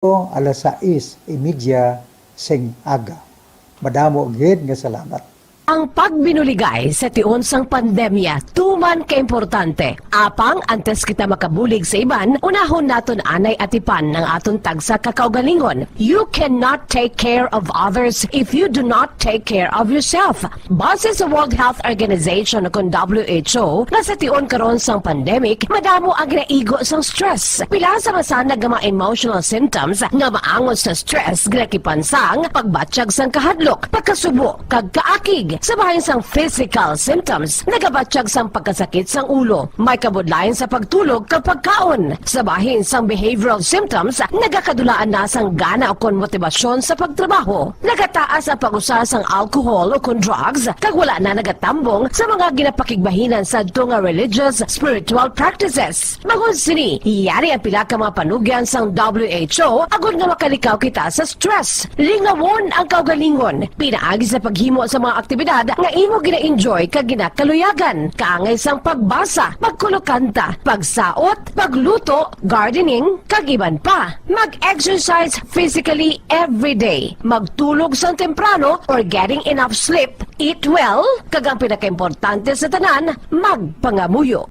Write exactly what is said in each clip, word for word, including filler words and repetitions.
alas sais y media sing aga. Madamo gid nga salamat. Ang pagbinuligay sa tion sang pandemya tuman ka importante. Apang antes kita makabulig sa iban, unahon naton anay atipan ang aton tagsa ka kaugalingon. You cannot take care of others if you do not take care of yourself. Base sa World Health Organization, kon W H O, nga sa tion karon sang pandemic, madamo ang ginaigo sang stress. Pila sa masanag nga mga emotional symptoms nga maangot sa stress ginakipan sang pagbatyag sang kahadlok, pagkasubo, kag kaakig. Sa bahin sang physical symptoms, nagabatyag sang pagkasakit sang ulo, may kabudlayan sa pagtulog kag pagkaon. Sa bahin sang behavioral symptoms, nagakadulaan na sang gana ukon motibasyon sa pagtrabaho. Nagataas ang pag-usa sang alcohol ukon drugs, kag wala na nagatambong sa mga ginapakigbahinan sadto nga religious, spiritual practices. Bangod sini, yari ang pila ka mga panugyan sang W H O agod nga makalikaw kita sa stress. Lingawon ang kaugalingon pinaagi sa paghimo sa mga aktibidad nga imo gina-enjoy kag ginakaluyagan, kaangay sang pagbasa, pagkulokanta, pagsaot, pagluto, gardening, kag iban pa. Mag-exercise physically every day. Magtulog sang temprano or getting enough sleep, eat well, kag ang pinakaimportante sa tanan, magpangamuyo.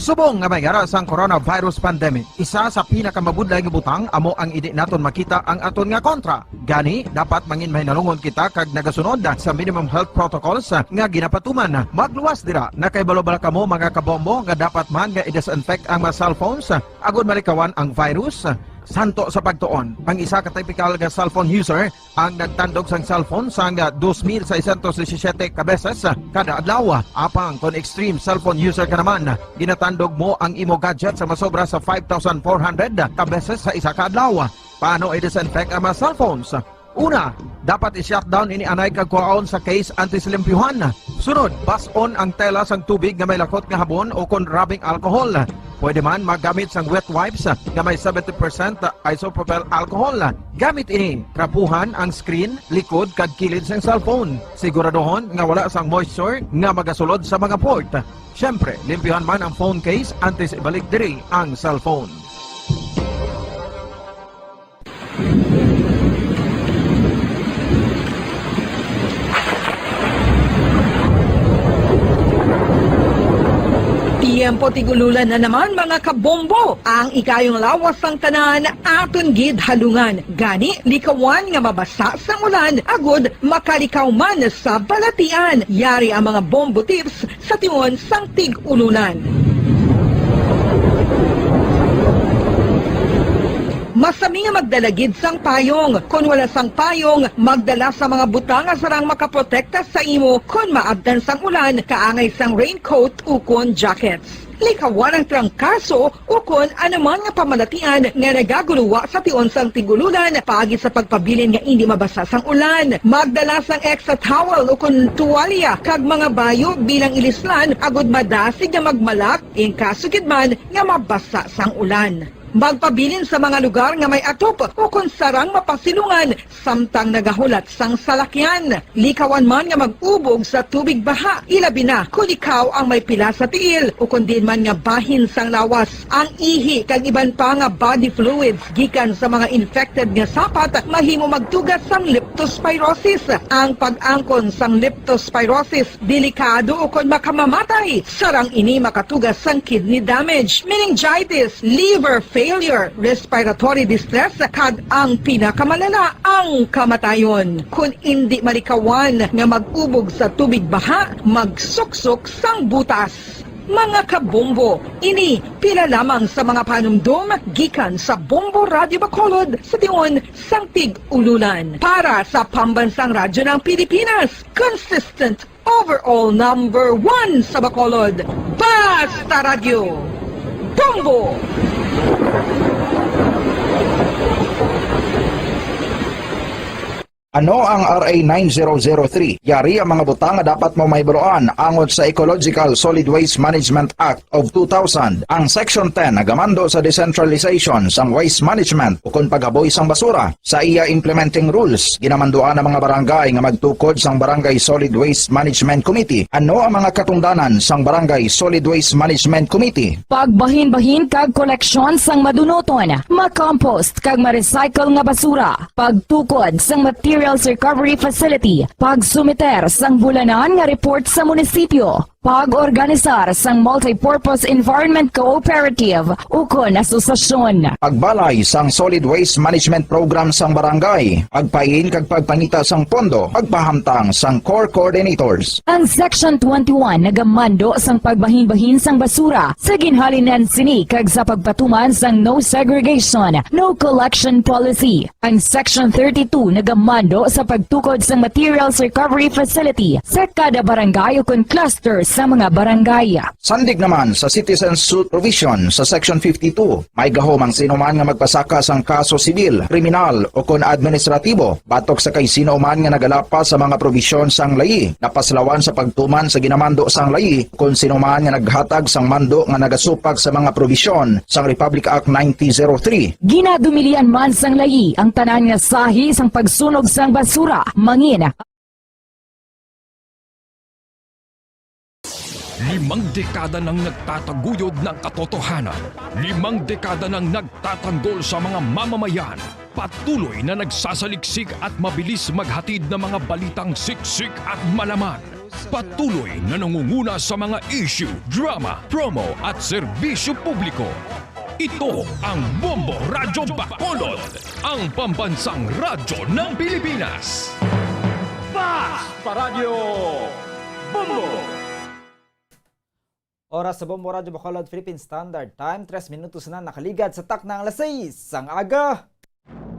Subong nga may ara sang coronavirus pandemic, isa sa pinakamabudlay nga butang amo ang indi naton makita ang aton nga kontra. Gani, dapat mangin mahinalungon kita kag nagasunod sa minimum health protocols nga ginapatuman. Magluwas dira, nakahibalo bala kamo, mga kabombo, nga dapat man nga i-disinfect ang mga cellphones agud malikawan ang virus? Santo sa pagtuon, ang isa ka typical nga cellphone user ang nagtandog sang cellphone sang dos mil seiscientos disisiete ka beses kada adlaw. Apang kon extreme cellphone user ka naman, ginatandog mo ang imo gadget sa masobra sa five thousand four hundred ka beses sa isa ka adlaw. Paano i-disinfect ang mga cellphones? Una, dapat i-shutdown ini anay kag kuhaon sa case antes limpyuhan. Sunod, bas-on ang tela sang tubig nga may lakot nga habon o kon rubbing alcohol. Pwede man maggamit sang wet wipes nga may seventy percent isopropyl alcohol. Gamit ini, trapuhan ang screen, likod, kag kilid sang cellphone. Siguraduhon nga wala sang moisture nga magasulod sa mga port. Siyempre, limpyuhan man ang phone case antes ibalik diri ang cellphone. Tiyempo tig-ululan na naman, mga kabombo. Ang ikayong lawas sang tanan aton gid halungan. Gani, likawan nga mabasa sang ulan agud makalikaw man sa balatian. Yari ang mga bombo tips sa tion sang tig-ululan. Masami nga magdala gid sang payong. Kon wala sang payong, magdala sa mga butang nga sarang makaprotekta sa imo kon maabtan sang ulan, kaangay sang raincoat ukon jackets. Likawan ang trangkaso ukon anuman nga pamalatian nga nagaguluwa sa tion sang tig-ululan paagi sa pagpabilin nga indi mabasa sang ulan. Magdala sang extra towel ukon tuwalya kag mga bayo bilang ilislan agud madasig nga magmalak in kaso gid man nga mabasa sang ulan. Magpabilin sa mga lugar nga may atop ukon sarang mapasilungan samtang nagahulat sang salakyan. Likawan man nga mag-ubog sa tubig baha, ilabi na kon ikaw ang may pila sa tiil ukon diin man nga bahin sang lawas. Ang ihi kag iban pa nga body fluids gikan sa mga infected nga sapat mahimo magtuga sang leptospirosis. Ang pag-angkon sang leptospirosis delikado ukon makamamatay. Sarang ini makatuga sang kidney damage, meningitis, liver failure, respiratory distress, kag ang pinakamalala, ang kamatayon. Kon indi malikawan nga mag-ubog sa tubig baha, magsuksok sang butas. Mga kabombo, ini pila lamang sa mga panumdom gikan sa Bombo Radyo Bacolod sa tion sang tig-ululan. Para sa Pambansang Radyo ng Pilipinas, consistent overall number one sa Bacolod. Basta Radyo, Bombo! Ano ang R A nine zero zero three? Yari ang mga butang nga dapat mo mahibaluan angot sa Ecological Solid Waste Management Act of two thousand. Ang Section ten nagamando sa decentralization sang waste management ukon paghaboy sang basura. Sa iya implementing rules, ginamanduan ang mga barangay nga magtukod sang Barangay Solid Waste Management Committee. Ano ang mga katungdanan sang Barangay Solid Waste Management Committee? Pagbahinbahin kag koleksyon sang madunuton, makompost kag ma-recycle nga basura, pagtukod sang materials recovery facility, pagsumiter sang bulanan nga report sa munisipyo, pag-organisar sang multipurpose environment cooperative ukon asosasyon. Pagbalay sang solid waste management program sang barangay, pagpain kag pagpangita sang pondo, pagpahamtang sang core coordinators. Ang Section twenty-one nagamando sang pagbahinbahin sang basura sa ginhalinan sini kag sa pagpatuman sang no segregation, no collection policy. Ang Section thirty-two nagamando sa pagtukod sang materials recovery facility sa kada barangay ukon cluster sa mga barangay. Sandig naman sa citizen suit provision sa Section fifty-two, may gahom ang sino man nga magpasaka sang kaso sibil, kriminal, ukon administratibo batok sa kay sino man nga nagalapas sa mga probisyon sang layi napaslawan sa pagtuman sa ginamando sang layi, kon sino man nga naghatag sang mando nga nagasupag sa mga probisyon sang Republic Act nineteen zero three. Ginadumilian man sang layi ang tanan nga sahi sang pagsunog sang basura, mangin. Limang dekada nang nagtataguyod ng katotohanan. Limang dekada nang nagtatanggol sa mga mamamayan. Patuloy na nagsasaliksik at mabilis maghatid ng mga balitang siksik at malaman. Patuloy na nangunguna sa mga issue, drama, promo at serbisyo publiko. Ito ang Bombo Radyo Bacolod, ang pambansang radyo ng Pilipinas. Fast Paradyo Bombo! Oras sa Bombo Radyo Bacolod Philippine Standard Time, tres minutos na nakaligad sa takna ang alas sais sang aga.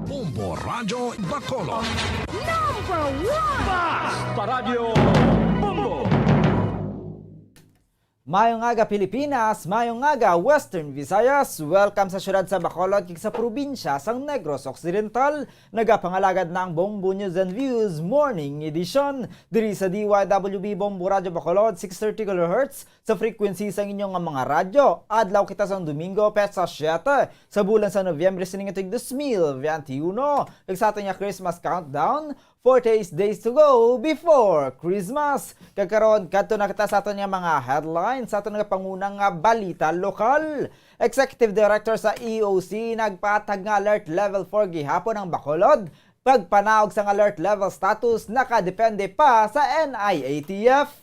Bombo Radyo Bacolod. Number one! Fast Paradyo Bombo! Mayong aga, Pilipinas! Mayong aga, Western Visayas! Welcome sa siyudad sa Bacolod kag sa probinsya sang Negros Occidental. Nagapangalagad na ang Bombo News and Views Morning Edition diri sa D Y W B Bombo Radyo Bacolod, six thirty kilohertz sa frequency sang inyo nga mga radyo. Adlaw kita sang Domingo, petsa siete sa bulan sa Nobyembre sining tuig dos mil veintiuno. Kag sa aton nga Christmas countdown, forty-eight days to go before Christmas. Kag karon, kadto na kita sa aton nga mga headlines, sa aton nga pangunang nga balita lokal. Executive Director sa E O C nagpatag nga alert level four gihapon ang Bacolod. Pagpanaog sang alert level status nakadepende pa sa N I A T F.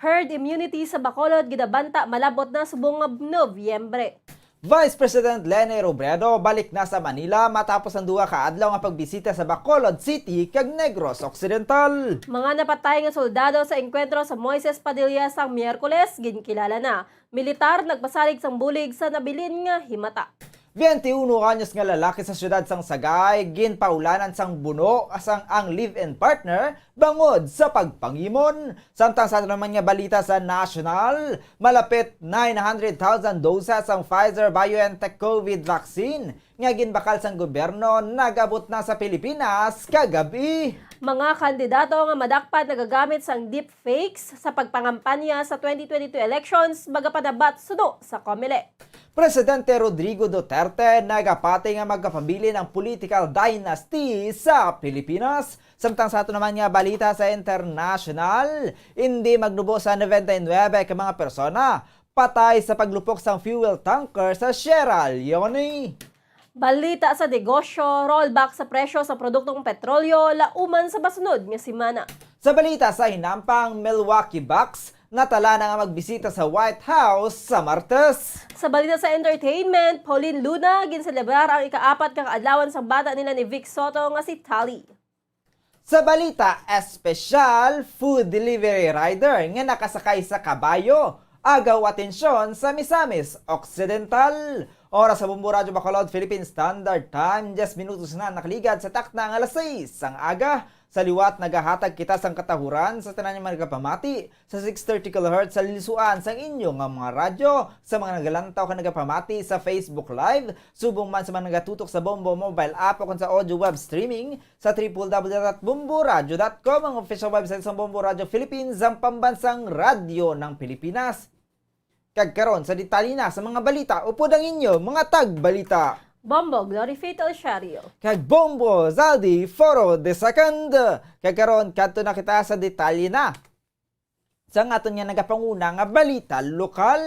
Herd immunity sa Bacolod ginabanta malab-ot na subong nga Nobyembre. Vice President Leni Robredo balik na sa Manila matapos ang duha ka adlaw nga pagbisita sa Bacolod City kag Negros Occidental. Mga napatay nga soldado sa engkwentro sa Moises Padilla sang Miyerkules ginkilala na. Militar nagpasalig sang bulig sa nabilin nga himata. Twenty-uno anyos nga lalaki sa siyudad sang Sagay ginpaulanan sang buno sang ang live-in partner bangod sa pagpangimon. Samtang sa aton naman nga balita sa national, malapit nine hundred thousand doses ang Pfizer-BioNTech COVID vaccine nga ginbakal sang gobyerno nag-abot na sa Pilipinas kagab-i. Mga kandidato nga madakpan nagagamit sang deepfakes sa pagpangampanya sa twenty twenty-two elections magapanabat suno sa Comelec. Presidente Rodrigo Duterte nagapati nga magapabilin ang political dynasty sa Pilipinas. Samtang sa aton naman nga balita sa international, indi magnubo sa noventa y nuebe ka mga persona patay sa paglupok sang fuel tanker sa Sierra Leone. Balita sa negosyo, rollback sa presyo sa produktong petrolyo lauman sa masunod nga semana. Sa balita sa hinampang, Milwaukee Bucks natala na nga magbisita sa White House sa Martes. Sa balita sa entertainment, Pauline Luna ginselebrar ang ikaapat ka kaadlawan sang bata nila ni Vic Soto nga si Tali. Sa balita espesyal, food delivery rider nga nakasakay sa kabayo agaw atensyon sa Misamis Occidental. Oras sa Bombo Radyo Bacolod, Philippine Standard Time, diyes minutos na nakaligad sa takna nga alas sais sang aga. Sa liwat, nagahatag kita sang katahuran sa tanan nga mga nagapamati sa six thirty kilohertz sa lilisuan sang inyo nga mga radyo, sa mga nagalantaw kag nagapamati sa Facebook Live, subong man sa mga nagatutok sa Bombo mobile app o kon sa audio web streaming sa triple W dot bomboradio dot com, ang official website sang Bombo Radyo Philippines, ang pambansang radyo ng Pilipinas. Kag karon, sa detalye na sa mga balita, upod ang inyo mga tagbalita. Bombo Glory Faith Elchario. Kag Bombo Zaldi Foro the second. Kag karon, kadto na kita sa detalye na sang aton nga nagapanguna nga balita lokal.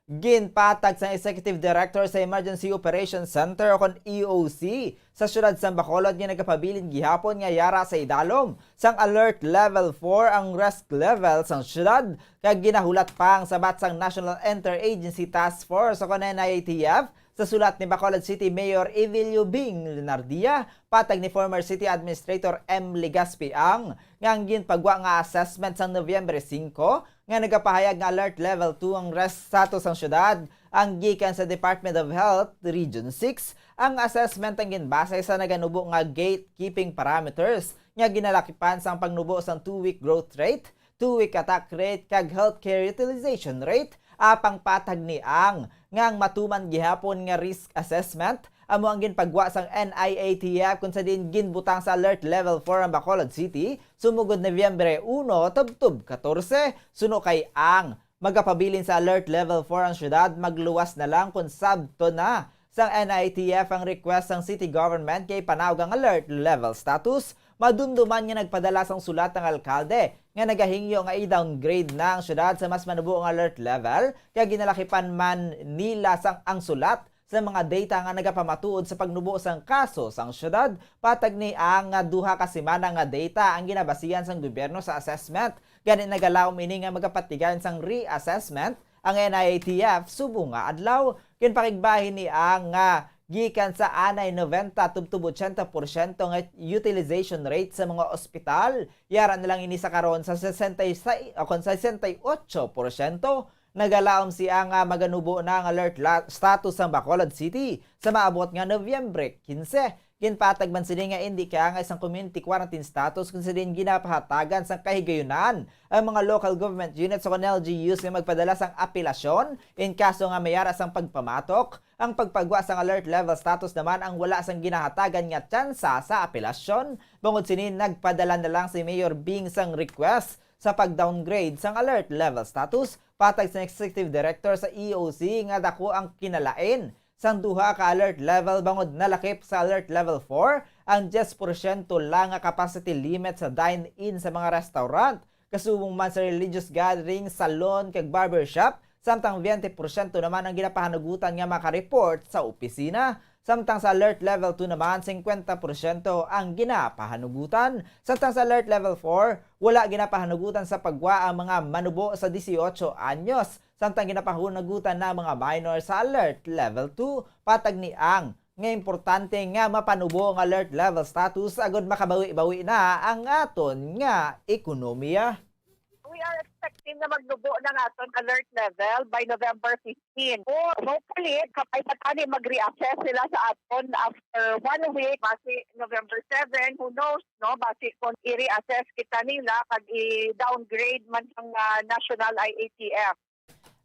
Ginpatag sang Executive Director sa Emergency Operations Center o kon E O C sa siyudad sang Bacolod nga nagapabilin gihapon nga yara sa idalom sang Alert Level four ang risk level sang siyudad, kag ginahulat pa ang sabat sang National Interagency Task Force o kon N I A T F sa sulat ni Bacolod City Mayor Evilio Bing Leonardia patag ni former City Administrator M. Legaspi Ang nga ang ginpagwa nga assessment sang Nobyembre singko nga nagapahayag nga Alert Level two ang risk status sang siyudad ang gikan sa Department of Health Region six. Ang assessment ang ginbase sa naganubo nga gatekeeping parameters nga ginalakipan sang pagnubo sang two-week growth rate, two-week attack rate, kag healthcare utilization rate. Apang patag ni Ang nga ang matuman gihapon nga risk assessment amo ang ginpagwa sang N I A T F, kung sa diin ginbutang sa Alert Level four ang Bacolod City sumugod Nobyembre uno tubtob katorse, suno kay Ang, magapabilin sa Alert Level four ang siyudad, magluwas na lang kon sabton na sang N I A T F ang request sang city government kay panaog ang alert level status. Madumduman nga nagpadala sang sulat ang alkalde nga nagahingyo nga i-downgrade na ang siyudad sa mas manubo nga alert level, kay ginalakipan man nila sang ang sulat sa mga data nga nagapamatuod sa pagnubo sang kaso sang siyudad. Patag ni Ang nga duha ka semana nga data ang ginabasihan sang gobyerno sa assessment, gani nagalaom ini nga magapatigayon sang reassessment ang N I A T F subong nga adlaw. Ginpakigbahin ni Ang nga gikan sa anay noventa tubtob ochenta porsyento nga utilization rate sa mga ospital, yara na lang ini sa karon sa sesenta y seis o kon sesenta y ocho porsyento. Nagalaom si Ang nga maganubo na ang alert la-, status sang Bacolod City sa maabot nga Nobyembre kinse. Ginpatag man sini nga indi kaangay sang community quarantine status, kung sa diin ginapahatagan sang kahigayunan ang mga local government units o kon L G Us nga magpadala sang apelasyon in kaso nga may ara sang pagpamatok. Ang pagpagwa sang alert level status naman ang wala sang ginahatagan nga tsansa sa apelasyon. Bangod sini, nagpadala na lang si Mayor Bing sang request sa pag-downgrade sang alert level status patag sa Executive Director sa E O C nga dako ang kinalain sang duha ka alert level, bangod nalakip sa alert level four ang diyes porsyento lang nga capacity limit sa dine-in sa mga restaurant, kasubong man sa religious gathering, salon, kag barbershop, samtang twenty porsyento naman ang ginapahanugutan nga maka-report sa opisina. Samtang sa alert level two naman, singkwenta porsyento ang ginapahanugutan. Samtang sa alert level four, wala ginapahanugutan sa pagwa ang mga manubo sa dieciocho anyos. Samtang ginapahanugutan na ang mga minor sa alert level two, patag ni Ang, nga importante nga mapanubo ang alert level status agud makabawi-bawi na ang aton nga ekonomiya. We are expecting na magnubo na ang aton alert level by November fifteen. O, hopefully, kapay pa tani mag-reassess sila sa aton after one week, basi November seven, who knows, no? Basi kung i-reassess kita nila, kag i-downgrade man sang, ah, national I A T F.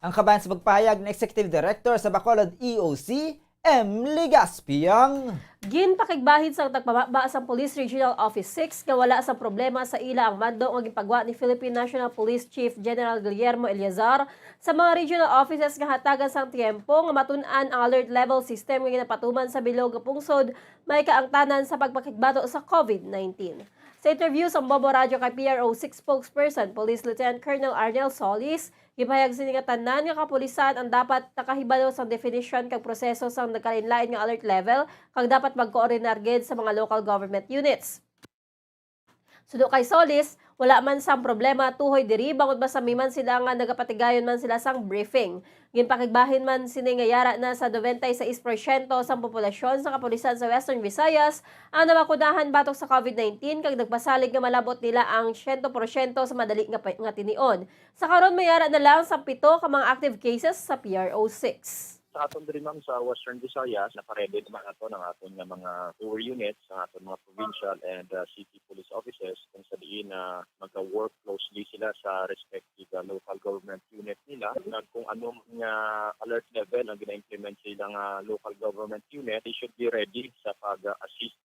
Ang kabahin sa pagpahayag ni Executive Director sa Bacolod E O C, M. Legaspi Ang. Ginpakigbahin sang tagpamaba sang Police Regional Office six nga wala sang problema sa ila ang mando nga ginpagwa ni Philippine National Police Chief General Guillermo Eleazar sa mga regional offices nga hatagan sang tiyempo nga matun-an ang alert level system nga ginapatuman sa bilog nga pungsod may kaangtanan sa pagpakigbato sa COVID nineteen. Sa interview sa Bombo Radyo kay P R O six spokesperson Police Lieutenant Colonel Arnel Solis, gipahayag sini nga tanan nga kapulisan ang dapat nakahibalo sang definisyon kag proseso sang nagkalainlain nga alert level, kag dapat magkoordinar gid sa mga local government units. Suno kay Solis, wala man sang problema tuhoy diri, bangod masami man sila nga nagapatigayon man sila sang briefing. Ginpakigbahin man sini nga yara na sa noventa y seis porsyento sang populasyon sa kapulisan sa Western Visayas ang nabakunahan batok sa COVID nineteen, kag nagpasalig nga malab-ot nila ang siyento porsyento sa madali nga pa-, nga tinion. Sa karon, may ara na lang sa pito ka mga active cases sa P R O six. Sa aton diri, ma'am, sa Western Visayas, naka-ready naman ato ang aton nga mga tour units, ang aton mga provincial and, ah, city police officers, kung sa diin na magka-work closely sila sa respective, ah, local government unit nila. Nag, kung ano man nga alert level ang gina-implement sa ilang, ah, local government unit, they should be ready sa pag-assist.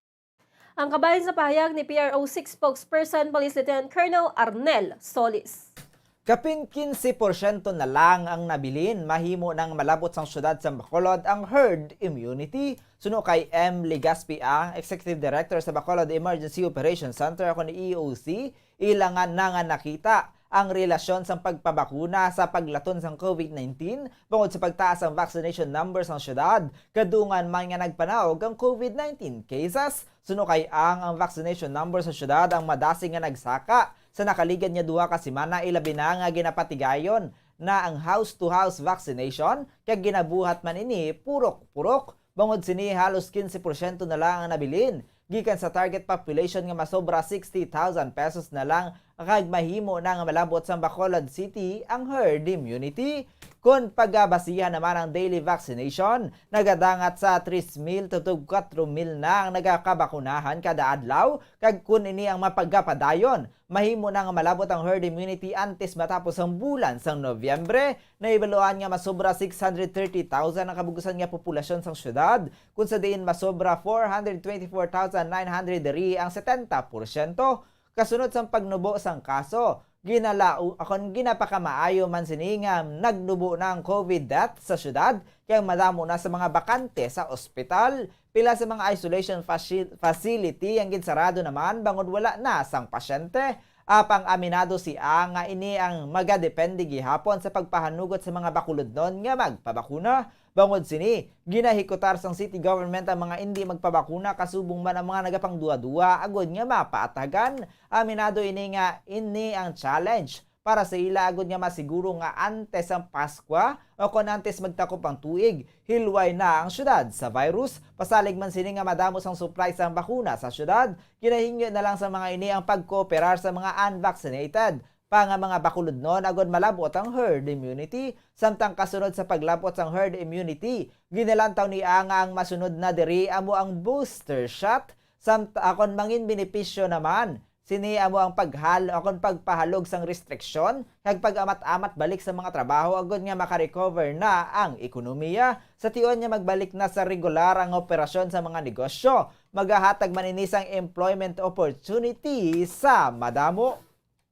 Ang kabahin sa pahayag ni P R O six spokesperson Police Lieutenant Colonel Arnel Solis. Kapin kinse porsyento na lang ang nabilin mahimo nang malabot sang siyudad sang Bacolod ang herd immunity. Suno kay M. Legaspi, ang Executive Director sa Bacolod Emergency Operations Center, ako ni E O C, ila nga na nga nakita ang relasyon sang pagpabakuna sa paglaton sang COVID nineteen bangod sa pagtaas ang vaccination number sang siyudad, kadungan man nga nagpanaog ang COVID nineteen cases. Suno kay ang, ang vaccination number sa siyudad ang madasig nga nagsaka sa nakaligad nga duha ka semana, ilabi na nga ginapatigayon na ang house-to-house vaccination, kag ginabuhat man ini purok-purok. Bangod sini, halos kinse porsyento na lang ang nabilin gikan sa target population nga masobra sixty thousand pesos na lang kag mahimo na nga malabot sa Bacolod City ang herd immunity. Kon pagabasihan naman ang daily vaccination, nagadangat sa tres mil tubtob kuwatro mil na ang nagakabakunahan kada adlaw, kag kon ini ang mapagapadayon, mahimo na nga malabot ang herd immunity antes matapos ang bulan sang Nobyembre. Nahibaluan nga masobra six hundred thirty thousand ang kabugusan nga populasyon sang siyudad, kung sa diin masobra four hundred twenty-four thousand nine hundred diri ang setenta porsyento. Kasunod sang pagnubo sang kaso, ginalao, akon ginapakamaayo man sini nga nagnubo na ang COVID death sa siyudad, kay madamo na sa mga bakante sa ospital, pila sa mga isolation faci-, facility ang ginsarado naman bangod wala na sang pasyente. Apang aminado si A nga ini ang magadepende gihapon sa pagpahanugot sa mga Bacolodnon nga magpabakuna. Bangod sini, ginahikutar sang city government ang mga indi magpabakuna kasubong man ang mga nagapangduwa-duwa agod nga mapaatagan. Aminado ini nga ini ang challenge para sa ila agod nga masiguro nga antes ang Paskwa o kon antes magtakop ang tuig, hilway na ang siyudad sa virus. Pasalig man sini nga madamo sang supply sang bakuna sa siyudad, ginahingyo na lang sa mga ini ang pagkooperar sa mga unvaccinated pa nga mga Bacolodnon agod malab-ot ang herd immunity. Samtang kasunod sa paglab-ot sang herd immunity, ginalantaw ni A nga ang masunod na diri amo ang booster shot. Samtang kon mangin benepisyo naman sini amo ang paghal-, akon pagpahalog sang restriksyon kag pag-amat-amat balik sa mga trabaho agod nga maka-recover na ang ekonomiya. Sa tion nga magbalik na sa regular ang operasyon sa mga negosyo, magahatag man ini sang employment opportunity sa madamo.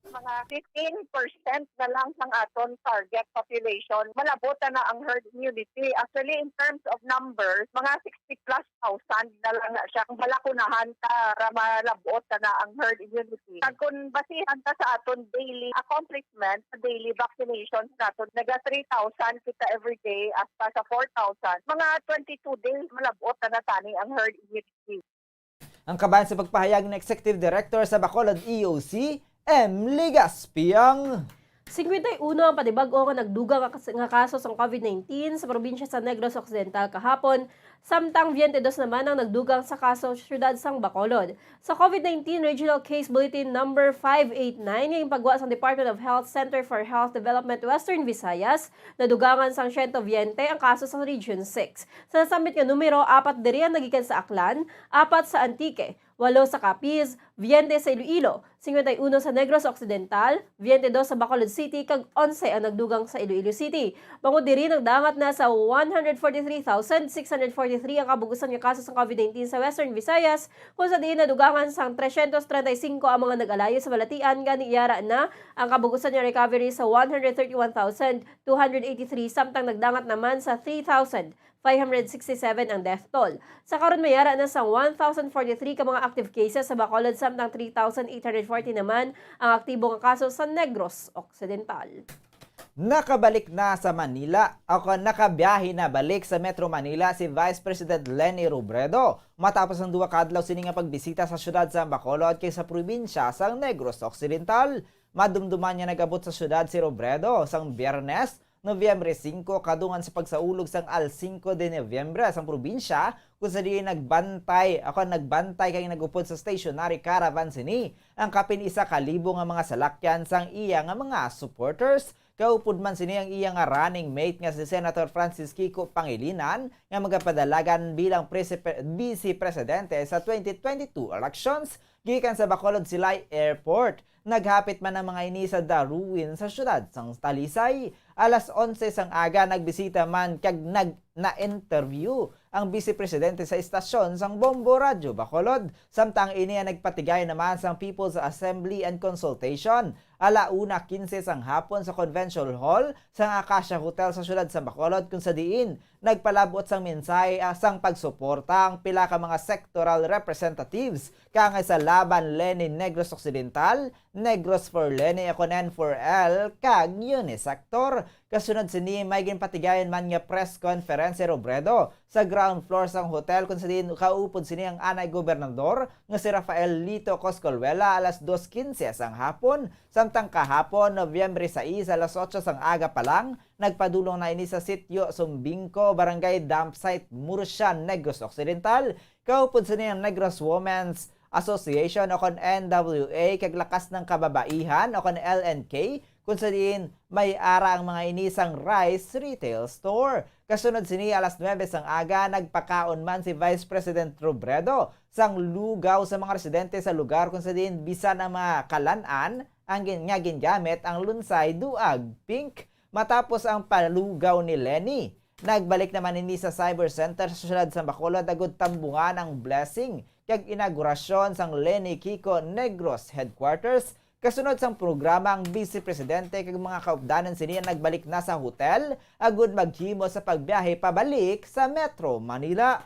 Mga fifteen percent na lang sang aton target population, malabot na ang herd immunity. Actually, in terms of numbers, mga sixty plus thousand na lang na siya ang balakunahan para malabot na, na ang herd immunity. Kag kung basihan ta sa aton daily accomplishment, sa daily vaccinations naton, naga three thousand kita every day, hasta sa four thousand, mga twenty-two days, malabot na, na tani ang herd immunity. Ang kabahin sa pagpahayag ni Executive Director sa Bacolod E O C, M. Ligas Piang. Singkwenta y uno ang panibag-o nga nagdugang nga kas-, nga kaso sang COVID nineteen sa probinsya sa Negros Occidental kahapon, samtang biyente dos naman ang nagdugang sa kaso sa siyudad sang Bacolod. Sa COVID nineteen Regional Case Bulletin Number five eight nine nga ginpagwa sang Department of Health Center for Health Development Western Visayas, nadugangan sang siyento biyente ang kaso sa Region six. Sa nasambit nga numero, apat diri ang nagikan sa Aklan, apat sa Antique, walo sa Capiz, biyente sa Iloilo, singkwenta y uno sa Negros Occidental, biyente dos sa Bacolod City, kag onse ang nagdugang sa Iloilo City. Bangod diri, nagdangat na sa one hundred forty-three thousand six hundred forty-three ang kabugusan nga kaso sa COVID nineteen sa Western Visayas, kung sa diin nadugangan sang tresyentos treinta y cinco ang mga nag-alayo sa balatian, gani yara na ang kabugusan nga recovery sa one hundred thirty-one thousand two hundred eighty-three, samtang nagdangat naman sa three thousand five hundred sixty-seven ang death toll. Sa karon, may yara na sang one thousand forty-three ka mga active cases sa Bacolod, samtang three thousand eight hundred forty naman ang aktibo nga kaso sa Negros Occidental. Nakabalik na sa Manila, o kon nakabiyahe na balik sa Metro Manila si Vice President Leni Robredo matapos ang duha ka adlaw sini nga pagbisita sa siyudad sa Bacolod kag sa probinsya sang Negros Occidental. Madumduman nga nag-abot sa siyudad si Robredo sang Biyernes, Nobyembre singko, kadungan sa pagsaulog sang Al Cinco de Noviembre sang probinsya, kung sa diin nagbantay, ako, nagbantay kag nag-upod sa stationary caravan sini ang kapin isa ka libo nga mga salakyan sang iya nga mga supporters. Kaupod man sini ang iya nga running mate nga si Senator Francis Kiko Pangilinan nga magapadalagan bilang presipe-, vice presidente sa twenty twenty-two elections gikan sa Bacolod Silay Airport. Naghapit man ang mga ini sa The Ruin sa siyudad sang Talisay. Alas onse sang aga, nagbisita man kag nag-, na-interview ang Vice Presidente sa istasyon sang Bombo Radyo Bacolod, samtang ini ang nagpatigay naman sang People's Assembly and Consultation, ala una quince sang hapon sa Convention Hall sang Acacia Hotel sa siyudad sa Bacolod, kung sa diin nagpalabot sang mensahe, ah, sang pagsuporta ang pila ka mga sectoral representatives kaangay sa Laban Leni Negros Occidental, Negros for Leni, akon N four L, kag Unisector. Kasunod sini, may ginpatigayon man nga press conference si Robredo sa ground floor sang hotel, kung sa diin kaupod sini ang anay gobernador nga si Rafael Lito Coscolwela alas dos quince sang hapon, samtang kahapon, Nobyembre sais, alas otso sang aga pa lang, nagpadulong na ini sa Sitio Sumbingco, Barangay Dump Site, Murcia, Negros Occidental, kaupod sini ang Negros Women's Association, akon N W A, kag Lakas ng Kababaihan, akon L N K, kung sa diin may ara ang mga ini sang Rice Retail Store. Kasunod sini, alas nuwebe sang aga, nagpakaon man si Vice President Robredo sang lugaw sa mga residente sa lugar, kung sa diin bisan ang mga kalan-an ang gin-, nga gingamit ang lunsay duag pink. Matapos ang palugaw ni Leni, nagbalik naman ini sa Cyber Center sa siyudad sa Bacolod agud tambungan ang blessing kag inaugurasyon sang Leni Kiko Negros Headquarters. Kasunod sang programa, ang Vice Presidente kag mga kaupdanan sini ang nagbalik na sa hotel agud maghimo sa pagbiyahe pabalik sa Metro Manila.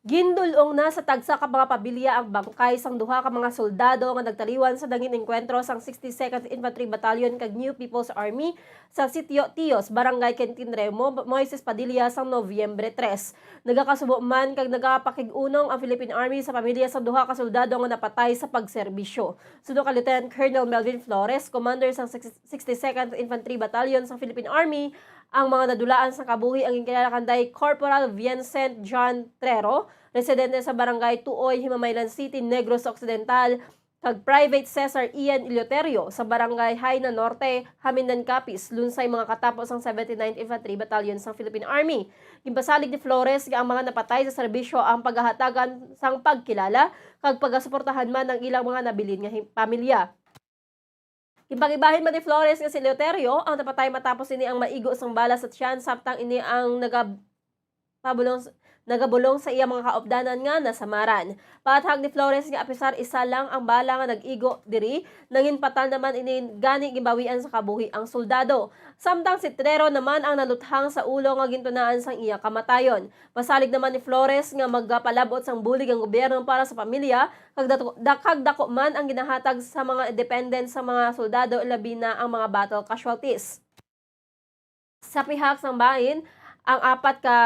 Gindul-ong na sa tagsa ka mga pamilya ang bangkay sang duha ka mga soldado nga nagtaliwan sa nangin engkwentro sang sixty-second Infantry Battalion kag New People's Army sa Sitio Tios, Barangay Quintin Remo, Moises Padilla, sang Nobyembre tres. Nagakasubo man kag nagapakig-unong ang Philippine Army sa pamilya sang duha ka soldado nga napatay sa pagserbisyo. Suno kay Lieutenant Colonel Melvin Flores, commander sang sixty-second Infantry Battalion sang Philippine Army, ang mga nadulaan sang kabuhi ang ginkilala kanday Corporal Vincent John Trero, residente sa Barangay Tuoy, Himamaylan City, Negros Occidental, kag Private Cesar Ian Eleuterio sa Barangay Haina Norte, Hamindan, Capiz, lunsay mga katapo sang seventy-ninth Infantry Battalion sang Philippine Army. Ginpasalig ni Flores nga ang mga napatay sa serbisyo ang pagahatagan sang pagkilala kag pagasuportahan man ang ilang mga nabilin nga him-, pamilya. Ginpagibahin man ni Flores nga si Eleuterio ang napatay matapos ini ang maigo sang bala sa tiyan, samtang ini ang nagab-, pabulong s-, nagabulong sa iya mga kaupdanan nga nasamaran. Paathag ni Flores nga apisar isa lang ang bala nga nag-igo diri, nangin patal naman ini, gani ginbawian sa kabuhi ang soldado. Samtang si Trero naman ang naluthang sa ulo nga gintunaan sang iya kamatayon. Pasalig naman ni Flores nga magapalabot sang bulig ang gobyerno para sa pamilya kag dako-, da-, kag dako man ang ginahatag sa mga dependents sa mga soldado, labi na ang mga battle casualties. Sa pihak sang bahin, ang apat ka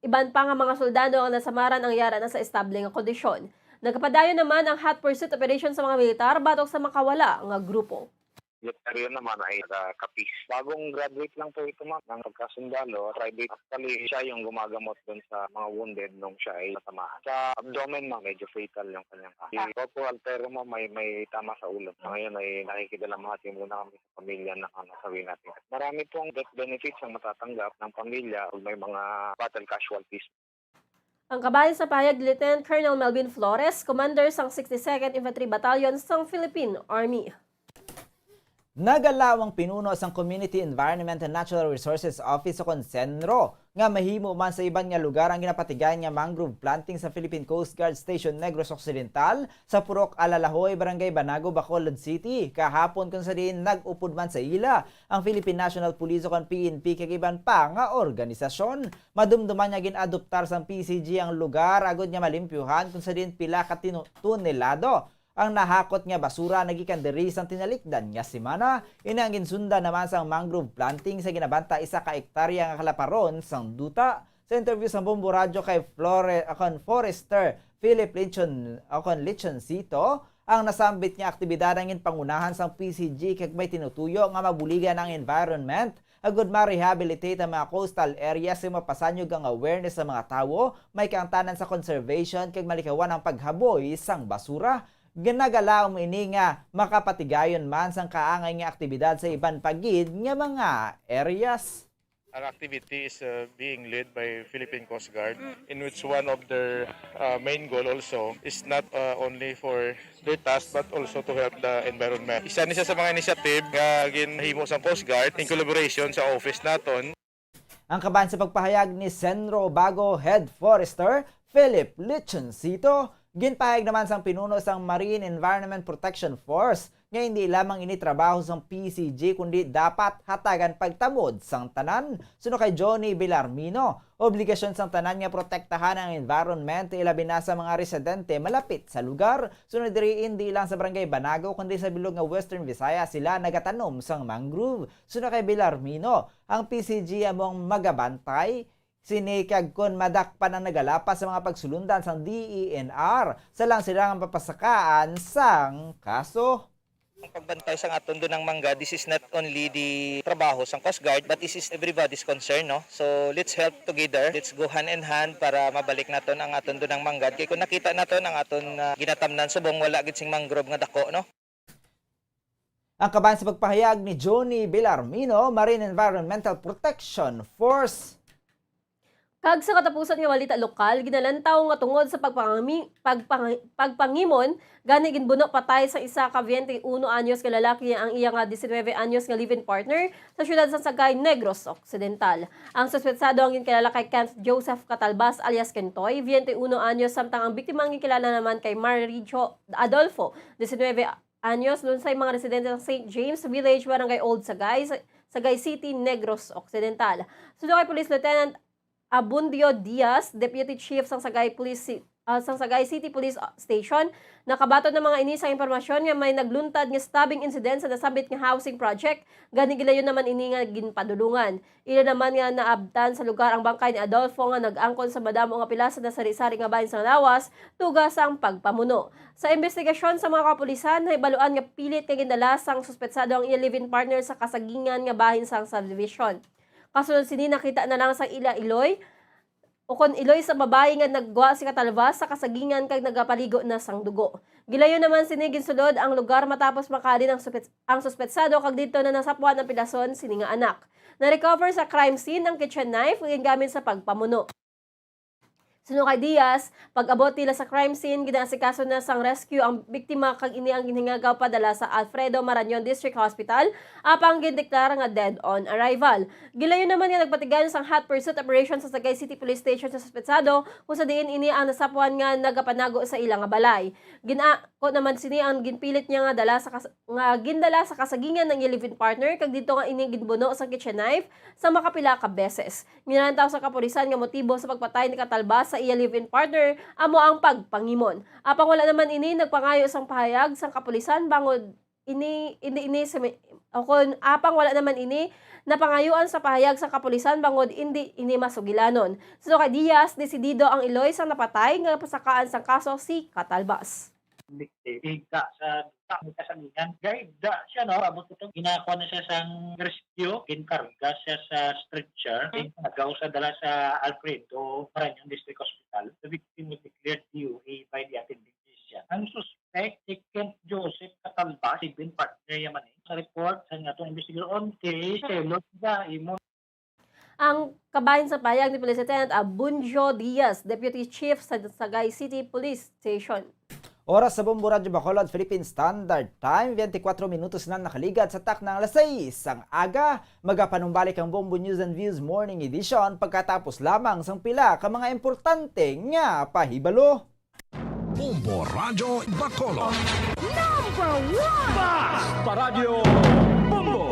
iban pa nga mga soldado ang nasamaran ang yara na sa estable nga kondisyon. Nagapadayon naman ang hot pursuit operation sa mga militar batok sa makawala nga grupo. Military naman ay taga Capiz. Bagong graduate lang po ito, ma'am, ng pagkasundalo. Private, actually, siya yung gumagamot dun sa mga wounded nung siya ay natamaan. Sa abdomen, ma'am, medyo fatal yung kanyang, ah, si Corporal Pero, ma'am, may, may tama sa ulo. Sa ngayon ay nakikidalaman muna kami sa pamilya ng, ano, sabi natin. Marami pong death benefits ang matatanggap ng pamilya pag may mga battle casualties. Ang kabahin sa pahayag ni Lieutenant Colonel Melvin Flores, commander sang sixty-second Infantry Battalion sang Philippine Army. Nagalaw ang pinuno sang Community Environment and Natural Resources Office o kon CENRO nga mahimo man sa iban nga lugar ang ginapatigayon nga mangrove planting sa Philippine Coast Guard Station Negros Occidental sa Purok Alalahoy, Barangay Banago, Bacolod City, kahapon, kung sa diin nag-upod man sa ila ang Philippine National Police o kon P N P kag iban pa nga organisasyon. Madumduman nga gin-adoptar sang P C G ang lugar agud nga malimpyuhan, kung sa diin pila ka tinu-, tonelado ang nahakot nga basura nagikan diri sang tinalikdan nga semana. Ini ang ginsundan naman sang mangrove planting sa ginabanta isa ka ektarya nga kalaparon sang duta. Sa interview sang Bombo Radyo kay Flore-, akon Forester Philip Linchon, akon Linchoncito, ang nasambit nga aktibidad ang ginpangunahan sang P C G kag may tinutuyo nga mabuligan ang environment agud ma-rehabilitate ang mga coastal areas sa mapasanyog ang awareness sa mga tawo, may kaangtanan sa conservation kag malikawan ang paghaboy sang basura. Ginagalaom ini nga makapatigayon man sang kaangay nga aktibidad sa iban pa gid nga mga areas. Our activity is, uh, being led by Philippine Coast Guard, in which one of their, uh, main goal also is not, uh, only for their task but also to help the environment. Isa ni siya sa mga initiative nga ginhimo sang Coast Guard in collaboration sa office naton. Ang kaban sa pagpahayag ni Senro Bago Head Forester Philip Lichoncito, ginpahayag naman sang pinuno sang Marine Environment Protection Force nga hindi lamang ini trabaho sang P C G kundi dapat hatagan pagtamod sang tanan. Suno kay Johnny Belarmino, obligasyon sang tanan nga protektahan ang environment, ilabi na sa mga residente malapit sa lugar. Suno diri, hindi lang sa Barangay Banago kundi sa bilog nga Western Visayas sila nagatanom sang mangrove. Suno kay Belarmino, ang P C G amo ang magabantay sini kag kon madakpan ang nagalapas sa mga pagsulundan sang D E N R, sa lang sila nga papasakaan sang kaso. Ang pagbantay sang aton dunang mangga, this is not only the trabaho sang Coast Guard, but this is everybody's concern, no? So, let's help together. Let's go hand in hand para mabalik naton ang aton dunang mangga. Kay kung nakita naton ang aton, ah, ginatamnan subong, wala gid sing mangrove nga dako, no? Ang kaban sa pagpahayag ni Johnny Belarmino, Marine Environmental Protection Force. Kag sa katapusan nga balita lokal, ginalantaw nga tungod sa pagpangami-, pagpang-, pagpangimon gani ginbuno patay sa isa ka twenty-one anyos nga lalaki ang iya nga diecinueve anyos nga live-in partner sa siyudad sa Sagay, Negros Occidental. Ang suspetsado ang ginkilala kay Kenneth Joseph Catalbas alias Kentoy, twenty-one anyos, samtang ang biktima ang ginkilala naman kay Marijo Adolfo, diecinueve anyos, lunsay mga residente sa Saint James Village, Barangay Old Sagay, sa Sagay City, Negros Occidental. Suno kay Police Lieutenant Abundio Diaz, Deputy Chief sang Sagay Police Ci-, ah, sang Sagay City Police Station, nakabaton ang mga ini sa impormasyon nga may nagluntad nga stabbing incident sa nasambit nga housing project, gani gilayon naman ini nga ginpadulungan. Ila naman nga naabtan sa lugar ang bangkay ni Adolfo nga nag-angkon sa madamo nga pilas sa nasari-sari nga bahin sang lawas, tuga sang pagpamuno. Sa imbestigasyon sa mga kapulisan, nahibaluan nga pilit nga gindala sang suspetsado ang iya live-in partner sa kasagingan nga bahin sang subdivision. Kasunod sini, nakita na lang sa ila iloy, o kon iloy sa babayi nga naggwa si Catalbas sa kasagingan kag nagapaligo na sang dugo. Gilayon naman sini ginsulod ang lugar matapos makahalin ang supet-, ang suspetsado kag didto na nasapuan ang pilason sini nga anak. Na-recover sa crime scene ang kitchen knife nga gingamit sa pagpamuno. Suno kay Diaz, pag-abot nila sa crime scene, ginaasikaso na sang rescue ang biktima kag ini ang ginhingagaw padala sa Alfredo Marañon District Hospital, apang gindeklara nga dead on arrival. Gilayon naman nga nagpatigayon sang hot pursuit operation sa Sagay City Police Station sa suspetsado, kung sa diin ini ang nasapuan nga nagapanago sa ila nga balay. Gina-, ko naman sini ang ginpilit niya nga dala sa kas-, nga gindala sa kasagingan ng iya live-in partner, kag dito nga ini ginbuno sa kitchen knife sa makapila ka beses. Ginalantaw sa kapulisan nga motibo sa pagpatay ni Catalbas sa iya live-in partner amo ang pagpangimon. Apang wala naman ini nagpangayo sang pahayag sang kapulisan bangod ini, hindi ini simi-, o kon apang wala naman ini napangayuan sa pahayag sang kapulisan bangod hindi ini masugilanon. Suno kay Diaz, desidido ang iloy sang napatay nga pasakaan sang kaso si Catalbas. Victim, higda sa duta, may kasagingan. Gahigda siya, no? Abot ko to, ginakuha na siya sang rescue, ginkarga siya sa stretcher, ginagaw sa dala sa Alfredo Marañon District Hospital. The victim was declared D O A by the attending physician. Ang suspect, si Kent Joseph Catalbas, live-in partner niya man eh. Sa report sa atong investigator on case, Taylor, sa imo. Ang kabahin sa pahayag ni Police Lieutenant Abunjo Diaz, Deputy Chief sa Sagay City Police Station. Oras sa Bombo Radyo Bacolod, Philippine Standard Time, twenty-four minutos na nakaligat sa takna nga alas sais sang aga. Magapanumbalik ang Bombo News and Views Morning Edition pagkatapos lamang sang pila ka mga importante nga pahibalo. Bombo Radyo Bacolod. Number one! Basta Radyo Bombo!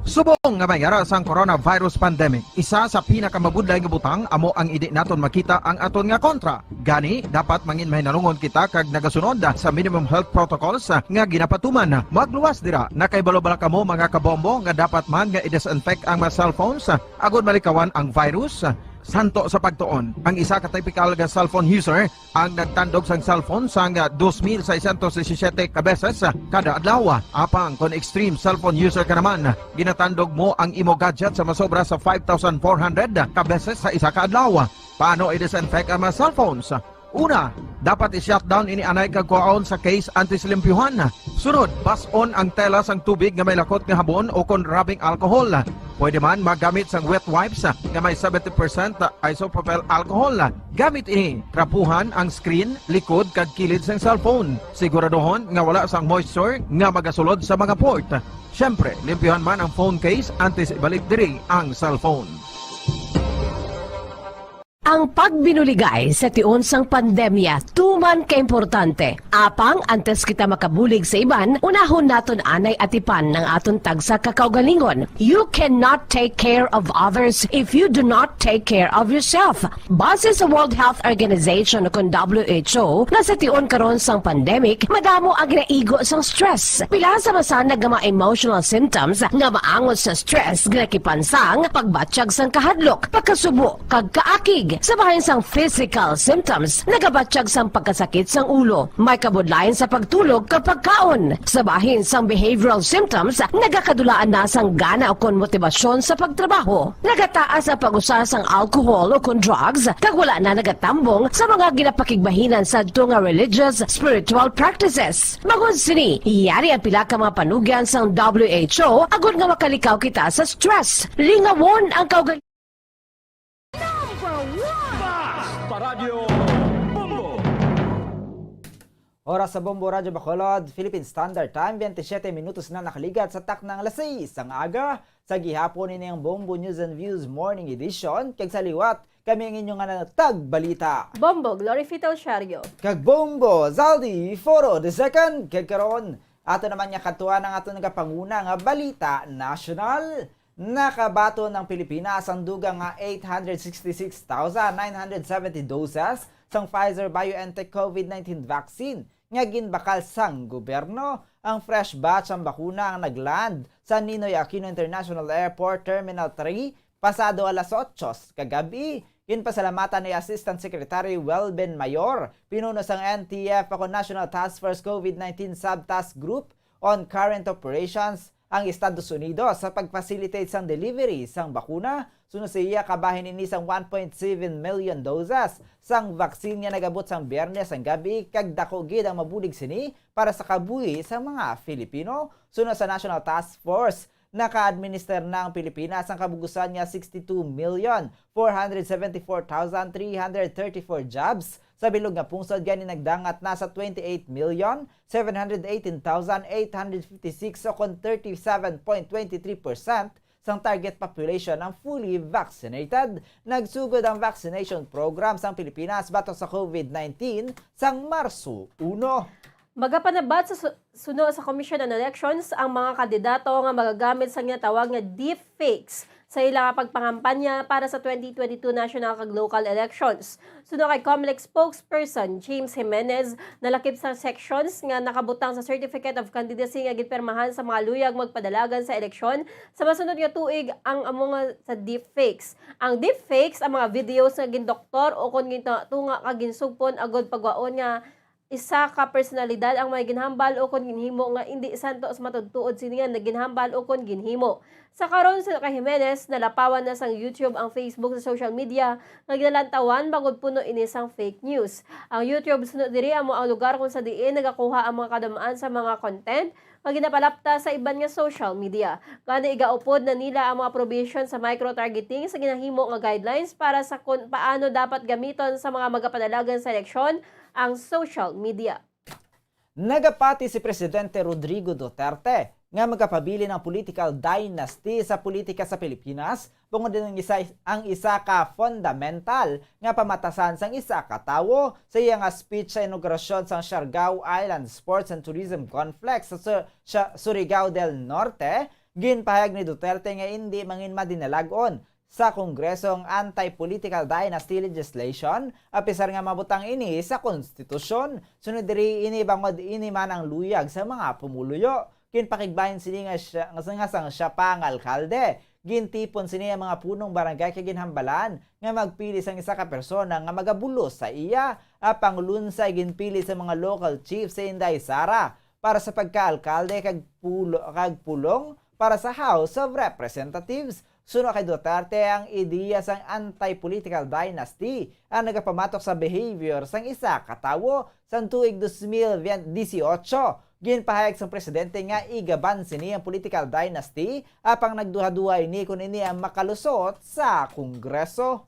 Subong nga may ara sang coronavirus pandemic, isa sa pinakamabudlay nga butang amo ang hindi naton makita ang aton nga kontra. Gani, dapat mangin mahinalungon kita kag nagasunod sa minimum health protocols nga ginapatuman. Magluwas dira, nakahibalo bala kamo, mga kabombo, nga dapat man nga i-disinfect ang mga cellphones agud malikawan ang virus? Santo sa pagtuon, ang isa ka typical nga cellphone user ang nagtandog sang cellphone sang dos mil seiscientos disisiete ka beses kada adlaw. Apang kon extreme cellphone user ka naman, ginatandog mo ang imo gadget sa masobra sa five thousand four hundred ka beses sa isa ka adlaw. Paano i-disinfect ang mga cellphones? Una, dapat i-shutdown ini anay kag kuhaon sa case antes limpyuhan. Sunod, bas-on ang tela sang tubig nga may lakot nga habon o kon rubbing alcohol. Pwede man magamit sang wet wipes nga may seventy percent isopropyl alcohol. Gamit ini, trapuhan ang screen, likod kag kilid sang cellphone. Siguraduhon nga wala sang moisture nga magasulod sa mga port. Siyempre, limpyuhan man ang phone case antes ibalik diri ang cellphone. Ang pagbinuligay sa tion sang pandemya tuman ka importante. Apang antes kita makabulig sa iban, unahon naton anay atipan ang aton tagsa ka kaugalingon. You cannot take care of others if you do not take care of yourself. Base sa World Health Organization o kon W H O, nga sa tion karon sang pandemic, madamo ang ginaigo sang stress. Pila sa masanag nga mga emotional symptoms nga maangot sa stress, ginakipan sang pagbatyag sang kahadlok, pagkasubo, kag kaakig. Sa bahin sang physical symptoms, nagabatyag sang pagkasakit sang ulo, may kabudlayan sa pagtulog kag pagkaon. Sa bahin sang behavioral symptoms, nagakadulaan na sang gana o kon motibasyon sa pagtrabaho. Nagataas ang pag-usa sang alcohol o kon drugs, kag wala na nagatambong sa mga ginapakigbahinan sadto nga religious, spiritual practices. Bangod sini, yari ang pila ka mga panugyan sang W H O agod nga makalikaw kita sa stress. Lingawon ang kaugalingon. Number one! Basta Radyo Bombo! Oras sa Bombo Radyo Bacolod, Philippine Standard Time, twenty-seven minutos na nakaligat sa taknang alas sais sang aga. Sa gihapon, ini ang Bombo News and Views Morning Edition. Kag sa liwat, kami ang inyo nga tagbalita, Bombo Glory Fitel Siario. Kag Bombo Zaldi Foro the second. Kag karon, ato naman nga kadtuan ang aton nagapanguna nga balita nasyonal. Nakabaton ang Pilipinas ang dugang nga eight hundred sixty-six thousand nine hundred seventy doses sang Pfizer-BioNTech COVID nineteen vaccine nga ginbakal sang gobyerno. Ang fresh batch sang bakuna ang nag-land sa Ninoy Aquino International Airport Terminal three pasado alas otso kagab-i. Ginpasalamatan ni Assistant Secretary Welben Mayor, pinuno sang N T F o National Task Force COVID nineteen Subtask Group on Current Operations ang Estados Unidos sa pag-facilitate sang delivery sang bakuna. Suno sa iya, kabahin ini sang one point seven million doses sang vaccine nga nag-abot sang Biyernes sang gabi, kag daku gid ang mabulig sini para sa kabuhi sang mga Filipino. Suno sa National Task Force, naka-administer na ang Pilipinas sang kabugusan nga sixty-two million four hundred seventy-four thousand three hundred thirty-four jabs. Sa bilog nga pungsod gani, nagdangat na sa twenty-eight million seven hundred eighteen thousand eight hundred fifty-six, o kon thirty-seven point twenty-three percent sang target population ang fully vaccinated. Nagsugod ang vaccination program sang Pilipinas batok sa COVID nineteen sang Marso uno. Magapanabat sa su-, suno sa Commission on Elections ang mga kandidato nga magagamit sa ginatawag nga deepfakes sa ila nga pagpangampanya para sa twenty twenty-two national kag local elections. Suno kay Comelec spokesperson James Jimenez, nalakip sang sections nga nakabutang sa Certificate of Candidacy nga ginpirmahan sa mga luyag magpadalagan sa eleksyon sa masunod nga tuig ang amo nga sa deepfakes. Ang deepfakes, ang mga videos nga gindoktor o kon gintunga-tunga kag ginsugpon agud pagwaon nga isa ka personalidad ang may ginhambal o kon ginhimo nga indi santos matuod-tuod sini nga naginhambal o kon ginhimo. Sa karon, suno kay Jimenez, nalapawan na sang YouTube ang Facebook sa social media nga ginalantawan bangod puno ini sang fake news. Ang YouTube suno diri amo ang lugar kung sa diin nagakuha ang mga kadam-an sa mga content nga ginapalapta sa iban nga social media. Gani, igaupod na nila ang mga provision sa micro-targeting sa ginahimo nga guidelines para sa kon paano dapat gamiton sa mga magapanalagan sa eleksyon ang social media. Nagapati si Presidente Rodrigo Duterte nga magapabilin ang political dynasty sa politika sa Pilipinas, bangod ang isa, ang isa ka fundamental nga pamatasan sang isa ka tawo. Sa iya nga speech sa inaugurasyon sang Siargao Island Sports and Tourism Complex sa Sur-, Sur-, Surigao del Norte, ginpahayag ni Duterte nga indi mangin madinalag-on sa Kongreso ang anti-political dynasty legislation, apisar nga mabutang ini sa konstitusyon. Sunod diri, ini bangod ini man ang luyag sa mga pumuluyo. Ginpakigbahin sini nga siya, nga sang siya pa ang alkalde. Gintipon sini ang mga punong barangay kag ginhambalan nga magpili sang isa ka persona nga magabulos sa iya. Apang lunsay ginpili sa mga local chief sa Inday Sara para sa pagkaalkalde kag pulo-, kag pulong para sa House of Representatives. Suno kay Duterte, ang ideya sang anti-political dynasty ang nagapamatok sa behavior sang isa ka tawo. Sang tuig dos mil dieciocho, ginpahayag sang presidente nga igaban sini ang political dynasty, apang nagduhaduha ini kon ini ang makalusot sa Kongreso.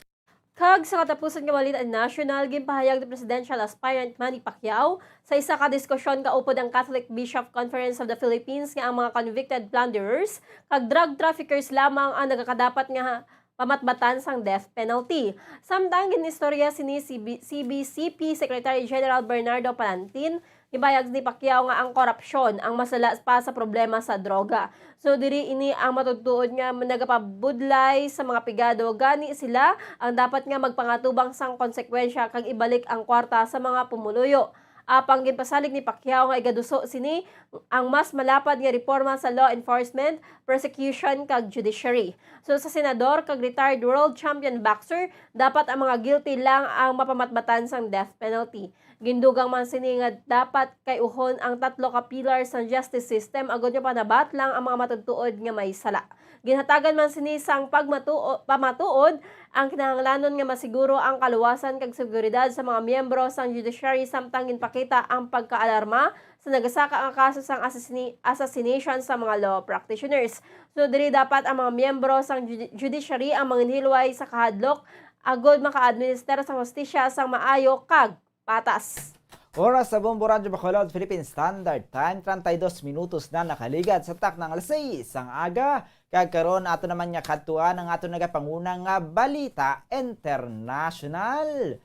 Kag sa katapusan nga balita national, ginpahayag ni presidential aspirant Manny Pacquiao sa isa ka diskusyon kaupod ang Catholic Bishop Conference of the Philippines nga ang mga convicted plunderers kag drug traffickers lamang ang nagakadapat nga pamatbatan sang death penalty. Samtang gin-istorya sini si B-, C B C P Secretary General Bernardo Palantin, ginpahayag ni Pacquiao nga ang korupsyon ang mas sala pa sa problema sa droga. So, diri ini ang matutuod nga nagapabudlay sa mga pigado, gani sila ang dapat nga magpangatubang sang konsekwensya kag ibalik ang kwarta sa mga pumuluyo. Apang ginpasalig ni Pacquiao nga igaduso sini ang mas malapad nga reforma sa law enforcement, prosecution, kag judiciary. So, sa senador kag retired world champion boxer, dapat ang mga guilty lang ang mapamatbatan sang death penalty. Gindugang man sini nga dapat kay-uhon ang tatlo ka pillar sang justice system agod nga panabat lang ang mga matutuod nga may sala. Ginhatagan man sini sang pagmatuo-, pamatuod ang kinahanglanon nga masiguro ang kaluwasan kag seguridad sa mga miyembro sang judiciary, samtang ginpakita ang pagkaalarma sa nagasaka nga kaso sang assassini-, assassination sa mga law practitioners. So, diri dapat ang mga miyembro sang judi-, judiciary ang manginhilway sa kahadlok agod maka-administer sa hustisya sang maayo kag patas. Oras sa Bombo Radyo Bacolod, Philippine Standard Time, treinta y dos minutos na nakaligad sa takna nga alas seis sang aga. Kag karon, ato naman nga kadtuan ang ato nagapanguna nga balita international.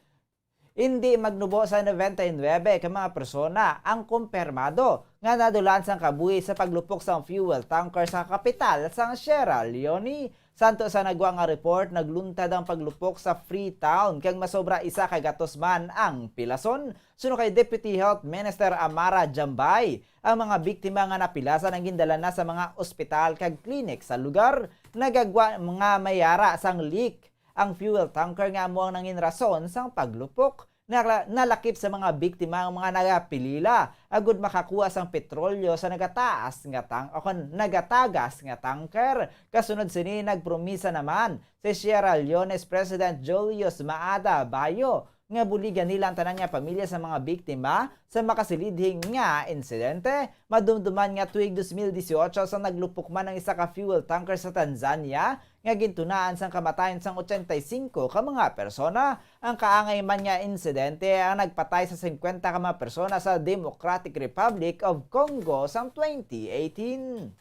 Indi magnubo sa noventa y nuebe ka mga persona ang kumpirmado nga nadulaan sang kabuhi sa paglupok sang fuel tanker sa kapital sang Sierra Leone. Santo sa nagwa nga report, nagluntad ang paglupok sa Freetown kag masobra isa ka gatos man ang pilason. Suno kay Deputy Health Minister Amara Jambay, ang mga biktima nga napilasan ang gindala na sa mga ospital kag klinik sa lugar. Nagagwa nga may ara sang leak ang fuel tanker nga amo ang nangin rason sang paglupok. Nala-, nalakip sa mga biktima ang mga nagapilila agud makakuha sang petrolyo sa nagataas nga tang-, o kon nagatagas nga tanker. Kasunod sini, nagpromisa naman si Sierra Leone's President Julius Maada Bio nga buligan nila ang tanan nga pamilya sa mga biktima sa makasilidhing nga insidente. Madumduman nga tuig dos mil dieciocho sa naglupok man ang isa ka fuel tanker sa Tanzania nga gintunaan sang kamatayon sang ochenta y cinco ka mga persona. Ang kaangay man nga insidente ang nagpatay sa singkwenta ka mga persona sa Democratic Republic of Congo sang twenty eighteen.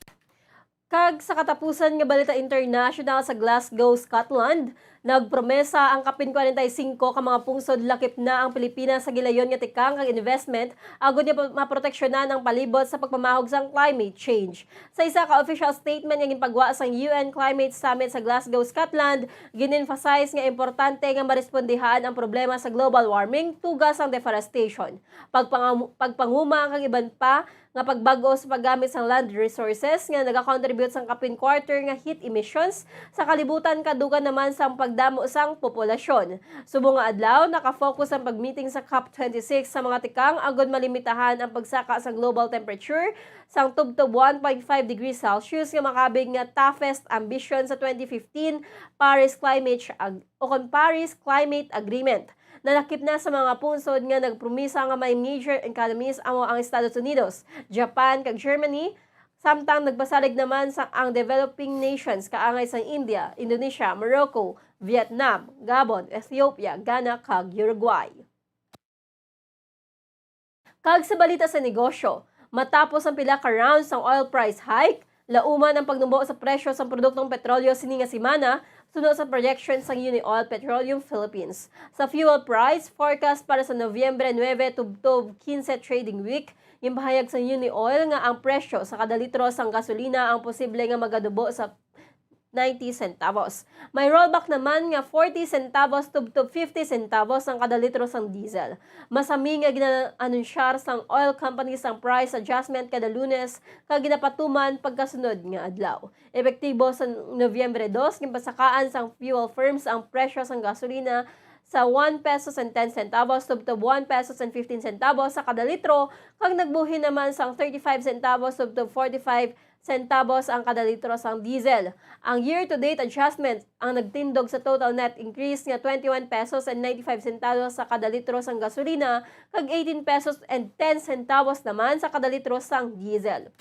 Kag sa katapusan nga balita international, sa Glasgow, Scotland, nagpromesa ang kapin kwarenta y singko ka mga pungsod lakip na ang Pilipinas sa gilayon nga tikang kag investment agud nga pa-, maproteksyonan ang palibot sa pagpamahog sang climate change. Sa isa ka official statement nga ginpagwa sang U N Climate Summit sa Glasgow, Scotland, gin-emphasize nga importante nga marespondihan ang problema sa global warming, tuga sang deforestation, pagpangam-, pagpanguma kag iban pa nga pagbag-o sa paggamit sang land resources nga nagakontribute sang kapin quarter nga heat emissions sa kalibutan, kadugan naman sang pagdamo sang populasyon. Subong nga adlaw, naka-focus ang pag-meeting sa COP twenty-six sa mga tikang agud malimitahan ang pagsaka sa global temperature sang tubtob one point five degrees Celsius nga makabig nga toughest ambition sa twenty fifteen Paris Climate Ag-, o kon Paris Climate Agreement. Nalakip na sa mga pungsod nga nagpromisa nga may major economies amo ang Estados Unidos, Japan, kag Germany, samtang nagpasalig naman sa ang developing nations kaangay sang India, Indonesia, Morocco, Vietnam, Gabon, Ethiopia, Ghana, kag Uruguay. Kag sa balita sa negosyo, matapos ang pila ka rounds sang oil price hike, lauman ang pagnubo sa presyo sang produktong petrolyo sini nga semana, suno sa projection sang Unioil Petroleum Philippines. Sa fuel price forecast para sa Nobyembre nuebe tubtob quince trading week, ginpahayag sang Unioil nga ang presyo sa kada litro sang gasolina ang posible nga maganubo sa ninety centavos. May rollback naman nga forty centavos tubtob fifty centavos ang kada litro sang diesel. Masami nga gina-anunsyar sang oil companies ang price adjustment kada Lunes kag ginapatuman pagkasunod nga adlaw. Epektibo sa Nobyembre dos, ginpasakaan sang fuel firms ang presyo sang gasolina sa one pesos and ten centavos tubtob one pesos and fifteen centavos sa kada litro, kag nagbuhin naman sang thirty-five centavos tubtob forty-five centavos ang kada litro sang diesel. Ang year-to-date adjustment ang nagtindog sa total net increase nga twenty-one pesos and ninety-five centavos sa kada litro sang gasolina kag eighteen pesos and ten centavos naman sa kada litro sang diesel.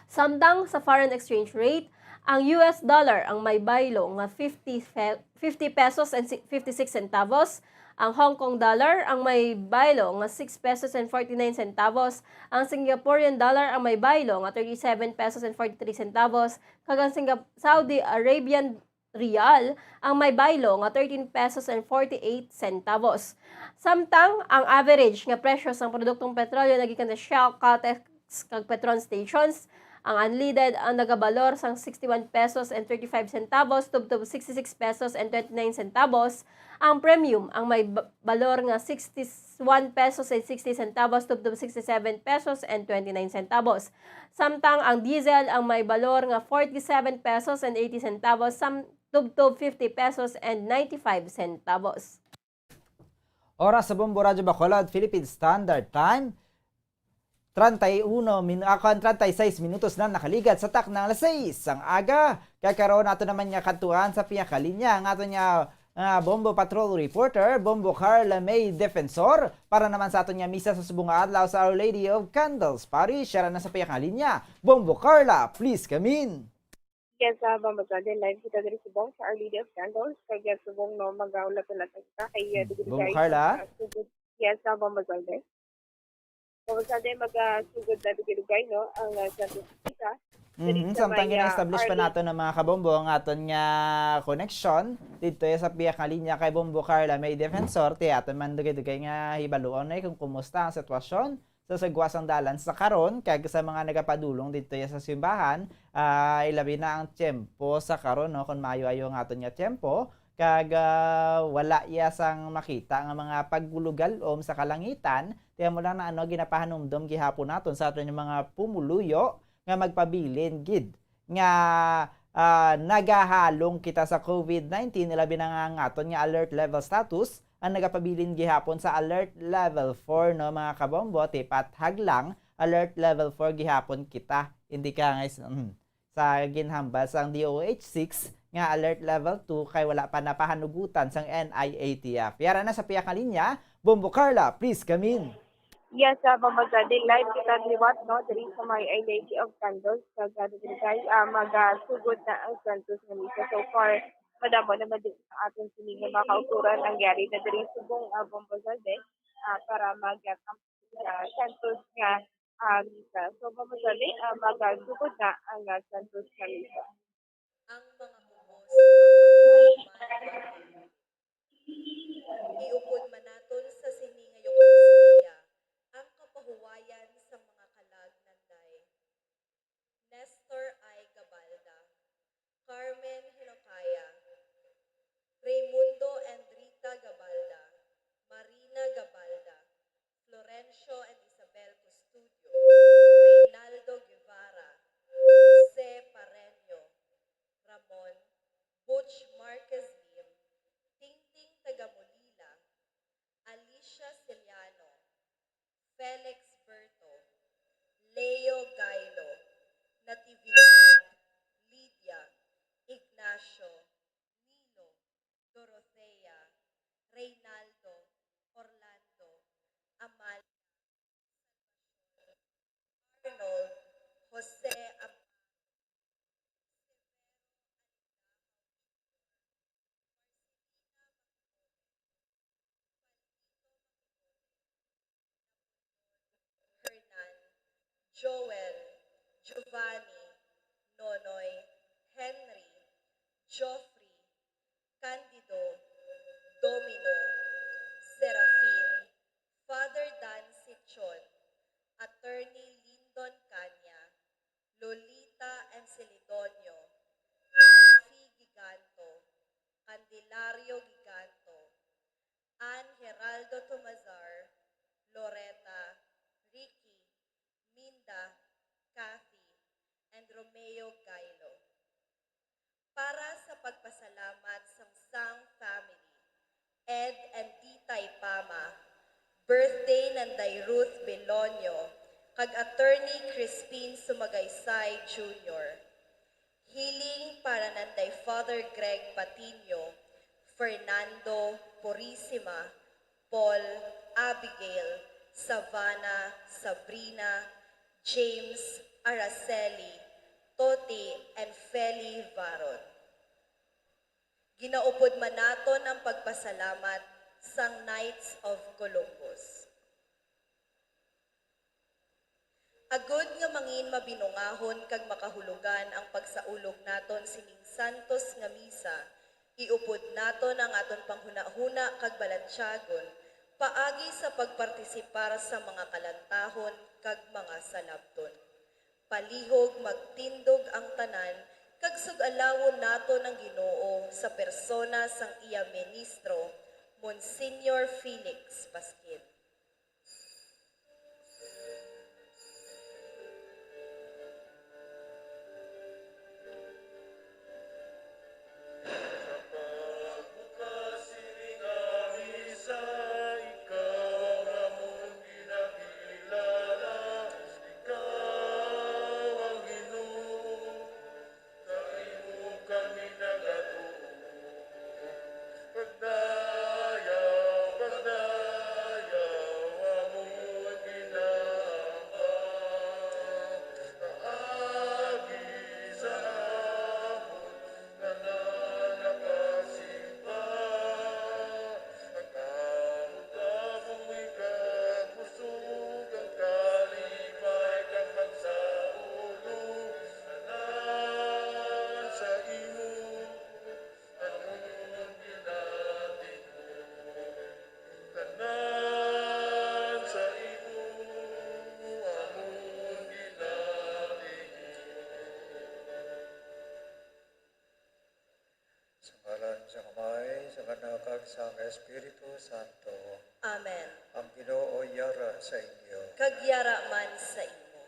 Samtang sa foreign exchange rate, ang U S dollar ang may baylo nga fifty fe-, fifty pesos and si-, fifty-six centavos, ang Hong Kong dollar ang may baylo nga six pesos and forty-nine centavos, ang Singaporean dollar ang may baylo nga thirty-seven pesos and forty-three centavos, kag ang Singa-, Saudi Arabian riyal ang may baylo nga thirteen pesos and forty-eight centavos. Samtang ang average nga presyo sang produktong petrolyo nagikan sa Shell, Caltex, kag Petron stations, ang unleaded ang nagabalor sang sixty-one pesos and thirty-five centavos tubtob sixty-six pesos and twenty-nine centavos, ang premium ang may ba-, balor nga sixty-one pesos and sixty centavos tubtob sixty-seven pesos and twenty-nine centavos. Samtang ang diesel ang may balor nga forty-seven pesos and eighty centavos sam-, tubtob fifty pesos and ninety-five centavos. Oras sa Bombo Radyo Bacolod, Philippine Standard Time. Treinta y uno min-, ah, kuwan, treinta y seis minutos na nakaligat sa taknang alas sais sang aga. Kay karon ato naman nga kadtuan sa pihakalinya ang aton nga, ah, Bombo Patrol Reporter, Bombo Carla May Defensor, para naman sa aton nga misa sa subong nga adlaw sa Our Lady of Candles Parish. Siya na sa pihakalinya. Bombo Carla, please come in. Yes, uh, Bombo Zalde, live kita diri subong sa Our Lady of Candles. Kag yes, subong, no, magaulat-ulat kita kay uh, diri Bombo guys, Carla? uh, sugod. Yes, uh, Bombo Zalde. Bombo Zalde, mag uh, sugod na diri guys, no, ang uh, Santos Misa. Mhm, samtang gina-establish pa nato ng mga kabombo ang aton nga connection dito sa piyak nga linya kay Bombo Carla May Defensor, ti aton man dugay-dugay nga hibaluon na kung kumusta ang sitwasyon sa sagwa sang dalan sa karon, kag sa mga nagapadulong didto ya sa simbahan, ah, ilabi na ang tiyempo sa karon, no, kung maayo-ayo ang aton nga tiyempo, kag, ah, wala ya sang makita nga mga pagulog-alom sa kalangitan, ti amo lang na ano ginapahanumdom gihapon naton sa aton nga mga pumuluyo nga magpabilin gid nga, ah, nagahalong kita sa COVID nineteen, ilabi na nga ang aton nga alert level status ang nagapabilin gihapon sa alert level four, no, mga kabombo, ti pathag lang, alert level four gihapon kita, hindi ka nga is-, mm, sa ginhambal sang D O H six nga alert level two kay wala pa napahanugutan sang N I A T F. Yara na sa piyak nga linya, Bombo Carla, please come in. Yes, uh, Bombo Zalde, live kita liwat, no, diri sa may Our Lady of Candles, kag uh, diri kay uh, magasugod na ang Santos nga Misa. So far, madamo naman din ang aton sini nga mga kauturan ang yari na diri subong, uh, Bombo Zalde, uh, para mag uh, Santos nga uh, Misa. So, Bombo Zalde, uh, magasugod na ang uh, Santos nga Misa. Ang mga ubos makahiuman. Iupod man naton sa sini nga Eukaristiya ang kapahuwayan sang mga kalag nanday. Nestor I. Gabalda, Carmen Hinocaya, Raymundo and Rita Gabalda, Marina Gabalda, Florencio and Isabel Custodio, Reynaldo Guevara, Jose Pareño, Ramon, Butch Marquez Lim, Tingting Tagamulila, Alicia Celiano, Felix Berto, Leo Gailo, Natividad, Lydia, Ignacio, Nilo, Dorothea, Reynaldo, Orlando, Amalia, Salvacion, Arnold, Jose Amparo, Severo Alidahaw Junior, Marcelina Maquibone, Tito Maquibone, Napoleon, Hernan, Joel, Giovanni, Nonoy, Henry, Geoffrey, Candido, Domino, Serafin, Father Dan Sichon, Attorney Lindon Caña, Lolita and Celedonio, Alfie Giganto, Candelario Giganto, Ann Geraldo Tomazar, Loretta, Ricky, Minda, Kathy, and Romeo Gailo. Para sa pagpasalamat sang Sang family, Ed and Titay Pama, birthday Nanday Ruth Belonio, kag Attorney Crispin Sumagaysay Junior. Healing para nanday Father Greg Patiño, Fernando Purisima, Paul, Abigail, Savannah, Sabrina, James, Araceli, Toti, and Feli Varon. Ginaupod man naton ang pagpasalamat sang Knights of Columbus. Agod nga mangin mabinungahon kag makahulugan ang pagsaulog naton sining santos nga misa, iupod naton ang aton panghunahuna kag balatiagon paagi sa pagpartisipar sa mga kalantahon kag mga salabton. Palihog magtindog ang tanan kag sug-alawon naton ang Ginoo sa persona sang iya ministro, Monsignor Felix Pasquin. Sa pagbukas sining misa, ikaw ang amon ginakilala, ikaw ang Ginoo. Sa imo kami nagatuo. Pagdayaw, pagdayaw, amon ginaambag. Paagi sa amon tanan nakasimba. Ang amo-amo ikakusog, ang kalipay kag pagsaulog, tanan sa imo amon ginatindog. Tanan sa imo amon ginatindog. Sa ngalan sang Amay, sang Anak, kag sang Espiritu Santo. Amen. Ang Ginoo yara sa inyo. Kag yara man sa imo.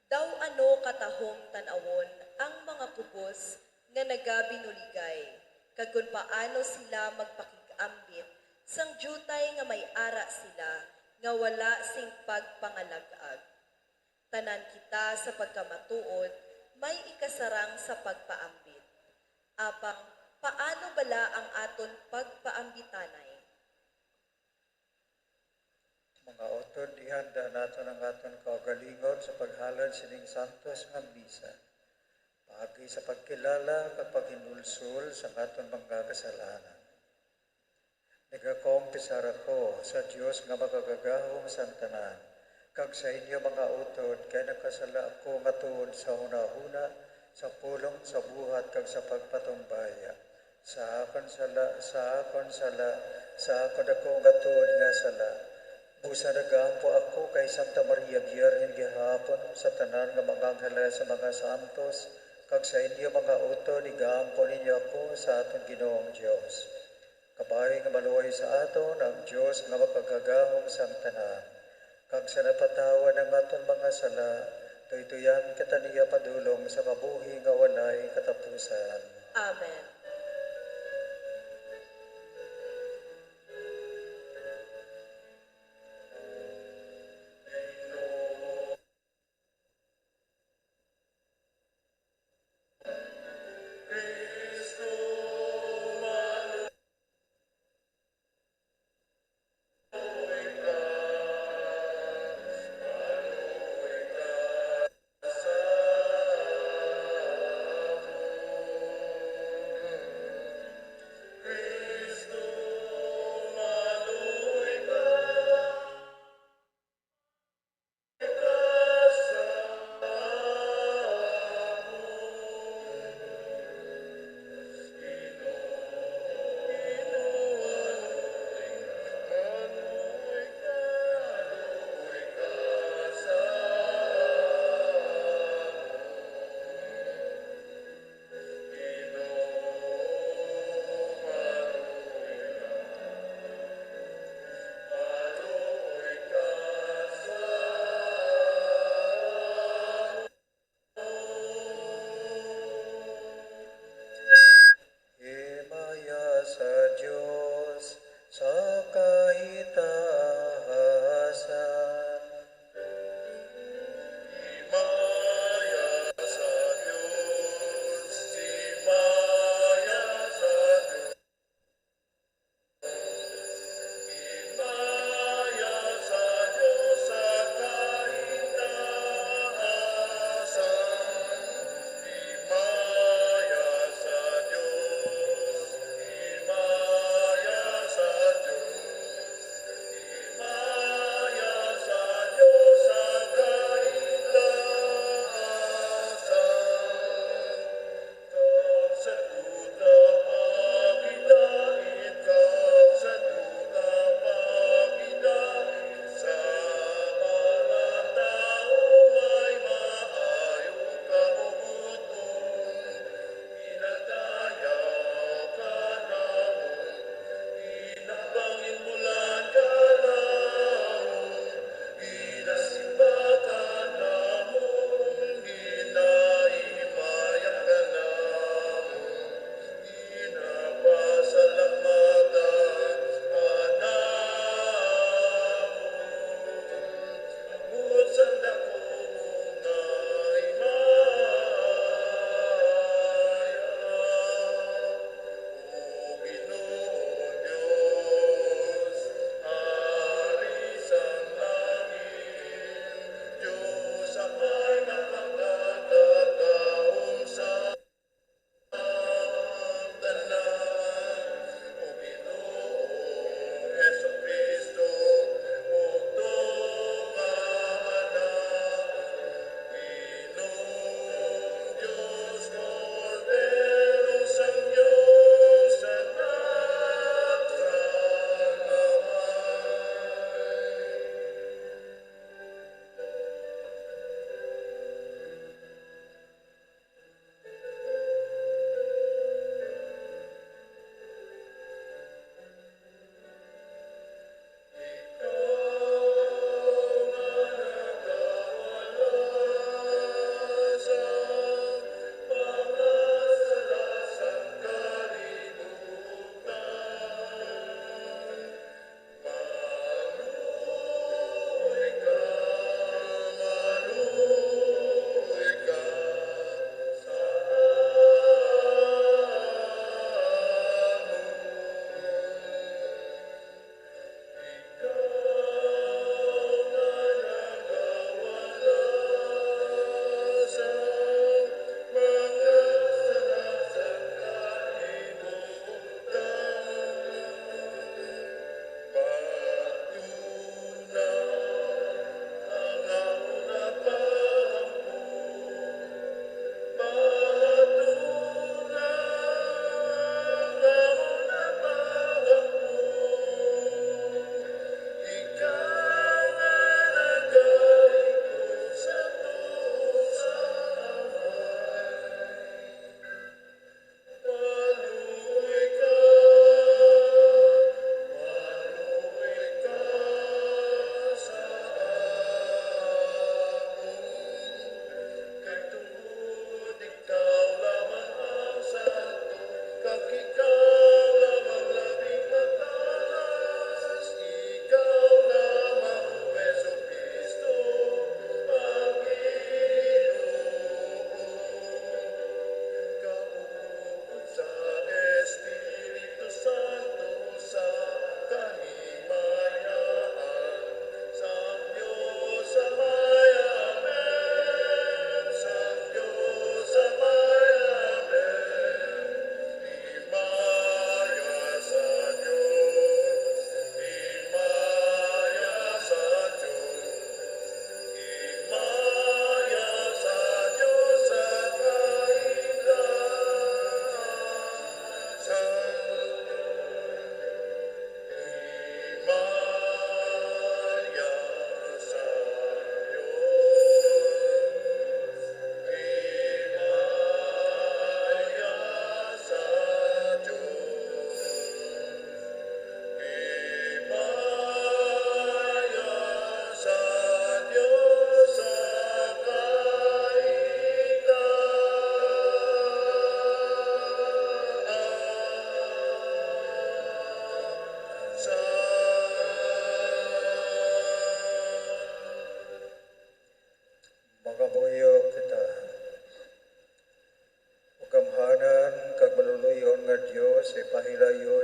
Daw ano katahom tan-awon ang mga kubos nga nagabinuligay, kag kon paano sila magpakig-ambit sang diutay nga may ara sila nga wala sing pagpangalag-ag. Tanan kita sa pagkamatuod may ikasarang sa pagpaambit. Apang paano bala ang aton pagpaambitanay? Mga utod, ihanda naton ang aton kaugalingon sa paghalad sining santos nga misa, paagi sa pagkilala kag paghinulsol sa aton mga kasalanan. Nagakompesar ako sa Dios nga Makagagahom sang tanan, kag sa inyo, mga utod, kay nakasala ako matuod sa hunahuna, sa pulong, sa buhat, kag sa pagpatumbaya. Sa akon sala, sa akon sala, sa akon dako nga tuod nga sala. Busa nagaampo ako kay Santa Maria Birhen gihapon, sa tanan nga mga anghel, sa mga santos, kag sa inyo, mga utod, igaampo ninyo ako sa aton Ginoong Dios. Kabay nga maluoy sa aton ang Dios nga Makagagahom sang tanan, kag sa napatawad ang aton mga sala, tuytuyan kita niya padulong sa kabuhi nga walay katapusan. Amen.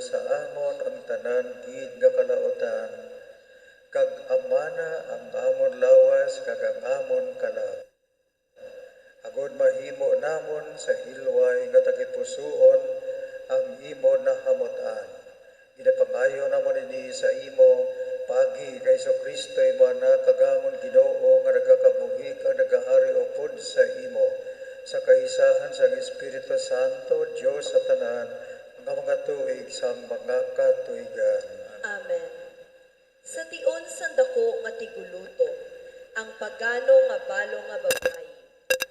sa amon ang tanan gid nga kalautan, kag amana ang amon lawas kag ang amon kalag, agod mahimo namon sa hilway nga tagipusoon ang imo nahamut-an. Ginapangayo namon ini sa imo, paagi kay Jesu-Cristo, imo Anak, kag amon Ginoo, nga nagakabuhi kag nagahari upod sa imo, sa kaisahan sang Espiritu Santo, Dios sa tanan nga mga tuig sang mga katuigan. Amen. Sa tion sang daku nga tiguluto, ang pagano nga balo nga babayi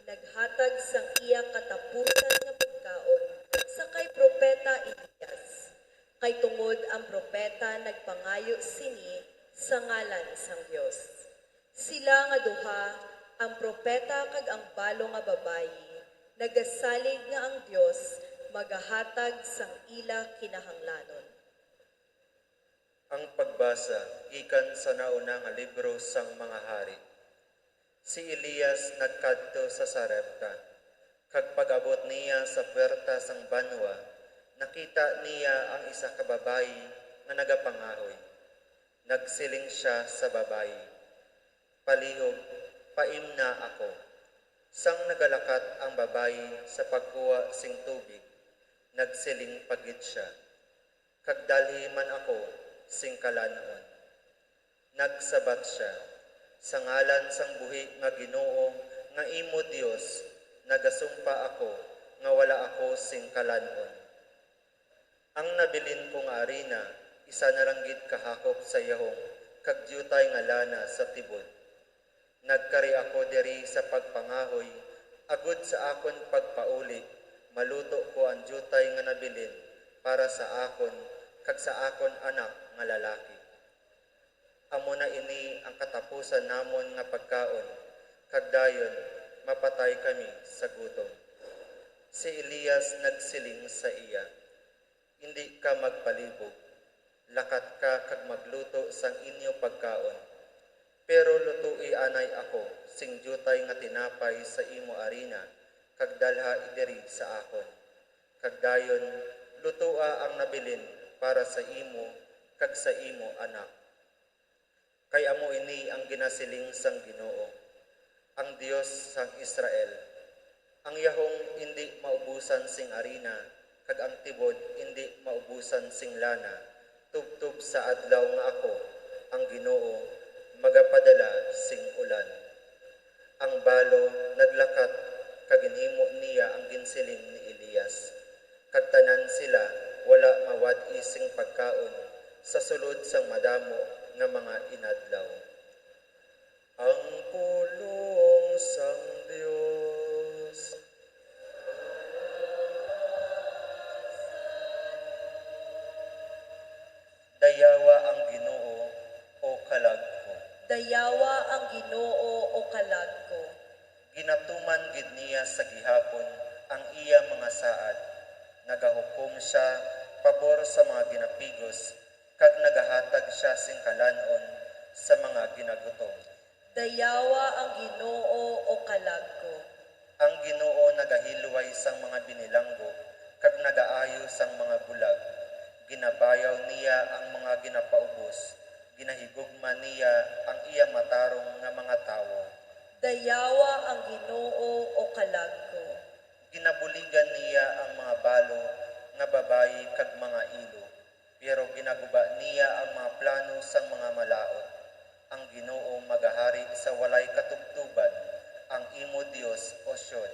naghatag sang iya katapusan nga pagkaon sa kay Propeta Elias, kay tungod ang propeta nagpangayo sini sa ngalan sang Dios. Sila nga duha, ang propeta kag ang balo nga babayi, nagasalig nga ang Dios magahatag sang ila kinahanglanon. Ang pagbasa gikan sa nauna nga libro sang mga hari. Si Elias nagkadto sa Sarepta, kag pag-abot niya sa puwerta sang banwa, nakita niya ang isa ka babayi nga nagapangahoy. Nagsiling sia sa babayi, "Palihog, paimna ako." Sang nagalakat ang babayi sa pagkuha sing tubig, nagsiling pa gid sia, "Kag dalhi man ako sing kalan-on." Nagsabat sia, "Sa ngalan sang buhi nga Ginoo nga imo Dios, nagasumpa ako nga wala ako sing kalan-on." Ang nabilin ko nga arina, isa na lang gid ka hakop sa yahong kag diutay nga lana sa tibod. Nagkari ako diri sa pagpangahoy, agod sa akon pagpauli, maluto ko ang diutay nga nabilin para sa akon kag sa akon anak nga lalaki. Amo na ini ang katapusan namon nga pagkaon, kag dayon mapatay kami sa gutom. Si Elias nagsiling sa iya, "Indi ka magpalibog. Lakat ka kag magluto sang inyo pagkaon. Pero lutoi anay ako sing diutay nga tinapay sa imo arina, kag dalha diri sa akon. Kag dayon, lutoa ang nabilin para sa imo kag sa imo anak." Kay amo ini ang ginasiling sang Ginoo, ang Dios sang Israel, "Ang yahong indi maubusan sing arina, kag ang tibod indi maubusan sing lana, tubtob sa adlaw nga ako, ang Ginoo, magapadala sing ulan." Ang balo naglakat, kag ginhimo niya ang ginsiling ni Elias, kag tanan sila wala mawad-i sing pagkaon sa sulod sang madamo nga mga inadlaw. Ang pulong sang Dios. Dayawa ang Ginoo, o kalag ko. Dayawa ang Ginoo, o kalag ko. Ginatuman gid niya sa gihapon ang iya mga saad. Nagahukom sia pabor sa mga ginapigos, kag nagahatag sia sing kalan-on sa mga ginagutom. Dayawa ang Ginoo, o kalag ko. Ang Ginoo nagahilway sang mga binilanggo, kag nagaayo sang mga bulag. Ginabayaw niya ang mga ginapaubos, ginahigugma niya ang iya matarong nga mga tawo. Dayawa ang Ginoo, o kalag ko. Ginabuligan niya ang mga balo nga babayi kag mga ilo, pero ginaguba niya ang mga plano sang mga malaut. Ang Ginoo magahari sa walay katubtoban, ang imo Dios, O Sion,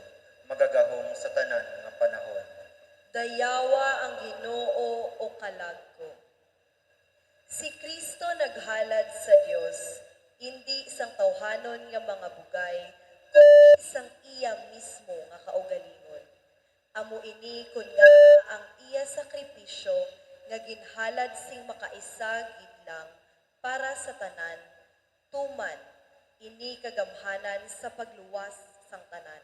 magagahom sa tanan nga panahon. Dayawa ang Ginoo, o kalag ko. Si Cristo naghalad sa Dios, indi sang tawhanon nga mga bugay, kundi sang iya mismo nga kaugalingon. Amo ini kon ngaa ang iya sakripisyo nga ginhalad sing makaisa gid lang para sa tanan, tuman ini kagamhanan sa pagluwas sang tanan.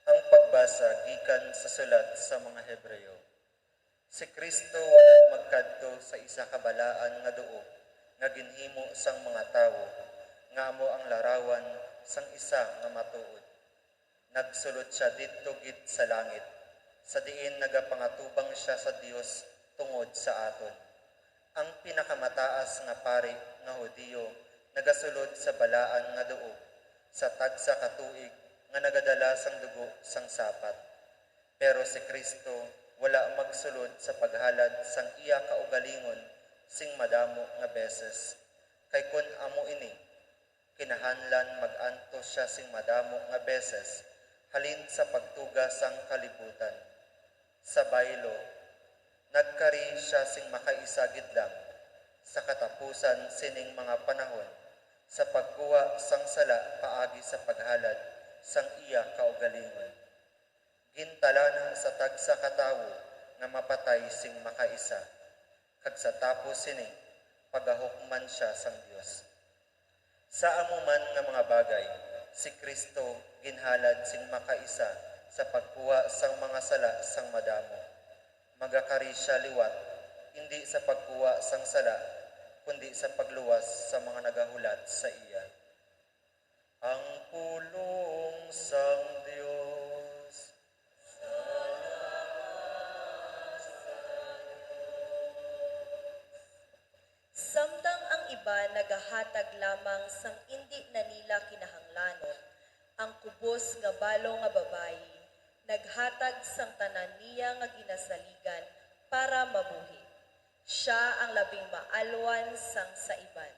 Ang pagbasa gikan sa sulat sa mga Hebreo. Si Cristo wala magkadto sa isa ka balaan nga duog nga ginhimo sang mga tawo, nga amo ang larawan sang isa nga matuod. Nagsulod sia didto gid sa langit, sa diin nagapangatubang sia sa Dios tungod sa aton. Ang pinakamataas nga pari nga Hudiyo nagasulod sa balaan nga duog sa tagsa ka tuig nga nagadala sang dugo sang sapat. Pero si Cristo wala magsulod sa paghalad sang iya kaugalingon sing madamo nga beses, kay kon amo ini, kinahanglan mag-antos sia sing madamo nga beses halin sa pagtuga sang kalibutan. Sa baylo, nagkari sia sing makaisa gid lang sa katapusan sining mga panahon sa pagkuha sang sala paagi sa paghalad sang iya kaugalingon. Gintalana sa tagsa ka tawo nga mapatay sing makaisa, kag sa tapos sini, pagahukman sia sang Dios. Sa amo man nga mga bagay, si Cristo ginhalad sing makaisa sa pagkuha sang mga sala sang madamo. Magakari sia liwat, indi sa pagkuha sang sala, kundi sa pagluwas sa mga nagahulat sa iya. Ang pulong sang Dios. Samtang ang iban nagahatag lamang sang indi na nila kinahanglanon, ang kubos nga balo nga babayi naghatag sang tanan niya nga ginasaligan para mabuhi. Sia ang labing maalwan sang sa iban.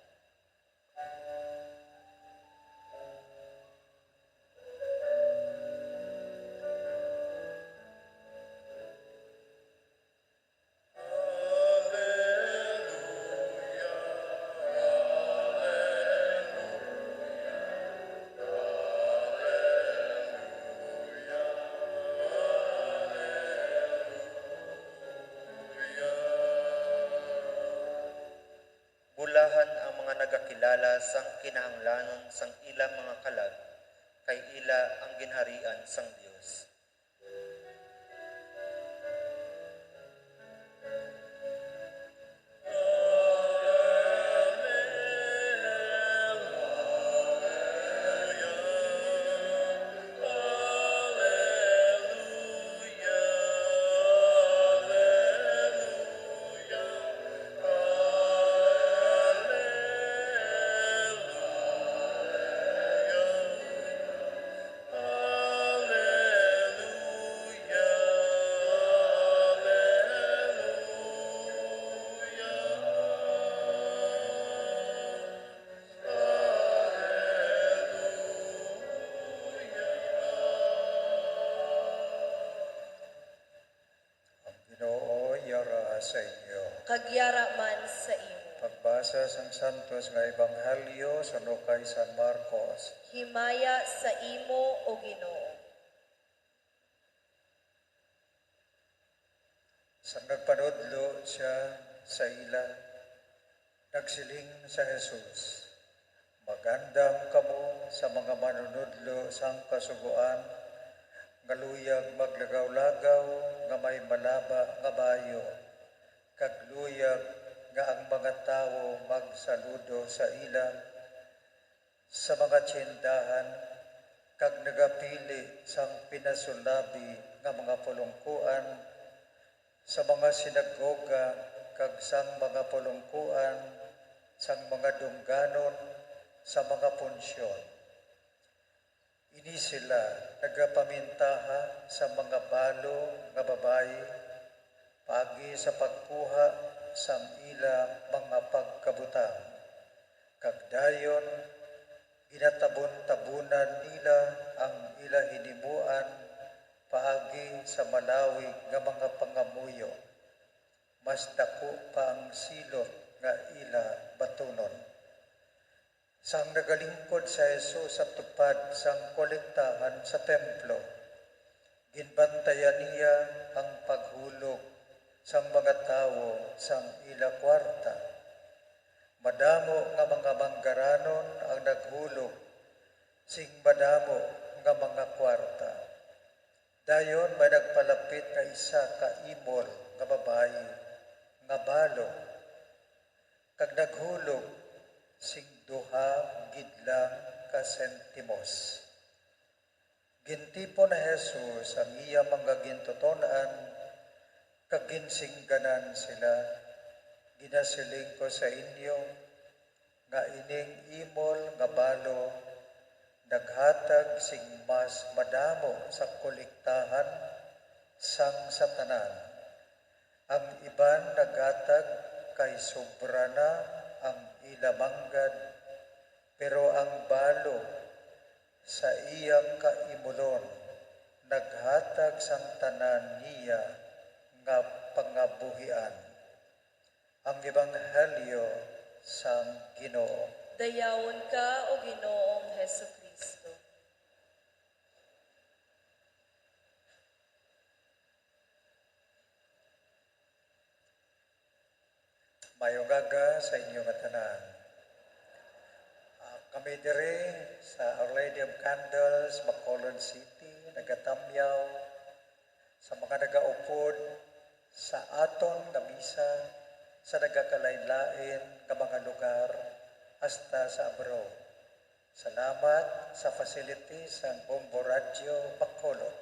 Bulahan ang mga nagakilala sang kinahanglanon sang ila mga kalag, kay ila ang ginharian sang Dios. Ang Ginoo yara sa inyo. Kag yara man sa imo. Pagbasa sang Santos nga Ebanghelyo suno kay San Marcos. Himaya sa imo, O Ginoo. Sang nagpanudlo sia sa ila, nagsiling sa Jesus, "Mag-andam kamo sa mga manunudlo sang Kasugoan nga luyag maglagaw-lagaw nga may malaba nga bayo, kag luyag nga ang mga tawo magsaludo sa ila sa mga tiyendahan, kag nagapili sang pinasulabi nga mga pulongkoan sa mga sinagoga kag sang mga pulongkoan sang mga dungganon sa mga punsyon. Ini sila nagapamintaha sa mga balo nga babayi paagi sa pagkuha sang ila mga pagkabutang, kag dayon ginatabon-tabonan nila ang ila hinimuan paagi sa malawig nga mga pangamuyo. Mas daku pa ang silot nga ila batunon." Sang nagalingkod si Jesus sa tupad sang kolektahan sa templo, ginbantayan niya ang paghulog sang mga tawo sang ila kuwarta. Madamo nga mga manggaranon ang naghulog sing madamo nga mga kuwarta. Dayon may nagpalapit nga isa ka imol nga babayi nga balo, kag naghulog sing duha gid lang ka sentimos. Gintipon ni Jesus ang iya mga gintuton-an, kag ginsingganan sila. Ginasiling ko sa inyo nga ining imol nga balo naghatag sing mas madamo sa kolektahan sang sa tanan. Ang iban naghatag kay sobra na ang ila manggad, pero ang balo sa iya kaimulon naghatag sang tanan niya nga pangabuhian. Ang Ebanghelyo sang Ginoo. Dayawon ka, O Ginoong Jesu-Cristo. Mayong aga sa inyo nga tanan. Ah, kami diri sa Our Lady of Candles, Bacolod City, nagatamyaw sa mga nagaupod sa aton nga misa sa nagakalain-lain nga mga lugar hasta sa abroad. Salamat sa facility sang Bombo Radyo Bacolod.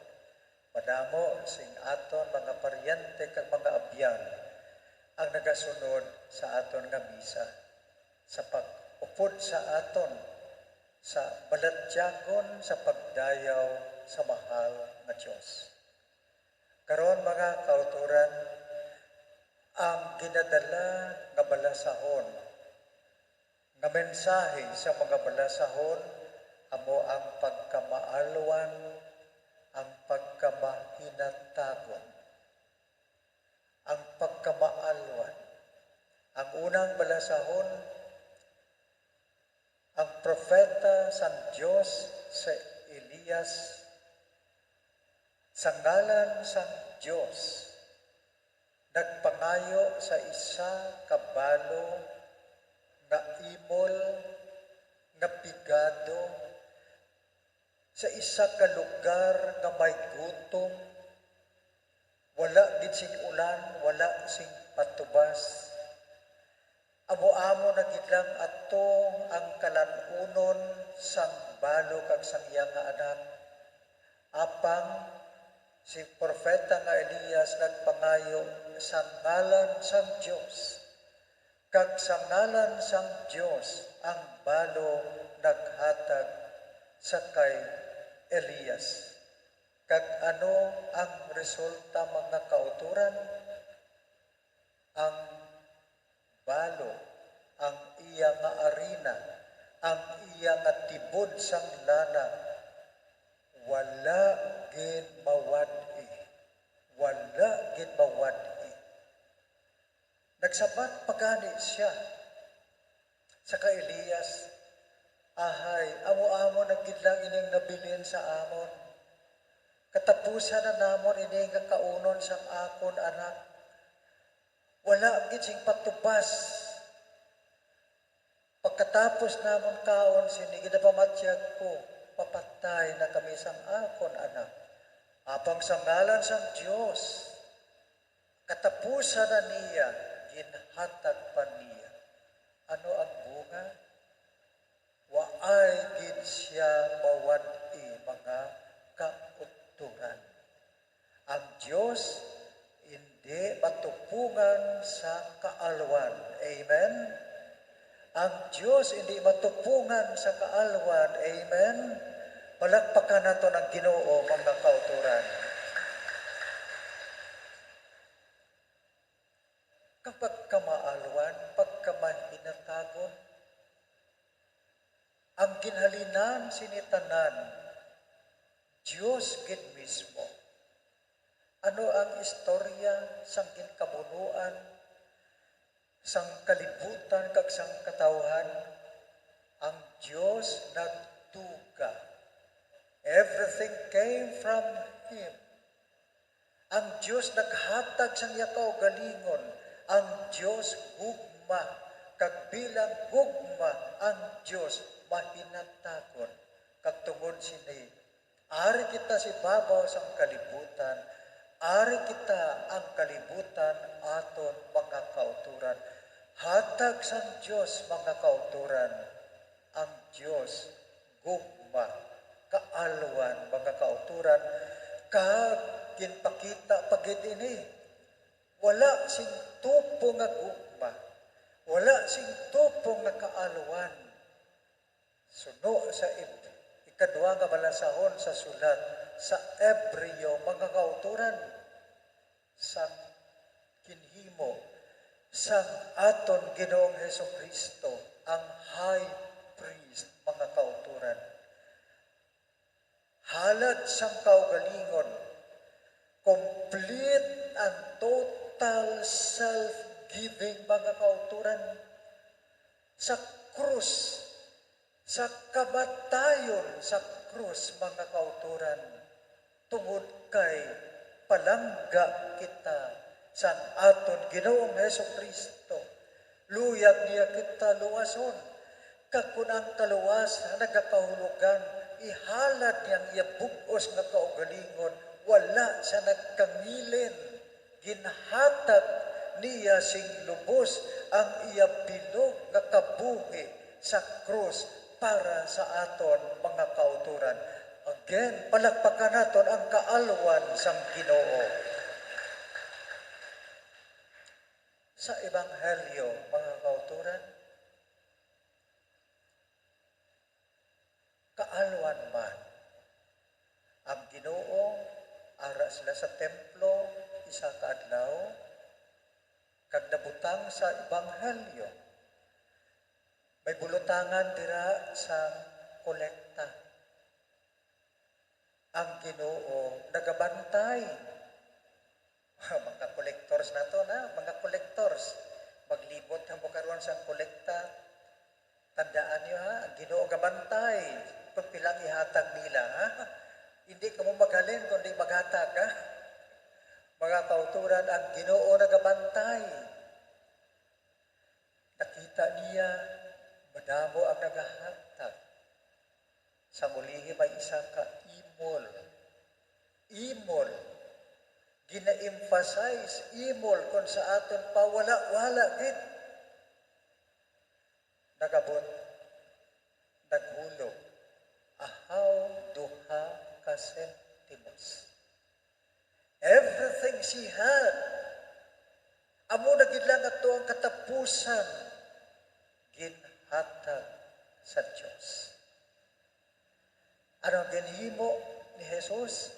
Madamo sing aton mga paryente kag mga abyan ang nagasunod sa aton nga misa. Sa pag-upod sa aton sa balatyagon sa pagdayaw sa mahal nga Dios. Karon, mga kautoran, ang ginadala nga balasahon nga mensahe sa mga balasahon amo ang pagkamaalwan, ang pagkamahinatagon, ang pagkamaalwan. Ang unang balasahon, ang propeta sang Dios si Elias, sa ngalan sang Dios, nagpangayo sa isa ka balo nga imol nga pigado sa isa ka lugar nga may gutom, wala gid sing ulan, wala sing patubas. Amo-amo na gid lang ato ang kalan-unon sang balo kag sang iya nga anak. Apang si propeta nga Elias nagpangayo sa ngalan sang Dios, kag sa ngalan sang Dios ang balo naghatag sa kay Elias. Kag ano ang resulta, mga kautoran? Ang balo, ang iya nga arina, ang iya nga tibod sang lana, wala gid mawad-i. Wala gid mawad-i. Nagsabat pa gani sia sa kay Elias, "Ahay, amo-amo na gid lang ining nabilin sa amon. Katapusan na namon ini nga kaunon sang akon anak. Wala gid sing patubas. Pagkatapos namon kaon sini, ginapamatyag ko, mapatay na kami sang akon anak. Apang sa ngalan sang Dios, katapusan na niya, ginhatag pa niya." Ano ang bunga? Waay gid sia mawad-i, mga kautoran. Ang Dios indi matupongan sa kaalwan. Amen? Ang Dios indi matupongan sa kaalwan. Amen? Palakpakan naton ang Ginoo, mga kautoran. Kag pagkamaalwan, pagkamahinatagon, ang ginhalinan sini tanan, Dios gid mismo. Ano ang istorya sang ginkabunuan sang kalibutan kag sang katawhan? Ang Dios nagtuga. Everything came from Him. Ang Dios naghatag sang iya kaugalingon. Ang Dios gugma, kag bilang gugma ang Dios mahinatagon. Kag tungod sini, ari kita sa ibabaw sang kalibutan, ari kita ang kalibutan aton, mga kautoran. Hatag sang Dios, mga kautoran. Ang Dios gugma, kaalwan, mga kautoran, kag ginpakita pa gid ini Wala sing tupo nga gugma, wala sing tupo nga kaalwan. Suno sa ib-, ikadwa nga balasahon sa sulat sa Hebreo, mga kauturan, sang ginhimo sang aton Ginoong Jesu-Cristo, ang High Priest, mga kauturan. Halad sang kaugalingon, complete and total self-giving, mga kauturan, sa krus, sa kamatayon sa krus, mga kauturan, tungod kay palangga kita sang aton Ginoong Jesu-Cristo. Luyag niya kita luwason, kag kon ang kaluwasan nagakahulogan, ihalad niya ang iya bug-os nga kaugalingon, wala siya nagkangilin. Ginhatag niya sing lubos ang iya bilog nga kabuhi sa krus para sa aton, mga kauturan. Again, palakpakan naton ang kaalwan sang Ginoo. Sa Ebanghelyo, mga kauturan, kaalwan man. Ang Ginoo, ara sila sa templo isa ka adlaw, kag nabutang sa ebanghelyo. May bulotangan dira sang kolekta. Ang Ginoo nagabantay. Mga collectors na to, na, mga collectors. Maglibot na mo karon sang kolekta. Tandaan niyo, ha, ang Ginoo gabantay kung pila ang ihatag nila, ha? Hindi kamo maghalin kung di maghatag, ha? Mga kauturan, ang Ginoo nagabantay. Nakita niya, madamo ang nagahatag. Sa ulihi, may isa ka imol. Imol. Gina-emphasize, imol, kung sa aton pa, wala, wala gid. Nagabot, naghulog, ahaw duha ka sentimos. Everything she had, amo na gid lang ato ang katapusan, ginhatag sa Dios. Ano ang ginhimo ni Jesus?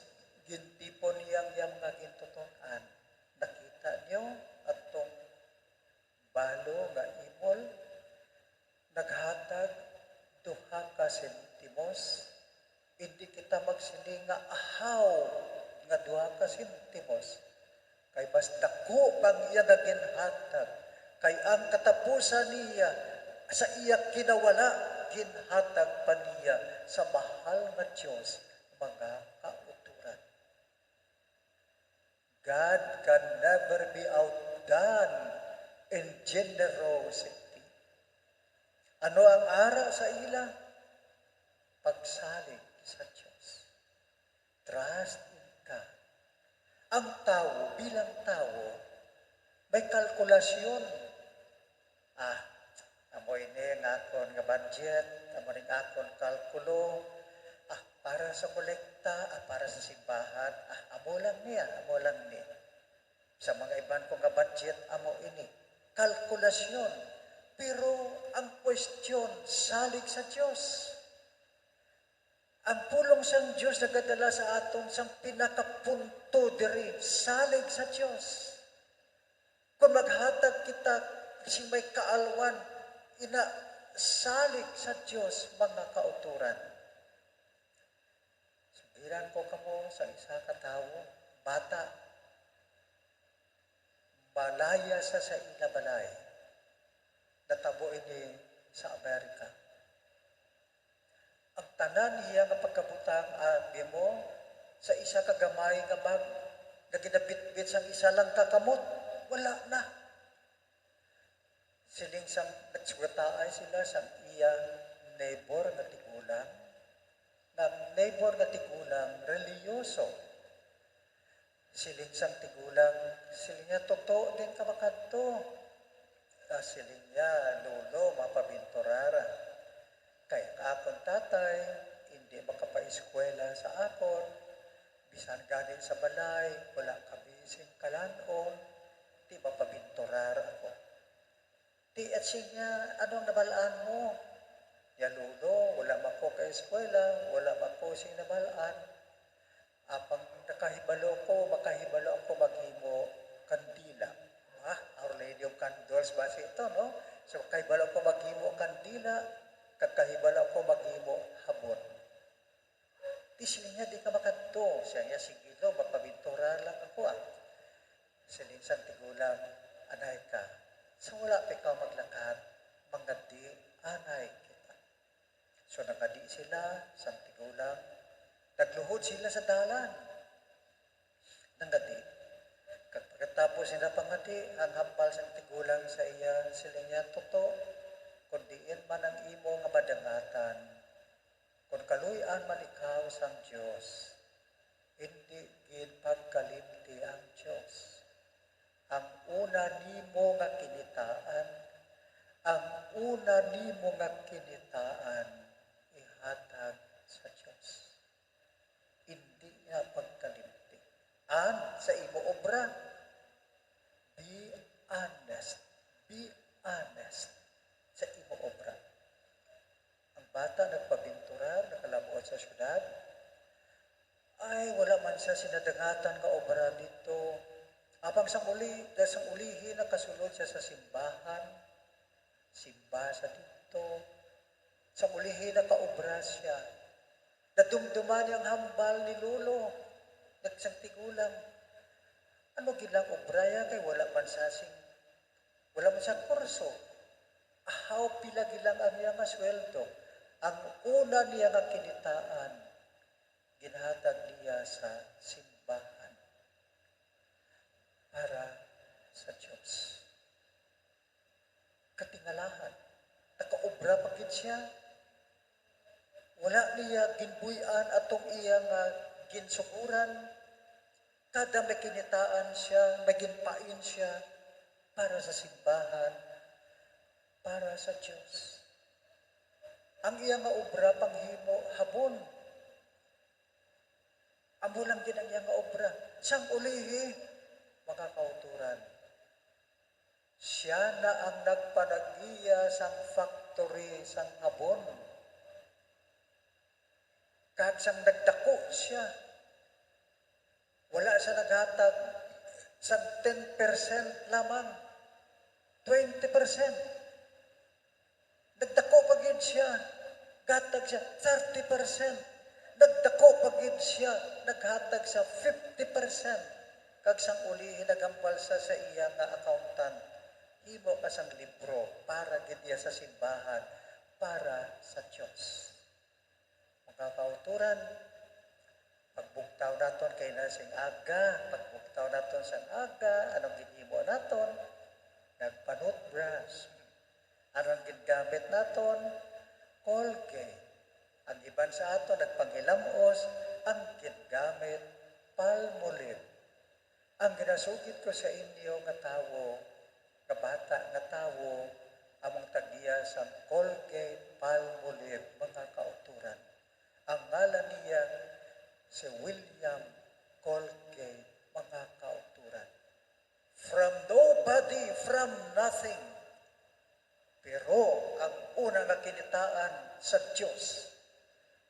Gintipon niya ang iyang mga gintuton-an. Nakita niyo atong balo nga imol? Naghatag duha ka sentimos. Hindi kita magsiling nga ahaw nga duha ka sentimos, kay mas dako pa ang iya nga ginhatag, kay ang katapusan niya sa iya kinawala ginhatag pa niya sa mahal nga Dios, mga kauturan. God can never be outdone in generosity. Ano ang ara sa ila? Pagsalig sa Dios. Trust in God. Ang tawo, bilang tawo, may kalkulasyon. Ah, amo ini ang akon nga budget, amo ning akon kalkulo. Ah, para sa kolekta, ah, para sa simbahan, ah, amo lang niya, amo lang ni. Sa mga iban ko nga budget, amo ini. Kalkulasyon. Pero ang question, salig sa Dios. Ang pulong sang Dios nagadala sa aton sang pinakapunto diri, salig sa Dios. Kung maghatag kita sing may kaalwan, ina, salig sa Dios, mga kauturan. Sugiran ko kamo sa isa ka tawo, bata, malaya sa, sa ila balay. Natabo ini sa Amerika. Ang tanan niya nga pagkabutang, abi mo, sa isa ka gamay nga bag nga ginabitbit sang isa lang ka kamot, wala na. Siling sang nagsugataay sila sang iya neighbor nga tigulang, nga ang neighbor nga tigulang reliyoso. Siling sang tigulang, siling niya, "Totoo din ka makadto." Ah, siling niya, "Lolo, mapabinturara. Kay ang akon tatay, hindi makapaeskwela sa akon. Bisan gani sa balay, wala kami sing kalan-on. Siya, "Ano ang nabal-an mo?" "Ya, Lolo, wala man ko ka eskwela, wala man ko sing nabal-an. Apang nakahibalo ko, makahibalo ako maghimo kandila." Ah, Our Lady of Candles ba si ito, no? So, kahibalo ko maghimo kandila, kag kahibalo ko maghimo habon. Di siling niya, "Di ka makadto." Siya niya, "Sige, Lo, magpabintura lang ako, ah." Siling sang tigulang, "Anay ka, sa wala pa ikaw maglakat, mangadi anay kita." So, nangadi sila sang tigulang, nagluhod sila sa dalan. Nangadi. Kag pagkatapos nila pangadi, ang hambal sang tigulang sa iya, siling niya, "Tuto, kon diin man ang imo nga madangatan, kon kaluy-an man ikaw sang Dios, indi gid pagkalimti ang Dios. Ang una nimo nga kinitaan, ang una nimo nga kinitaan, ihatag sa Dios. Indi nga pagkalimti. And sa imo obra, be honest. Be honest sa imo obra." Ang bata nagpabinturar, nakalab-ot sa syudad. Ay, wala man siya sinadangatan nga obra dito. Apang sang uli, sang ulihi, nakasulod siya sa simbahan. Simba sa dito. Sang ulihi, nakaobra siya. Nadumduman niya ang hambal ni Lolo, nagsang tigulang. Ano gid lang obra ya kay wala man sa sing, wala man sa kurso. Ahaw, pila gid lang ang iya nga sweldo. Ang una niya nga kinitaan, ginhatag niya sa simbahan para sa Dios. Katingalahan, nakaobra pa gid siya. Wala niya ginbuy-an atong iya nga ginsuguran. Kada may kinitaan siya, may ginpain siya para sa simbahan, para sa Dios. Ang iya nga obra panghimo habon. Amo lang gid ang iya nga obra. Sang ulihi, mga kauturan, siya na ang nagpanag-iya sang factory sang habon. Kag sang nagdako siya, wala siya naghatag sang ten percent lamang, twenty percent. Nagdako pa gid siya, gatag siya thirty percent. Nagdako pa gid siya, naghatag sa fifty percent. Kag sang ulihi, naghambal sa, sa iya nga accountant, "Himo ka sang libro para gid iya sa simbahan, para sa Dios." Mga kauturan, pagbugtaw naton kay na sing aga, pagbugtaw naton sang aga, anong ginhimo naton? Nagpa-toothbrush. Anong gingamit naton? Colgate. Ang iban sa aton nagpanghilamos, ang gingamit, Palmolive. Ang ginasugid ko sa inyo nga tawo, nga bata nga tawo, among tag-iya sang Colgate Palmolive, mga kauturan. Ang ngalan niya si William Colgate, mga kauturan. From nobody, from nothing. Pero ang una nga kinitaan sa Dios,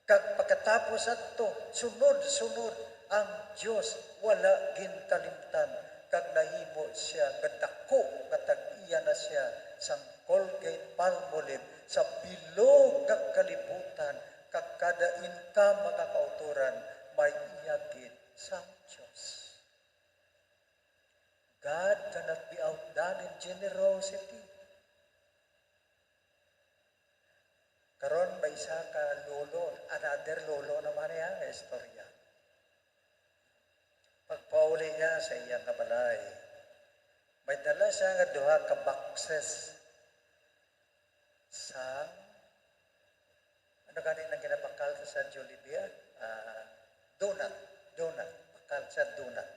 kag pagkatapos adto, sunod-sunod ang Dios wala ginkalimtan, kag nahimo sia nga dako nga tag-iya na sia sang Colgate Palmolive sa bilog nga kalibutan, kag kada income, mga kauturan, may iya gid sang Dios. God cannot be outdone in generosity. Karon may isa ka lolo, another lolo naman niya nga istorya. Pagpauli niya sa iya nga balay, may dala siya nga duha ka boxes sang, ano gani nang ginabakal sa Jollibee, ah? Ah, donut, donut, bakal sa donut.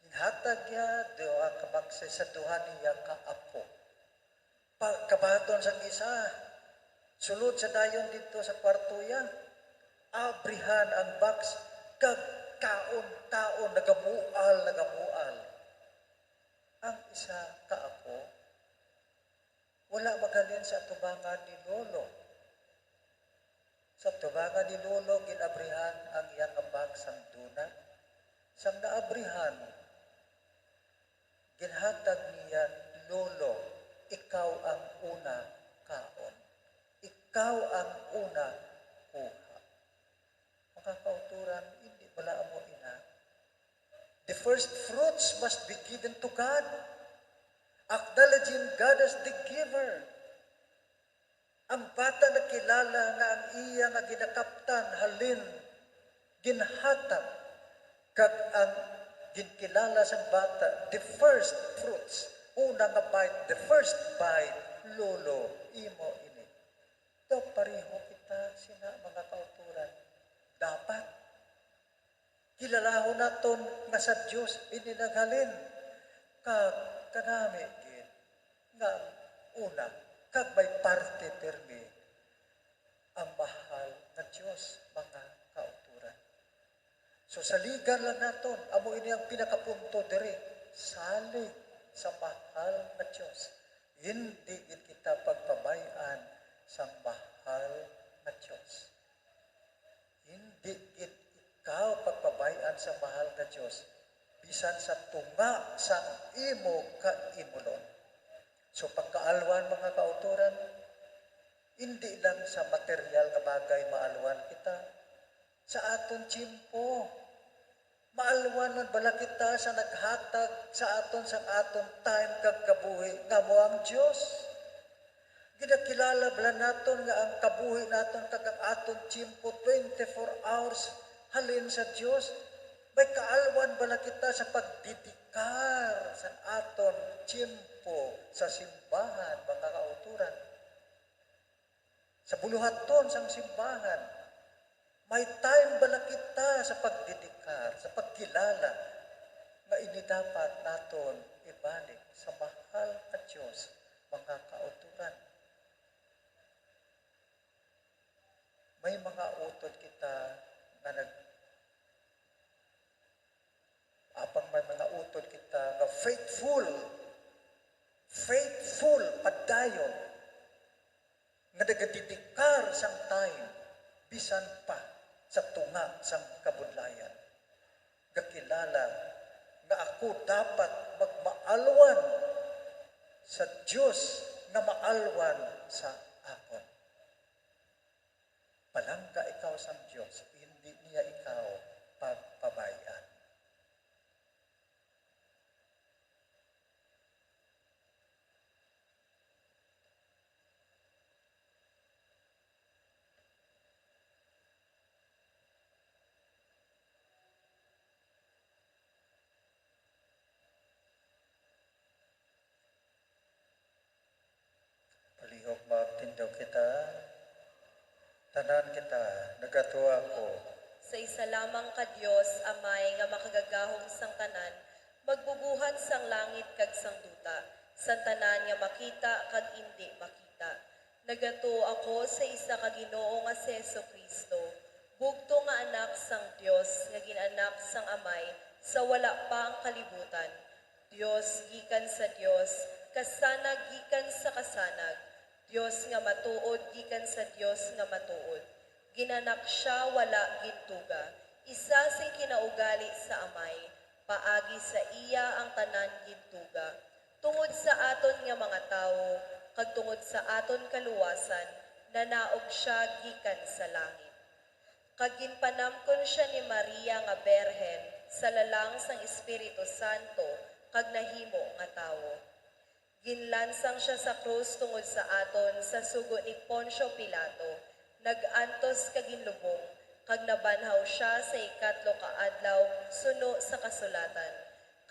Ginhatag niya duha ka boxes sa duha niya ka apo. Pagkabaton sang isa, sulod sa dayon didto sa kwarto niya, abrihan ang box, kag kaon, kaon, nagamual, nagamual. Ang isa ka apo, Wala maghalin sa atubangan ni Lolo. Sa atubangan ni Lolo, ginabrihan ang iya nga bag sang donut. Sang naabrihan, ginhatag niya, "Lolo, ikaw ang una kaon. Ikaw ang una kuha." Mga kauturan, hindi bala amo ina? The first fruits must be given to God, acknowledging God as the giver. Ang bata nagkilala nga ang iya nga ginakaptan halin ginhatag, kag ang ginkilala sang bata, the first fruits, una nga bite, the first bite, "Lolo, imo ini." Daw pareho kita sina, mga kauturan. Dapat kilalahon naton nga sa Dios ini naghalin, kag kanami gid nga ang una kag may parte pirmi ang mahal nga Dios, mga kauturan. So, saligan lang naton, amo ini ang pinakapunto diri, salig sa mahal nga Dios. Hindi gid kita pagpabay-an sang mahal nga Dios. Hindi gid ikaw pagpabay-an sa mahal nga Dios, bisan sa tunga sang imo kaimulon. So, pagkaalwan, mga kauturan, hindi lang sa material nga bagay maalwan kita. Sa aton tiyempo, maalwan man bala kita sa naghatag sa aton sang aton time kag kabuhi, nga amo ang Dios? Ginakilala bala naton nga ang kabuhi naton kag ang aton tiyempo, twenty-four hours, halin sa Dios? May kaalwan bala kita sa pagdedikar sa aton tiyempo sa simbahan, mga kauturan? Sa buluhaton sang simbahan, may time bala kita sa pagdedikar, sa pagkilala nga ini dapat naton ibalik sa mahal nga Dios, mga kauturan? May mga utod kita nga nag-, apang may mga utod kita nga faithful, faithful padayon, nga nagadedikar sang time bisan pa sa tunga sang kabudlayan. Gakilala nga ako dapat magmaalwan sa Dios nga maalwan sa akon. Palangga ikaw sang Dios, hindi niya ikaw pagpabay-an. Palihog magtindog kita. Tanan kita, nagatuo ako. Sa isa lamang ka Dios, Amay nga makagagahom sang tanan, magbubuhat sang langit kag sang duta, sang tanan nga makita kag indi makita. Nagatuo ako sa isa ka Ginoo nga si Jesu-Cristo, bugtong nga Anak sang Dios, nga gin-anak sang Amay sa wala pa ang kalibutan. Dios gikan sa Dios, kasanag gikan sa kasanag, Dios nga matuod gikan sa Dios nga matuod. Gin-anak sia wala gintuga, isa sing kinaugali sa Amay, paagi sa iya ang tanan gintuga. Tungod sa aton nga mga tawo, kag tungod sa aton kaluwasan, nanaog sia gikan sa langit. Kag ginpanamkon sia ni Maria nga birhen sa lalang sang Espiritu Santo, kag nahimo nga tawo. Ginlansang sia sa krus tungod sa aton sa sugo ni Poncio Pilato, nag-antos kag ginlubong, kag nabanhaw sia sa ikatlo ka adlaw suno sa kasulatan,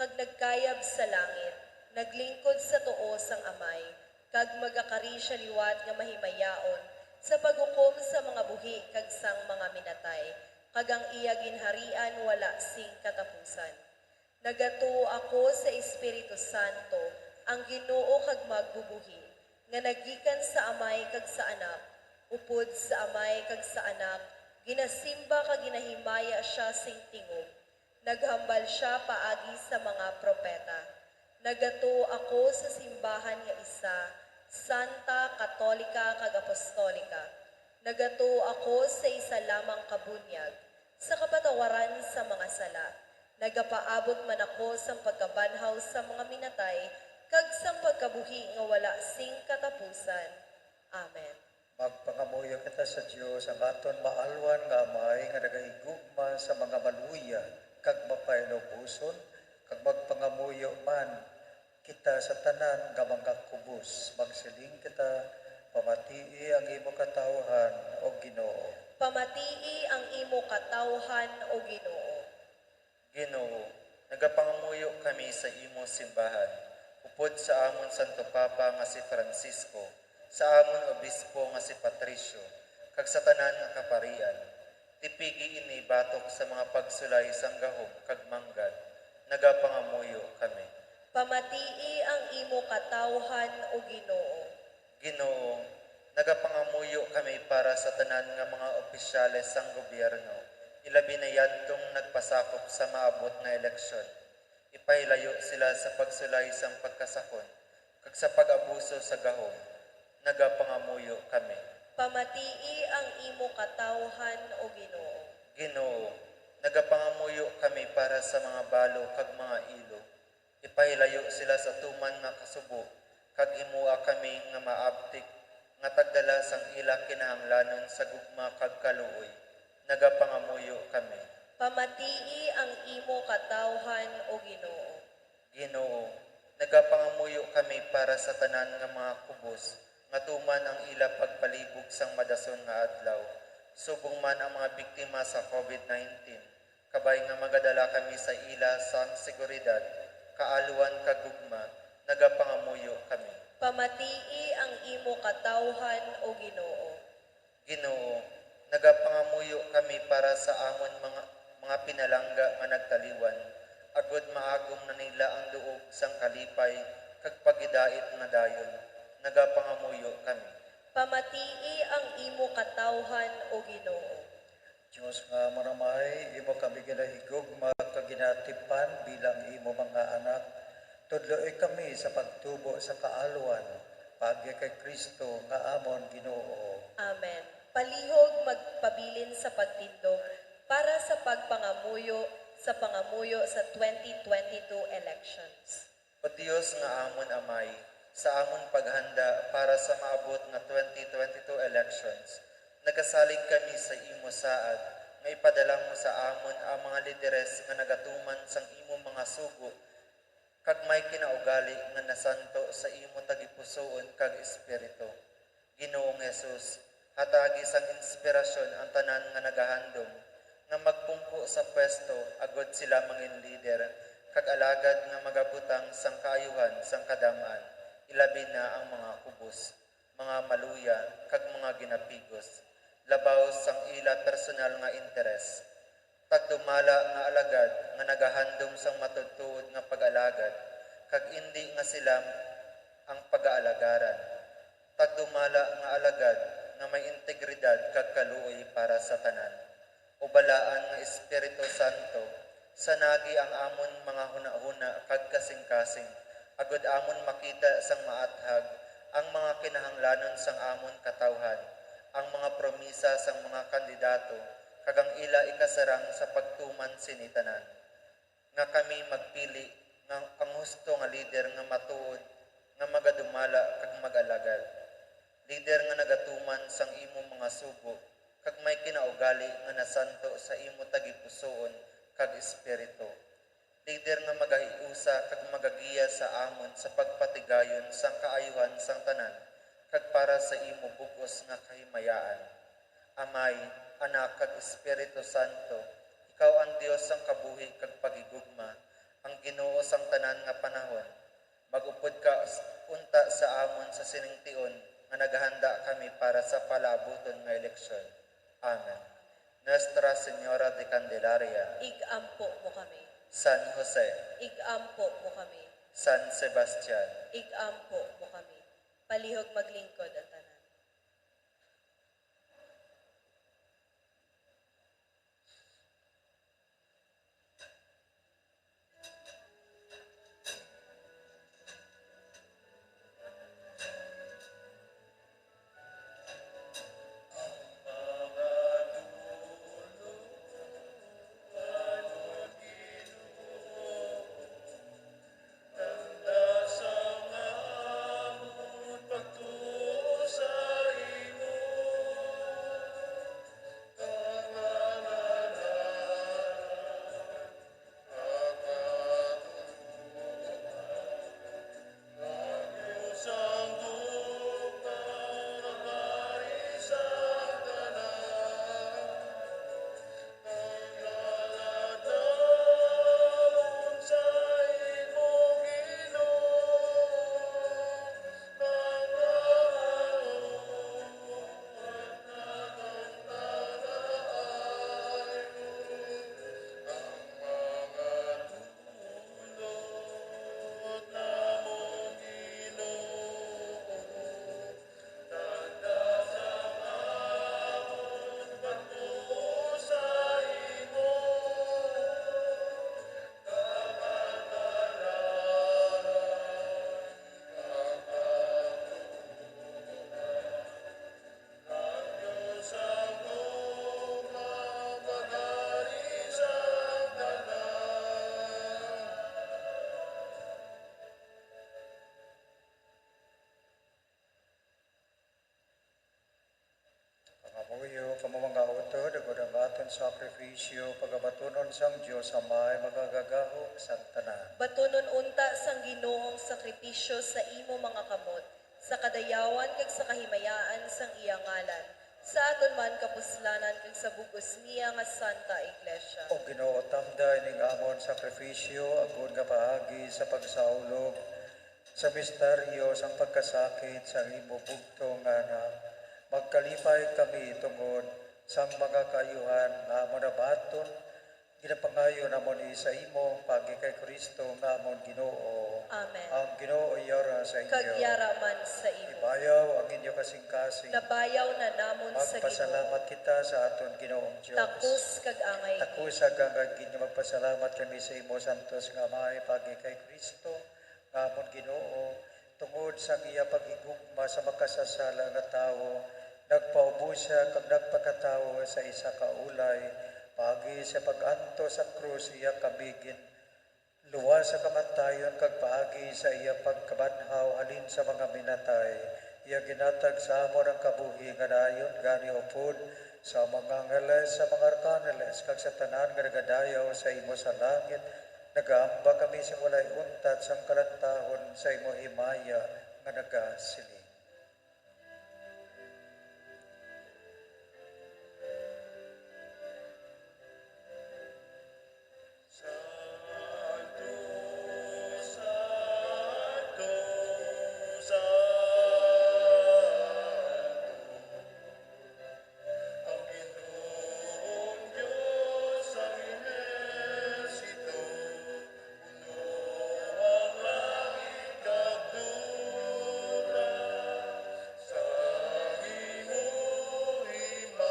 kag nagkayab sa langit, naglingkod sa tuo sang Amay, kag magakari sia liwat nga mahimayaon sa paghukom sa mga buhi kag sang mga minatay, kag ang iya ginharian wala sing katapusan. Nagatuo ako sa Espiritu Santo, ang Ginoo kag magbubuhi, nga nagikan sa Amay kag sa Anak, upod sa Amay kag sa Anak, ginasimba kag ginahimaya sia sing tingob. Naghambal sia paagi sa mga propeta. Nagatuo ako sa simbahan nga isa, Santa, Katolika, kag Apostolika. Nagatuo ako sa isa lamang ka bunyag, sa kapatawaran sa mga sala. Nagapaabot man ako sang pagkabanhaw sa mga minatay, kag sang pagkabuhi nga wala sing katapusan. Amen. Magpangamuyo kita sa Dios, ang aton maalwan nga Amay, nga nagahigugma sa mga maluya kag mapainuboson, kag magpangamuyo man kita sa tanan nga mga kubos. Magsiling kita, pamatii ang imo katawhan, O Ginoo. Pamatii ang imo katawhan, O Ginoo. Ginoo, nagapangamuyo kami sa imo simbahan, upod sa amon Santo Papa nga si Francisco, sa amon Obispo nga si Patricio, kag sa tanan nga kaparian. Tipigi ini batok sa mga pagsulay sang gahom kag manggad. Nagapangamuyo kami. Pamatii ang imo katawhan, O Ginoo. Ginoo, nagapangamuyo kami para sa tanan nga mga opisyales sang gobyerno, ilabi na yadtong nagpasakop sa maabot nga eleksyon. Ipahilayo sila sa pagsulay sang pagkasakon kag sa pag-abuso sa gahom. Nagapangamuyo kami. Pamatii ang imo katawhan, O Ginoo. Ginoo, nagapangamuyo kami para sa mga balo kag mga ilo. Ipahilayo sila sa tuman nga kasubo, kag himoa kami nga maabtik, nga tagdala sang ila kinahanglanon sa gugma kag kaluoy. Nagapangamuyo kami. Pamatii ang imo katawhan, O Ginoo. Ginoo, nagapangamuyo kami para sa tanan nga mga kubos, nga tuman ang ila pagpalibog sang madason nga adlaw, subong man ang mga biktima sa covid nineteen, kabay nga magadala kami sa ila sang seguridad, kaalwan, kag gugma. Nagapangamuyo kami. Pamatii ang imo katawhan, O Ginoo. Ginoo, nagapangamuyo kami para sa amon mga, mga pinalangga nga nagtaliwan, agod maagom na nila ang duog sang kalipay kag paghidait nga dayon. Nagapangamuyo kami. Pamatii ang imo katawhan, O Ginoo. Dios nga amon Amay, imo kami ginahigugma kag ginatipan bilang imo mga anak. Tudloi kami sa pagtubo sa kaalwan, paagi kay Cristo nga amon Ginoo. Amen. Palihog magpabilin sa pagtindog para sa pagpangamuyo sa pangamuyo sa twenty twenty-two elections. O Dios nga amon Amay, sa amon paghanda para sa maabot nga twenty twenty-two elections, nagasalig kami sa imo saad nga ipadala mo sa amon ang mga lideres nga nagatuman sang imo mga sugo kag may kinaugali nga nasanto sa imo tagipusoon kag Espiritu. Ginoong Jesus, hatagi sang inspirasyon ang tanan nga nagahandom nga magpungko sa pwesto agod sila mangin lider kag alagad nga magabutang sang kaayuhan sang kadam-an, ilabi na ang mga kubos, mga maluya, kag mga ginapigos, labaw sang ila personal nga interes. Tagdumala nga alagad nga nagahandom sang matuod-tuod nga pag-alagad, kag indi nga sila ang pagaalagaran. Tagdumala nga alagad nga may integridad kag kaluoy para sa tanan. O Balaan nga Espiritu Santo, sanagi ang amon mga hunahuna kag kasingkasing, agod amon makita sang maathag ang mga kinahanglanon sang amon katawhan, ang mga promisa sang mga kandidato, kag ang ila ikasarang sa pagtuman sini tanan. Nga kami magpili nga ang husto nga lider nga matuod, nga magadumala kag mag-alagad. Lider nga nagatuman sang imo mga sugo, kag may kinaugali nga nasanto sa imo tagipusoon kag espiritu. Lider nga magahiusa kag magagiya sa amon sa pagpatigayon sang kaayuhan sang tanan, kag para sa imo bug-os nga kahimayaan. Amay, Anak, kag Espiritu Santo, ikaw ang Dios sang kabuhi kag paghigugma, ang Ginoo sang tanan nga panahon. Mag-upod ka s-, unta sa amon sa sining tion nga naghanda kami para sa palaabuton nga eleksyon. Amen. Nuestra Señora de Candelaria. Ig-ampo mo kami. San Jose. Ig-ampo mo kami. San Sebastian. Ig-ampo mo kami. Palihog maglingkod ang tanan. Muyo kamo mga utod, agod ang aton sakripisyo pagabatunon sang Dios Amay magagagahom sang tanan. Batunon unta sang Ginoong sakripisyo sa imo mga kamot, sa kadayawan kag sa kahimayaan sang iya ngalan, sa aton man kapuslanan kag sa bug-os niya nga Santa Iglesia. O Ginoo, tamda ining amon sakripisyo agod nga paagi sa pagsaulog sa misteryo sang pagkasakit sang imo bugtong nga Anak, magkalipay kami tungod sang mga kaayuhan nga amon nabaton. Ginapangayo namon ini sa imo paagi kay Cristo nga amon Ginoo. Amen. Ang Ginoo yara sa inyo. Kag yara man sa imo. Ibayaw ang inyo kasingkasing. Nabayaw na namon sa Ginoo. Magpasalamat kita sa aton Ginoong Dios. Takos kag angay. Takos kag angay gid nga magpasalamat kami sa imo, santos nga Amay, paagi kay Cristo nga amon Ginoo, tungod sang iya paghigugma sa makasasala nga tawo, nagpaubos sia kag nagpakatawo sa isa ka ulay. Paagi sa pag-antos sa krus, iya kami ginluwas sa kamatayon, kag paagi sa iya pagkabanhaw halin sa mga minatay, iya ginhatag sa amon ang kabuhi nga nayon. Gani upod sa mga angeles, sa mga arkangeles, kag sa tanan nga nagadayaw sa imo sa langit, nagaamba kami sing walay untat sang kalantahon sa imo himaya nga nagasiling: Santo, santo, santo, ang Ginoong Dios sang ehersito, puno ang langit kag duta sang imo himaya.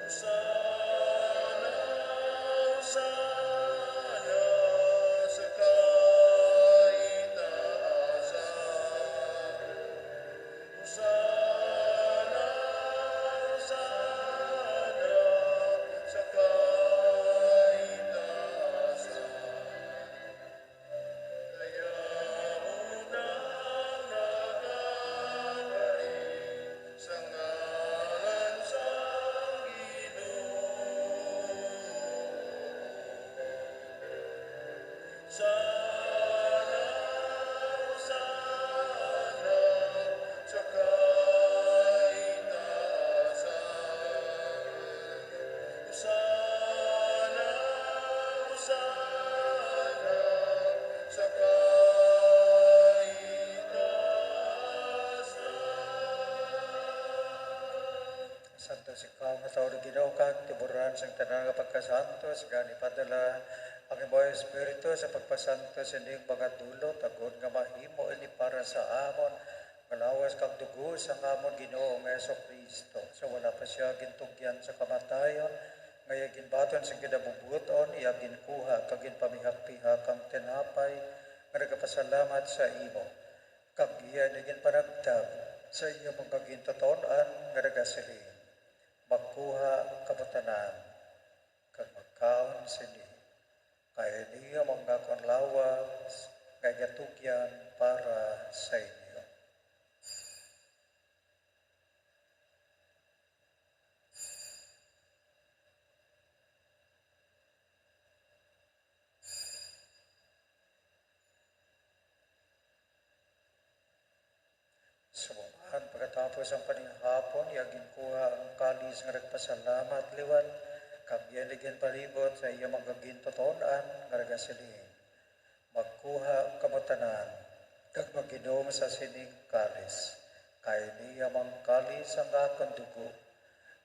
Hosanna, Hosanna sa kaitaasan. Hosanna, Hosanna sa kaitaasan. Kaya mo nang nagakari sa ngalan sang Ginoo. Hosanna, Hosanna sa kaitaasan. Hosanna, Hosanna sa kaitaasan. Santos ikaw nga Tawo, Ginoo, kag tiburan sang tanan nga pagkasantos, gani padala ang imo Espiritu sa pagpasantos sining mga dulot, agod nga mahimo ini para sa amon nga lawas kag dugo sang amon Ginoo nga Jesu-Cristo, sa wala pa sia gintugyan sa kamatayon, nga iya ginbaton sang kinabubuton, iya ginkuha kag ginpamihak-pihak ang tinapay nga nagapasalamat sa imo, kag iya ini ginpanagtag sa inyo mga gintuton-an nga nagasiling: Magkuha kamo tanan kag magkaon sini, kay ini amo ang akon lawas nga ginatugyan para sa inyo. Subong man, pagkatapos ang paninghapon, iya ginkuha ang kalis nga nagpasalamat liwat, kag iya ini ginpalibot sa iya mga gintuton-an nga nagasiling: Magkuha kamo tanan, kag mag-inom sa sining kalis, kay ini amo ang kalis sang akon dugo,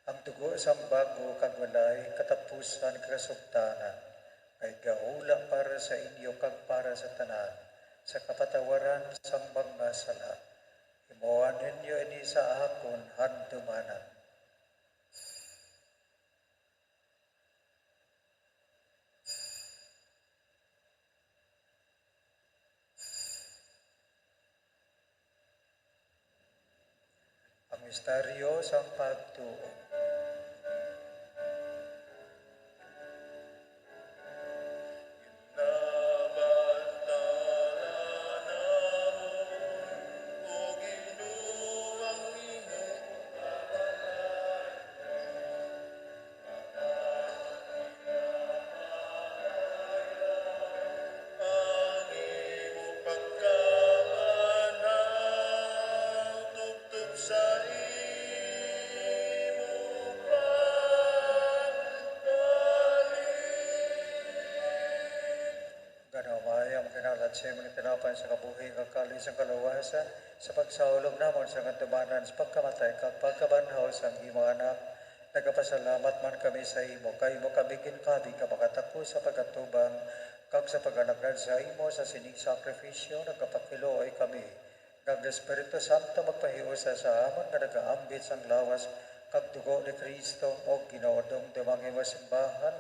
ang dugo sang bag-o kag walay katapusan nga kasugtanan, nga igahula para sa inyo kag para sa tanan, sa kapatawaran sang mga sala. Himoa ninyo ini sa akon handumanan. Ang misteryo sang pagtuo. Ginabantala namon, o Sa imong tinapan sa kabuhi nga kalis ang kalawasan, sa pagsaulog namon sa katumanan sa pagkamatay kag pagkabanhaw sang imong Anak, nagapasalamat man kami sa imo, kay imo kami ginkabi nga makatakos sa pagkatubang kag sa pag-alagad sa imo. Sa sining sakrifisyo nagapakiluoy kami nga ang Espiritu Santo magpahiusa sa amon nga nagaambit sang lawas kag dugo ni Cristo, o Ginoo, dumduma ang imo simbahan,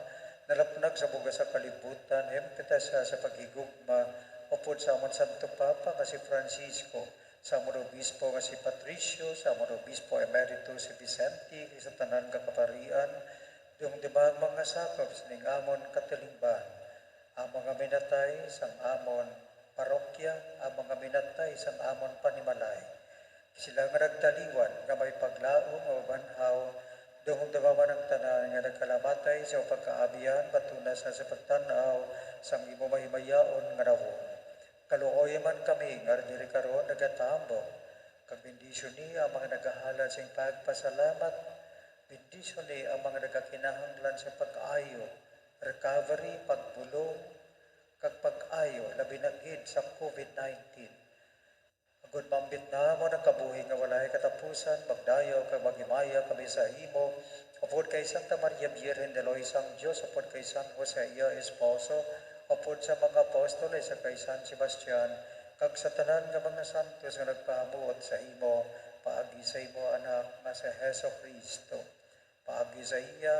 nalapnag sa bugas sa kalibutan, hempita siya sa paghigugma upod sa amon Santo Papa nga si Francisco, sa amon obispo nga si Patricio, sa amon obispo emerito si Vicente, kag sa tanan nga kaparian, dumduma ang mga sakop sining amon katilingban, ang mga minatay sang amon parokya, ang mga minatay sang amon panimalay. Sila nga nagtaliwan nga may paglaom nga mabanhaw, dumduma man ang tanan nga nagkalamatay sa pagkaabihan, baton na sa, sa pagtan-aw sang imo mahimayaon nga nawong. Kaluoy man kami nga diri karon nagatambong, kag bendisyoni ang mga nagahalad sing pagpasalamat. Bendisyoni ang mga nagakinahanglan sa pag-ayo, recovery, pagbulong, kag pag-ayo, labi na gid sa covid nineteen. Agod maambit namon ang kabuhi nga walay katapusan, magdayaw kag maghimaya kami sa imo, upod kay Santa Maria Birhen de Lourdes sang Dios, upod kay San Jose iya esposo, upod sa mga apostoles, sa kay San Sebastian, kag sa tanan nga mga santos nga nagpahamuot sa imo, paagi sa imo Anak nga si Jesu-Cristo. Paagi sa iya,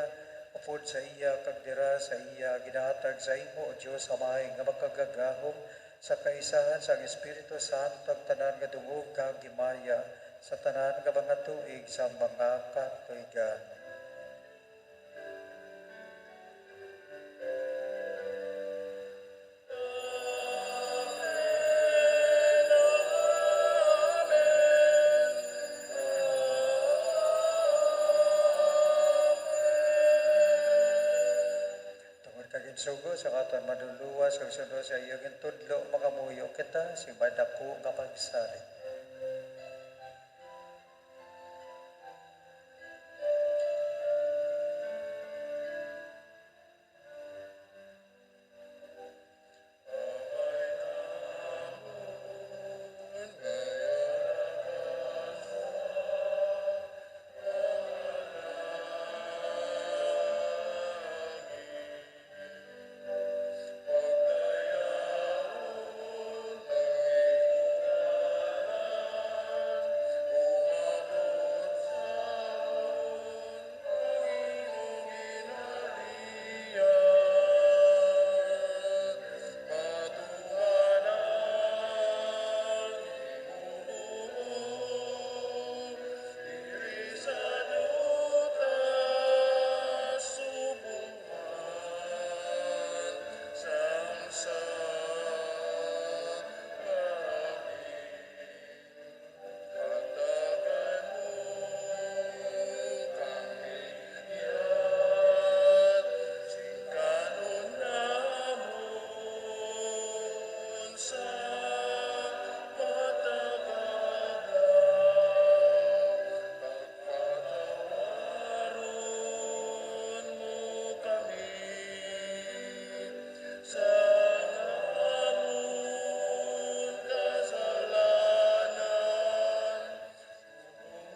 upod sa iya, kag dira sa iya, ginahatag sa imo, O Dios Amay, nga makagagahom sa kaisahan sang Espiritu Santo, ang tanan nga dungog kag himaya sa tanan nga mga tuig sa mga katuigan. Tungod kag ginsugo sa aton Manluluwas kag sunod sa iya gintudlo, makamuyo kita sing madako nga pagsalig.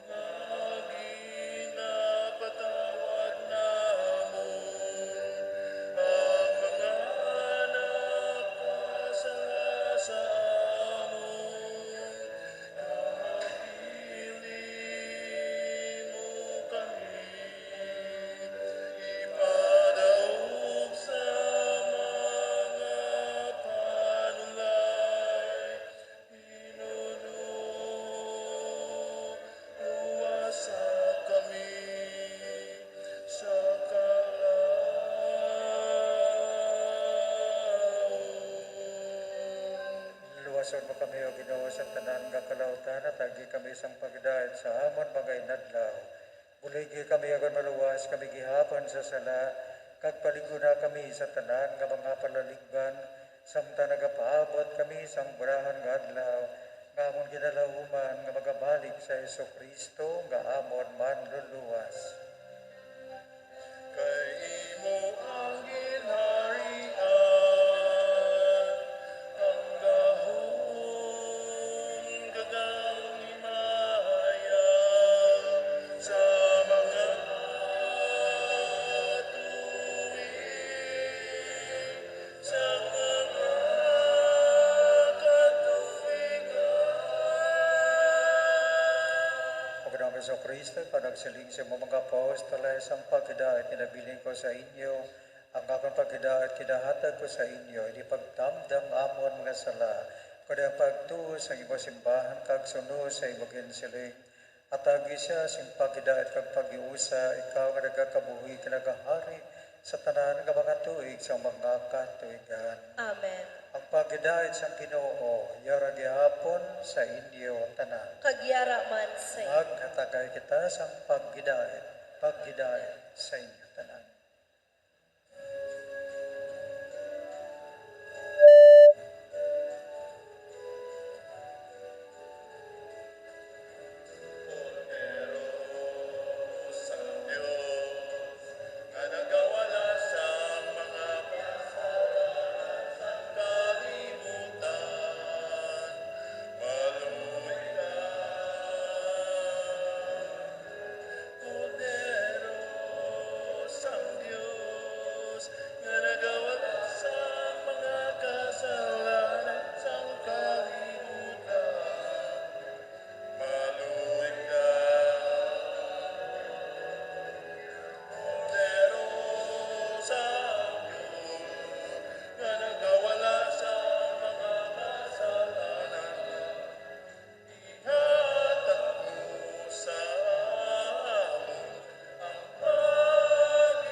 Nga ginapatawad namon ang mga nakasala sa amon, kag dili mo kami ipadaog sa mga panulay, Ginoo, luwasa kami sa kalaon. Luwason mo kami, O Ginoo, sa tanan nga kalautan, at agi kami sang pagdait sa amon mga inadlaw. Buligi kami agod maluwas kami gihapon sa sala, kag palig-ona kami sa tanan nga mga palaligban, samtang nagapaabot kami sang bulahan nga adlaw nga amon ginalauman nga magabalik sa Jesu-Cristo nga amon Manluluwas. Kay imo ang ginharian, ang Jesu-Cristo, ikaw nagsiling sa imong mga apostoles, "Ang paghidait nga nabilin ko sa inyo, ang akon paghidait ginahatag ko sa inyo, hindi pagtamda ang amon mga sala, kundi ang pagtuo sa imong simbahan kag sunod sa imong ginsiling. Hatagi siya sing paghidait kag paghiusa, ikaw nga nagakabuhi kag nagahari sa tanan nga mga tuig sa mga katuigan." Amen. Ang paghidait sang Ginoo yara gihapon sa inyo tanan. Kag yara man sa inyo. Maghatagay kita sang paghidait, paghidait sa inyo tanan. Cordero sang Dios, nga nagawala sang mga kasalanan sang kalibutan, maluoy ka. Cordero sang Dios, nga nagawala sang mga kasalanan sang kalibutan, maluoy ka. Cordero sang Dios, nga nagawala sang mga kasalanan, ihatag mo sa amon ang paghidait.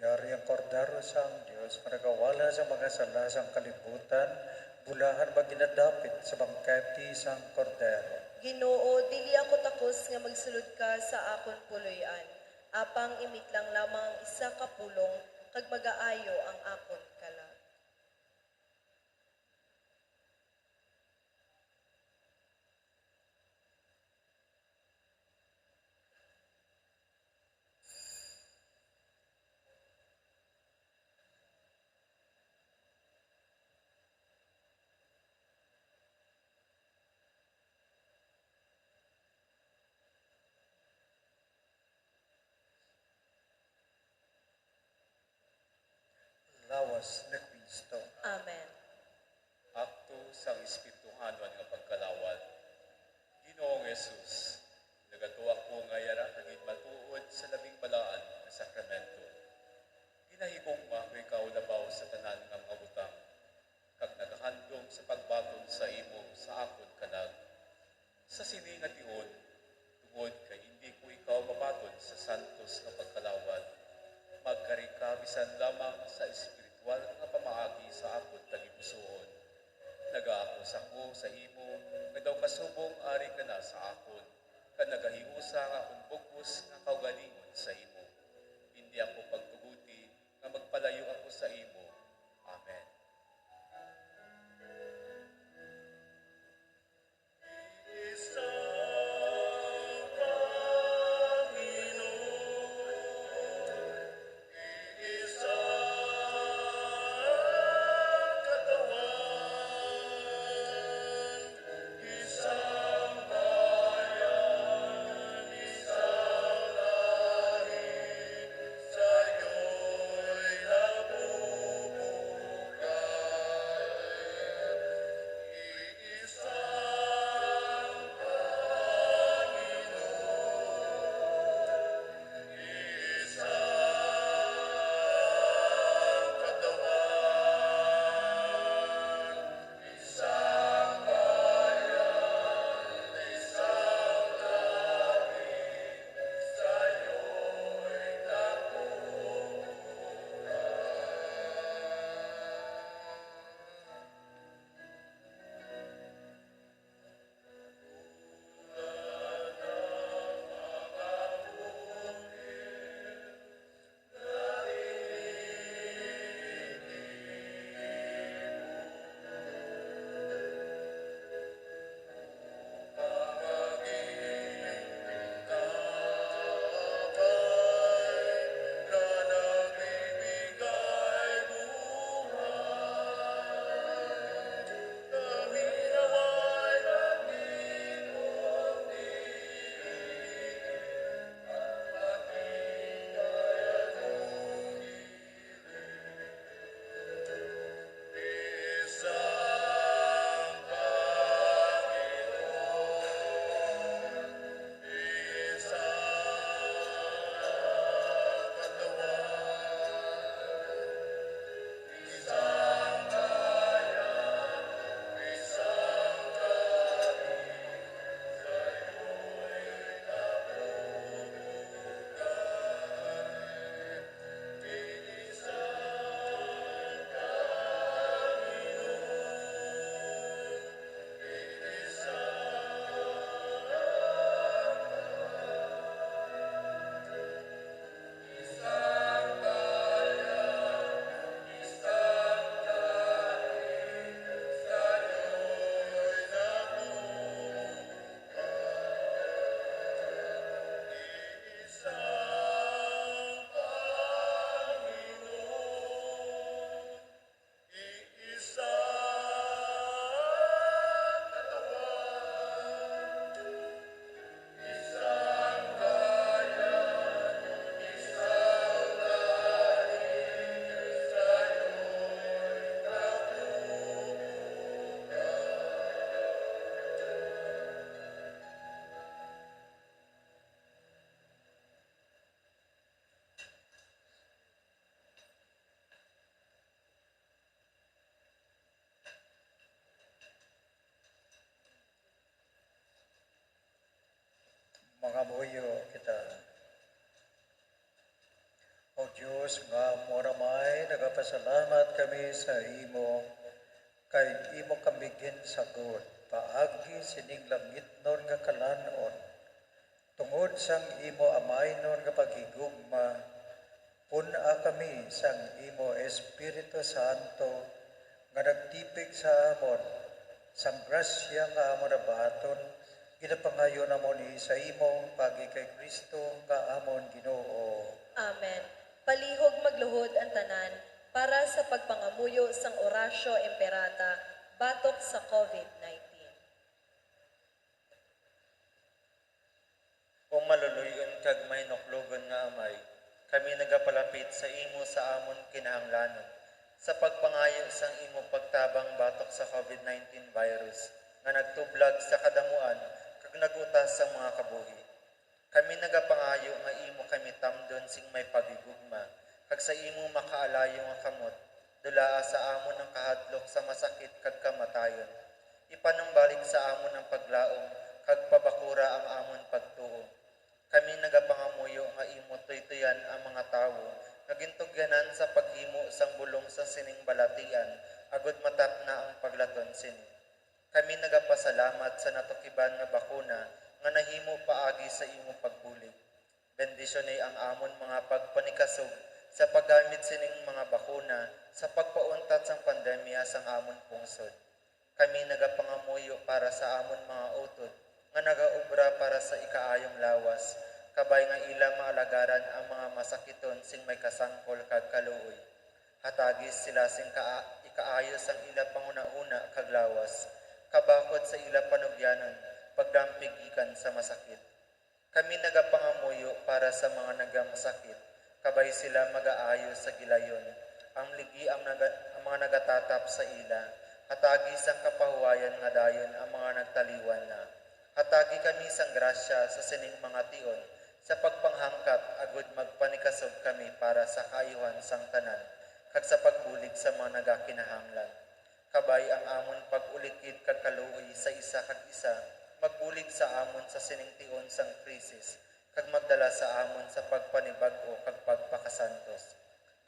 Yari ang Kordero sang Dios nga nagawala sa mga sala sang kalibutan, bulahan maginadapit sa bangkete sang Kordero. Ginoo, dili ako takos nga magsulod ka sa akon puloy-an, apang imitlang lamang ang isa ka pulong, kag magaayo ang akon kalag. Lawas ni Cristo. Amen. Akto sang espirituhanon nga pagkalawat. Ginoong Jesus, nagatuo ako nga yara ka gid matuod sa labing balaan nga sakramento. Ginahigugma ko ikaw labaw sa tanan nga mga butang, kag nagahandom sa pagbaton sa imo sa akon kalag. Sa sini nga tion, tungod kay indi ko ikaw mabaton sa santos nga pagkalawat, magkari ka bisan lamang sa espiritual nga pamaagi sa akon tagipusoon. Nagaakos ako sa imo nga daw kasubong ari ka na sa akon, kag nagahiusa nga akon bug-os nga kaugalingon sa imo. Indi ako pagtuguti nga magpalayo ako sa imo. Amen. Mangamuyo kita. O Dios nga amon Amay, nagapasalamat kami sa imo, kay imo kami ginsagot paagi sining langitnon nga kalan-on. Tungod sang imo amaynon nga paghigugma, pun-a kami sang imo Espiritu Santo nga nagtipig sa amon sang grasya nga amon nabaton. Ginapangayo namon ini sa imo paagi kay Cristo nga amon Ginoo. Amen. Palihog magluhod ang tanan para sa pagpangamuyo sang Oratio Imperata batok sa covid nineteen. O maluluy-on kag mahinuklogon nga Amay, kami nagapalapit sa imo sa amon kinahanglanon sa pagpangayo sang imo pagtabang batok sa covid nineteen virus nga nagtublag sa kadamuan kag nag-utas sang mga kabuhi. Kami nagapangayo nga imo kami tamdon sing may paghigugma, kag sa imo makaalayo nga kamot, dulaa sa amon ang kahadlok sa masakit kag kamatayon. Ipanumbalik sa amon ang paglaom, kag pabakura ang amon pagtuo. Kami nagapangamuyo nga imo tuytoyan ang mga tawo nga gintugyanan sa paghimo sang bulong sa sining balatian, agod matapna ang paglaton sini. Kami nagapasalamat sa natukiban nga bakuna nga nahimo paagi sa imo pagbulig. Bendisyoni ang amon mga pagpanikasog sa paggamit sining mga bakuna sa pagpauntat sang pandemya sang amon pungsod. Kami nagapangamuyo para sa amon mga utod nga nagaobra para sa ikaayong lawas, kabay nga ila maalagaran ang mga masakiton sing may kasangkol kag kaluoy. Hatagi sila sing kaa-, ikaayo sang ila panghunahuna kag lawas, kabakod sa ila panugyanon, pagdampig gikan sa masakit. Kami nagapangamuyo para sa mga nagamasakit, kabay sila magaayo sa gilayon. Amligi ang naga-, ang mga nagatatap sa ila, hatagi sang kapahuwayan nga dayon ang mga nagtaliwan na. Hatagi kami sang grasya sa sining mga tion sa pagpanghangkat, agud magpanikasog kami para sa kaayuhan sang tanan, kag sa pagbulig sa mga nagakinahanglan. Kabay ang amon pag-ulikid kag kaluoy sa isa kag isa, magbulig sa amon sa sining tion sang krisis, kag magdala sa amon sa pagpanibag-o kag pagpakasantos.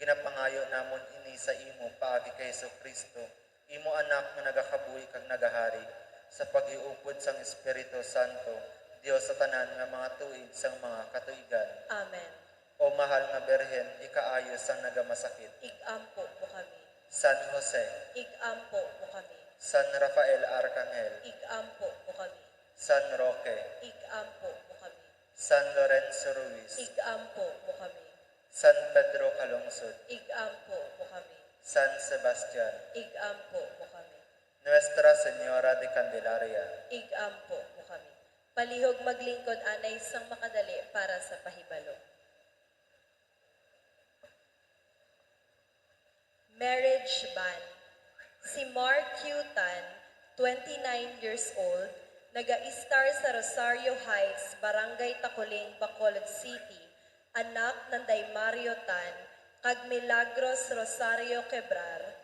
Ginapangayo namon ini sa imo paagi kay Jesu-Cristo, imo Anak nga nagakabuhi kag nagahari, sa paghiupod sang Espiritu Santo, Dios sa tanan nga mga tuig sang mga katuigan. Amen. O mahal nga Birhen, ikaayo sang nagamasakit. Ig-ampo mo kami. San Jose. Ig-ampo mo kami. San Rafael Arcangel. Ig-ampo mo kami. San Roque. Ig-ampo mo kami. San Lorenzo Ruiz. Ig-ampo mo kami. San Pedro Calungsod. Ig-ampo mo kami. San Sebastian. Ig-ampo mo kami. Nuestra Señora de Candelaria. Ig-ampo mo kami. Palihog maglingkod anay sang makadali para sa pahibalo. Marriage ban. Si Mark Q Tan, twenty-nine years old, naga-istar sa Rosario Heights, Barangay Taculing, Bacolod City, anak nanday Mario Tan kag Milagros Rosario Quebrar.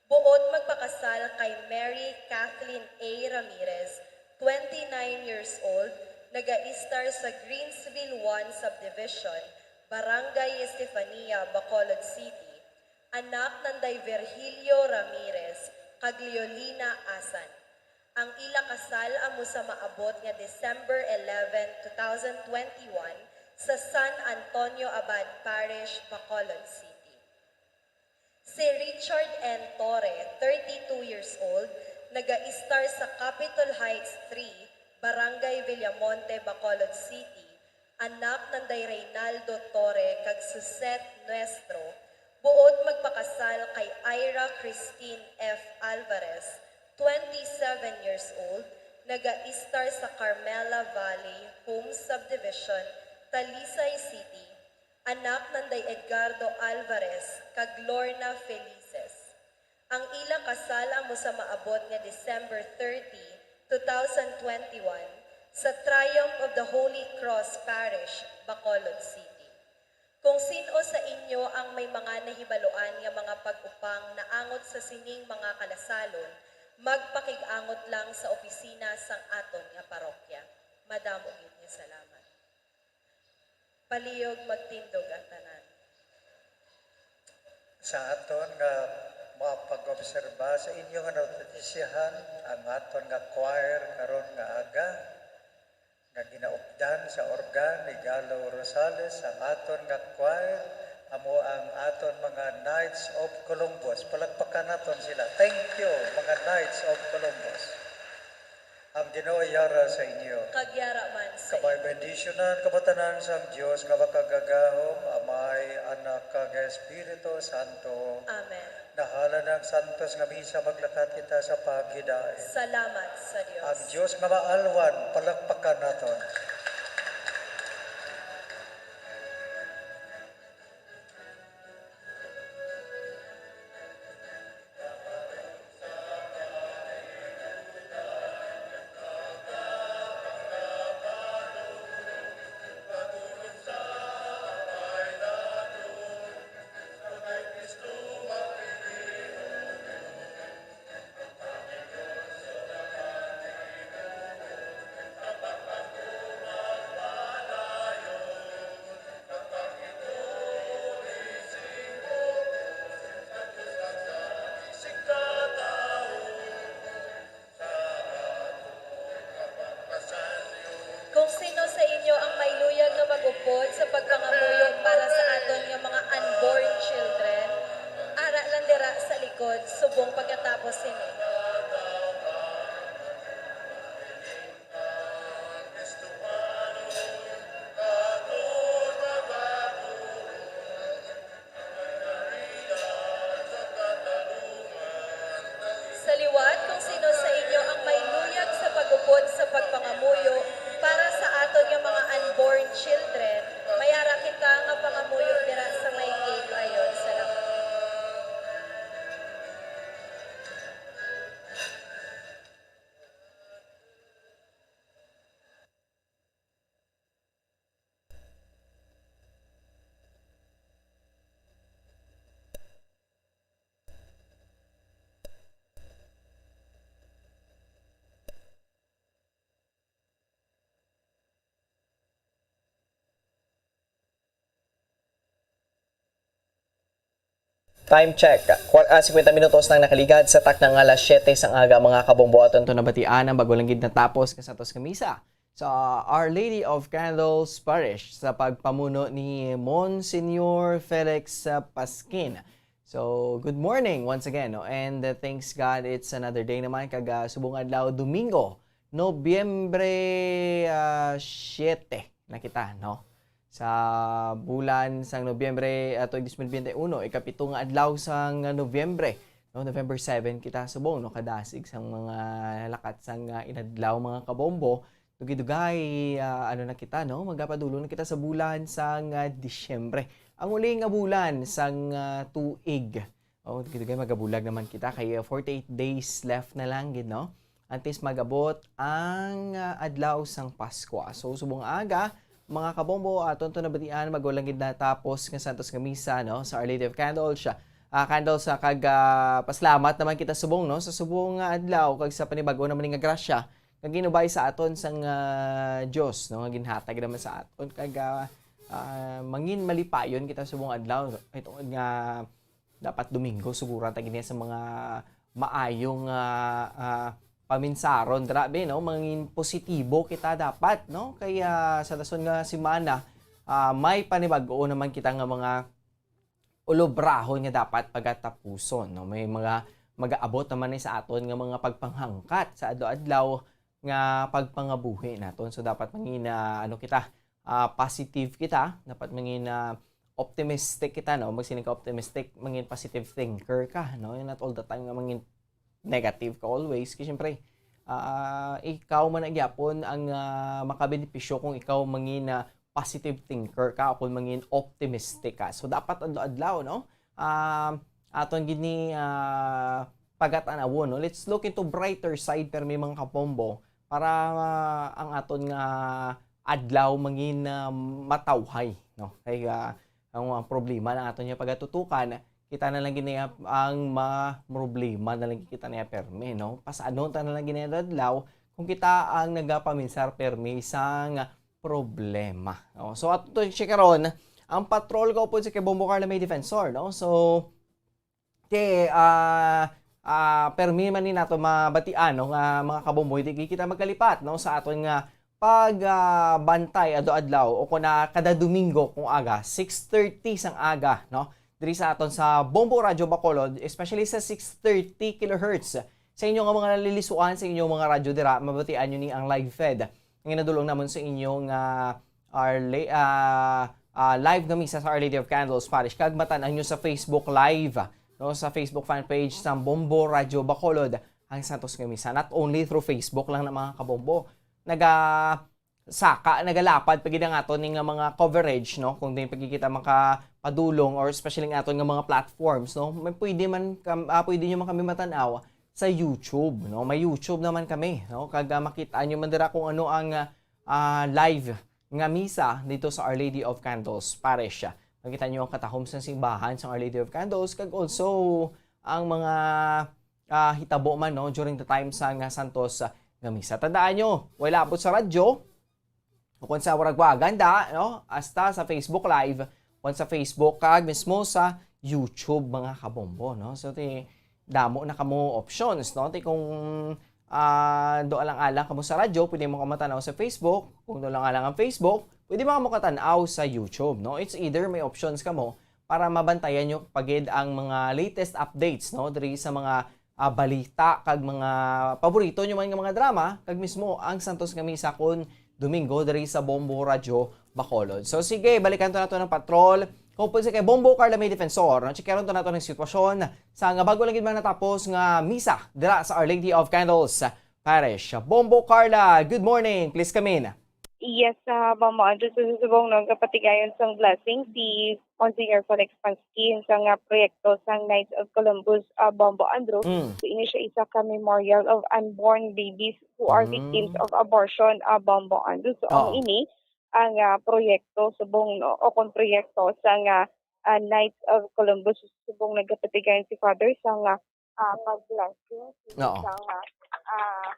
Buot magpakasal kay Mary Kathleen A Ramirez, twenty-nine years old, naga-istar sa Greensville one Subdivision, Barangay Estefania, Bacolod City, anak nanday Virgilio Ramirez kag Leolina Asan. Ang ila kasal amo sa maabot nga December eleven, two thousand twenty-one, sa San Antonio Abad Parish, Bacolod City. Si Richard N Torre, thirty-two years old, naga-istar sa Capitol Heights three, Barangay Villamonte, Bacolod City, anak nanday Reynaldo Torre kag Suzette Nuestro, buot magpakasal kay Ira Christine F Alvarez, twenty-seven years old, naga-istar sa Carmela Valley Home Subdivision, Talisay City, anak nanday Edgardo Alvarez kag Lorna Felices. Ang ila kasal amo sa maabot nga December thirty, two thousand twenty-one, sa Triumph of the Holy Cross Parish, Bacolod City. Kung sin-o sa inyo ang may mga nahibaluan nga mga pag-upang naangot sa sining mga kalasalon, magpakig-angot lang sa opisina sang aton nga parokya. Madamo gid nga salamat. Palihog magtindog ang tanan. Sa aton nga mga pag-obserba sa inyo nga notisyahan, ang aton nga choir karon nga aga, nga ginaupdan sa organ ni Galo Rosales, ang aton nga choir amo ang aton mga Knights of Columbus. Palakpakan naton sila. Thank you, mga Knights of Columbus. Ang Ginoo yara sa inyo. Kag yara man sa Kabay inyo. Bendisyonan kamo tanan sang Dios nga makagagahom, Amay, Anak, kag Espiritu Santo. Amen. Nahala ng santos nga misa, maglakat kita sa paghidait. Salamat sa Dios. Ang Dios nga maalwan, palakpakan naton. Kung sino sa inyo ang may luyag nga mag-upod sa pagpangamuyo para sa aton nga mga unborn children, ara lang dira sa likod subong pagkatapos sini. Sa liwat, kung sino sa inyo ang may luyag sa pag-upod sa pagpangamuyo para sa aton nga mga unborn children, may ara kita nga pangamuyo dira sa may gate ayon. Salamat. Time check. Kwa-, ah, singkwenta minutos nang nakaligad sa takna nga alas siyete sang aga, mga kabombo. Aton to nabatian ang bago lang gid natapos nga santos nga misa sa Our Lady of Candles Parish sa pagpamuno ni Monsignor Felix, ah, Pasquin. So, good morning once again, no? And, uh, thanks God, it's another day naman, kag, ah, subong adlaw, Domingo, Nobyembre, ah, siyete na kita, no? Sa bulan sang Nobyembre, ah, tuig dos mil bente uno, ikapito nga adlaw sang Nobyembre, no? November seven kita subong, no? Kadasig sang mga lakat sang, ah, inadlaw, mga kabombo. Dugay-dugay, ah, ano na kita, no? Magapadulong na kita sa bulan sang, ah, Disyembre. Ang uli nga bulan sang, ah, tuig. Oh, dugay-dugay magabulag naman kita kay, ah, forty-eight days left na lang gid, no? Antes mag-abot ang, ah, adlaw sang Paskwa. So, subong aga, mga kabombo, aton to nabatian, bago lang gid natapos nga Santos nga Misa, no? Sa Our Lady of Candles, siya. Ah, Candles, ah, kag, ah, pasalamat naman kita subong, no? Sa subong nga adlaw, kag sa panibag-o naman nga grasya, nga ginubay sa aton sang, ah, Dios, no? Nga ginhatag naman sa aton, kag, ah, ah, mangin malipayon kita subong adlaw, no? Ito nga dapat Domingo, suguran ta gid niya sa mga maayong, ah, ah, paminsaron. Grabe, no? Mangin positibo kita dapat, no? Kaya sa dason nga semana, ah, may panibag-o naman kita nga mga ulobrahon nga dapat pagatapuson, no? May mga mag-aabot naman ni sa aton nga mga pagpanghangkat sa adlaw-adlaw nga pagpangabuhi naton. So, dapat mangin, ah, ano kita, ah, positive kita, dapat mangin, ah, optimistic kita, no? Magsiling ka optimistic, mangin positive thinker ka, no? Not all the time nga mangin negative ka always. Kasi syempre, ah, ikaw man na gyapon ang, ah, makabenepisyo kung ikaw mangin, ah, positive thinker ka o kung mangin optimistic ka. So, dapat adlaw-adlaw, no? Ah, aton gid ni, ah, pagatan-awon, no? Let's look into brighter side, pero may mga kabombo para, ah, ang aton nga adlaw mangin, ah, matawhay, no? Kay, ah, ang, ang problema na aton nga pagatutukan, kita na lang gid niya ang mga problema na lang kita niya permi, no? Pasanon ta na lang gid niya adlaw kung kita ang nagapaminsar permi sang problema. Oh, so, ato to check karon, ang patrol ko po si kay Bombo Carla may defensor, no? So, kay, ah, ah, permi man ni nato mabatian, no, nga mga kabombo, hindi kita magkalipat, no, sa aton nga pag, ah, bantay adlaw-adlaw o kuna kada Domingo kung aga, six thirty sang aga, no? Diri sa aton sa Bombo Radyo Bacolod, especially sa six thirty kilohertz. Sa inyo nga mga nalilisuan sa inyong mga radyo dira, mabatian nyo ni ang live feed nga ginadul-ong namon sa inyo nga Our La-, ah, ah, live nga misa sa Our Lady of Candles Parish, kag matan-aw nyo sa Facebook Live, no, sa Facebook fan page sa Bombo Radyo Bacolod, ang Santos nga Misa. Not only through Facebook lang na, mga kabombo. Naga-, saka, nagalapad pa gid ang ato ning nga mga coverage, no, kung din pagkikita makapadulong, or especially ang aton nga mga platforms, no, may pwede man kam-, ah, pwede nyo man kami matan-aw sa YouTube, no? May YouTube naman kami, no? Kag, ah, makita nyo man dira kung ano ang, ah, ah, live nga misa dito sa Our Lady of Candles Parish. Makita nyo ang katahom sa simbahan sa Our Lady of Candles, kag also ang mga, ah, hitabo man, no, during the time sa nga santos, ah, nga misa. Tandaan nyo, wala po sa radyo, o kung sa wala gwagan da, no? Hasta sa Facebook Live, kung sa Facebook, kag mismo sa YouTube, mga kabombo, no? So, ti, damo na kamo options, no? Ti kung, ah, do alang-alang kamo sa radyo, pwede mo kamo tanaw sa Facebook. Kung do alang-alang ang Facebook, pwede mo kamo katanaw sa YouTube, no? It's either may options kamo para mabantayan nyo pagid ang mga latest updates, no? Diri sa mga, ah, balita kag mga paborito nyo man nga mga drama, kag mismo ang Santos nga Misa kon Domingo diri sa Bombo Radyo Bacolod. So sige, balikan to nato ng patrol. Hopeful si kay Bombo Carla may defensor. No? Checkeron to nato ng sitwasyon sa nga bago lang gid man natapos nga misa dira sa Our Lady of Candles Parish. Bombo Carla, good morning. Please come in. Yes, ah, Bombo Andrew, sa subong, no, kapatigayon sang blessing si Monsignor Felix Pasquin sa nga proyekto sang Knights of Columbus, ah, Bombo Andrew. Mm. So, ini siya isa ka memorial of unborn babies who are victims Mm. of abortion, ah, Bombo Andrew. So, ang Oo. ini, ang, ah, proyekto subong, no, o kung proyekto sa nga, ah, Knights of Columbus, subong nagapatigayon si Father sa nga, ah, pag-blessing Oo. sa nga, ah,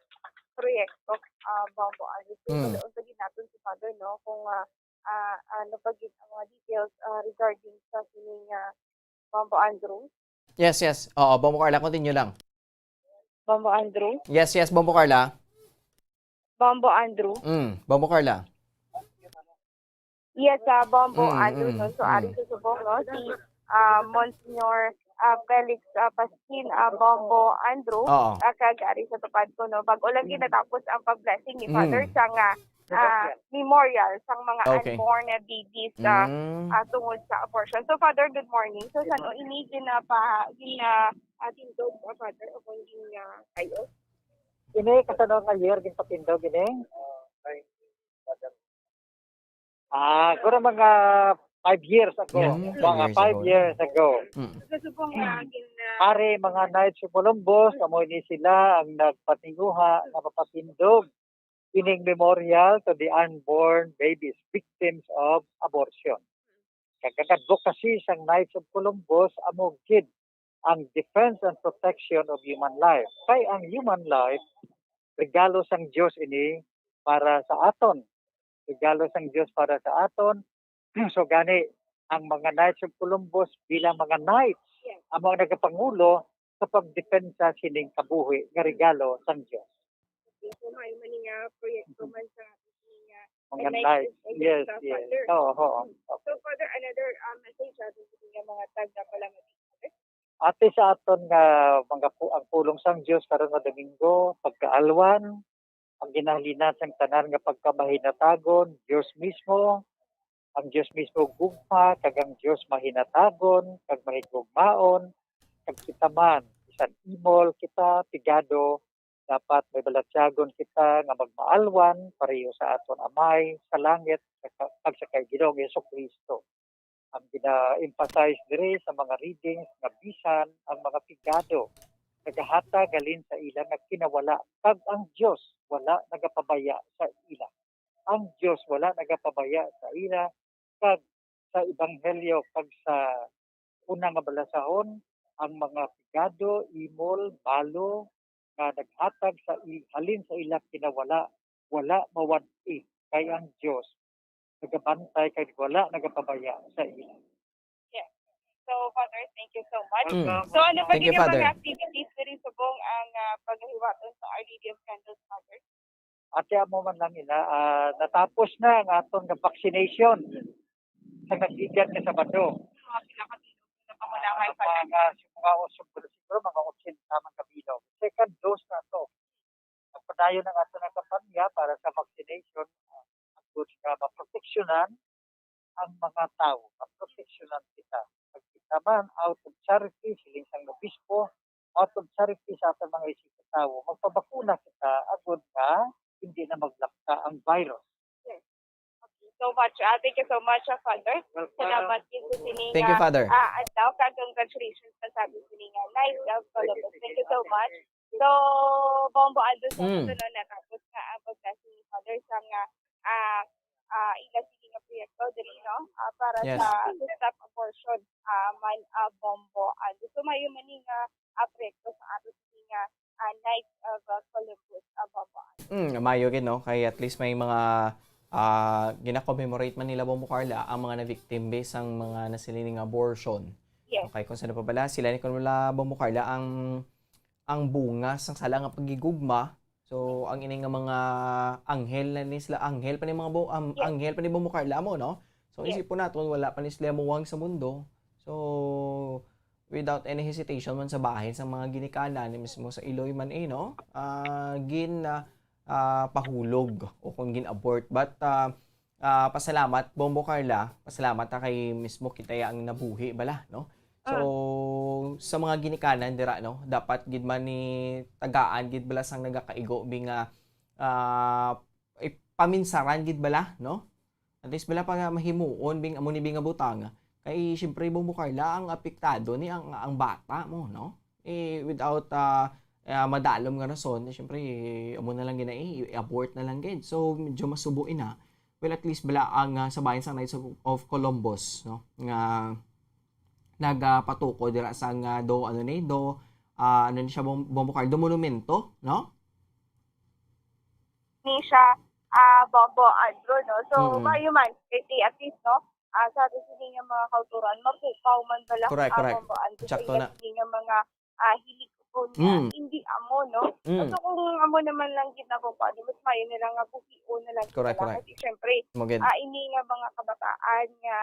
proyekto, ah, Bombo Andrew. So, Mm. padayon pa gid naton si Father, no, kung, ah, ah, ano pa gid ang mga details, ah, regarding sa sining, ah, Bombo Andrew. Yes, yes. Oo, Bombo Carla, continue lang. Bombo Andrew? Yes, yes, Bombo Carla. Bombo Andrew? Mm, Bombo Carla. Yes, ah, Bombo Mm, Andrew, mm, no? So, ari mm. sa subong, no? Si, ah, Monsignor, ah, Felix, ah, Pasquin, ah, Bombo Andrew, Oo. ah, kag ari sa tupad ko, no? Bago lang ginatapos ang pag-blessing ni Father Mm. sa nga, ah, memorial sang mga Okay. unborn na babies, ah, Mm. ah, tungod sa abortion. So, Father, good morning. So, san-o ini ginapa-, gina-, ah, tindog, ah, Father, o kung gina-, ayo? Ini, kasano nga year ginpatindog ini? Ah, siguro mga five years ago. Mm, five Mga years five ago. years ago. Mm. Sa subong nga gin-, ah, Ari, mga Knights of Columbus, amo ini sila ang nagpatinguha nga mapatindog ining memorial to the unborn babies, victims of abortion. Kag ang advocacy sang Knights of Columbus amo gid ang defense and protection of human life. Kay ang human life, regalo sang Dios ini para sa aton. Regalo sang Dios para sa aton. So gani, ang mga Knights of Columbus bilang mga knights, amo ang nagapangulo sa pagdepensa sining kabuhi nga regalo sang Dios. Okay, so may man nga proyekto man sa ating, ah, Mga Knights, Knights, yes, yes. Father. Oo, oo. Mm. So, Father, another, ah, message sa ating mga tagpalamati, Father? Ati sa aton nga mga pu-, ang pulong sang Dios karon nga Domingo, pagkaalwan, ang ginahalinan sang tanan nga pagkamahinatagon, Dios mismo, ang Dios mismo gugma, kag ang Dios mahinatagon, kag mahigugmaon, kag kita man, bisan imol kita, pigado, dapat may balatyagon kita nga magmaalwan pareho sa aton Amay sa langit, sa ka-, kag sa kay Ginoong Jesu-Cristo. Ang gina-emphasize diri sa mga readings nga bisan ang mga pigado nagahatag halin sa ila nga kinawala, kag ang Dios wala nagapabaya sa ila. Ang Dios wala nagapabaya sa ila, kag sa ebanghelyo kag sa una nga balasahon, ang mga pigado, imol, malo nga naghatag sa i-, halin sa ila kinawala, wala mawad-i, kay ang Dios nagabantay kag wala nagapabaya sa ila. Yes. So, Father, thank you so much. Mm. Welcome. So, ano pa Thank gid you, ang Father. mga activities diri subong ang uh, paghiwaton sa Our Lady of Candles, Father? Ate, amo man lang ila, ah, natapos na ang aton nga vaccination sa nagligad nga Sabado. Mga pila ka bilog na pamunangan, Ang Father? mga, mga siguro, siguro mga otsenta man ka bilog. Second dose na to. Nagpadayon ang aton nga kampanya para sa vaccination, ah, agud nga maproteksyonan ang mga tawo. Maproteksyonan kita. Pag kita man, out of charity, siling sang obispo, out of charity sa aton mga isip tawo, magpabakuna kita agud nga hindi na maglapta ang virus. So much. Ah, thank you so much, ah, Father. Welcome. Salamat gid sa sining Thank you, ah, Father. ah, adlaw, kag congratulations na sa aton sining ah, live, ah, Father. Thank you so much. So, Bombo Aldo, sa Mm. kasunod, natapos na ang pagdasig ni Father sa nga ah, ah, ila sini nga proyekto diri, no? Ah, para Yes. sa to stop abortion, ah, man, ah, Bombo Aldo. So, mayo man ni nga ah, proyekto sa ato sini nga ah, Knights of ah, Columbus, ah, Bombo Aldo. Mm, mayo gid, no? Kay at least may mga ah, gina-commemorate man nila, Bombo Carla, ang mga na-victim be sang mga nasiling nga abortion. Yes. Okay, kung saan pa bala, sila ni, kung wala, Bombo Carla, ang ang bunga sang sala nga paghigugma. So, ang ini nga mga anghel na ni sila, anghel pa ni mga bo, um, Yes. anghel pa ni, Bombo Carla, mo, no? So, Yes. isipon naton, wala pa ni sila muwang sa mundo. So, without any hesitation man sa bahin sa mga ginikanan, ni mismo sa Iloy man, eh, no? Ah, gin ah, ah, pahulog o kung gin-abort. But ah, ah, pasalamat, Bombo Carla, pasalamat ta kay mismo kita ang nabuhi bala, no? So, sa mga ginikanan dira, no, dapat gid man ni tagaan gid bala sang nagakaigo bi nga ah, ipaminsaran gid bala, no? At least bala pa nga mahimuon bing amo ni bi nga butang. Kay siyempre, Bombo Carla, ang apektado ni ang ang bata mo, no? Eh, without ah, ah, madalom nga rason, eh, siyempre, amo na lang gina i-abort na lang gid. So, medyo masubo ina. Well, at least bala ang ah, sa bahin sang Knights of, of Columbus, no? Nga nagapatuko dira sa nga do, ano ni, do, ah, ano ni siya, Bom-, Bombo Carla, do monumento, no? Ni siya, ah, Bombo Aldo, no? So, Mm. mayo man, kay at least, no? Ah, sa ato sini nga mga kauturan, mapukaw man bala Correct, ang correct. Bombo Aldo sa Sakto ila na. sini nga mga ah, hilig ko nga Mm. hindi amo, no? Mm. So, kung amo naman lang gid na Bombo Aldo, mas mayo na lang nga buhion na lang Correct, sila. correct. Kasi, syempre, Mo gid. ah, ini nga mga kabataan nga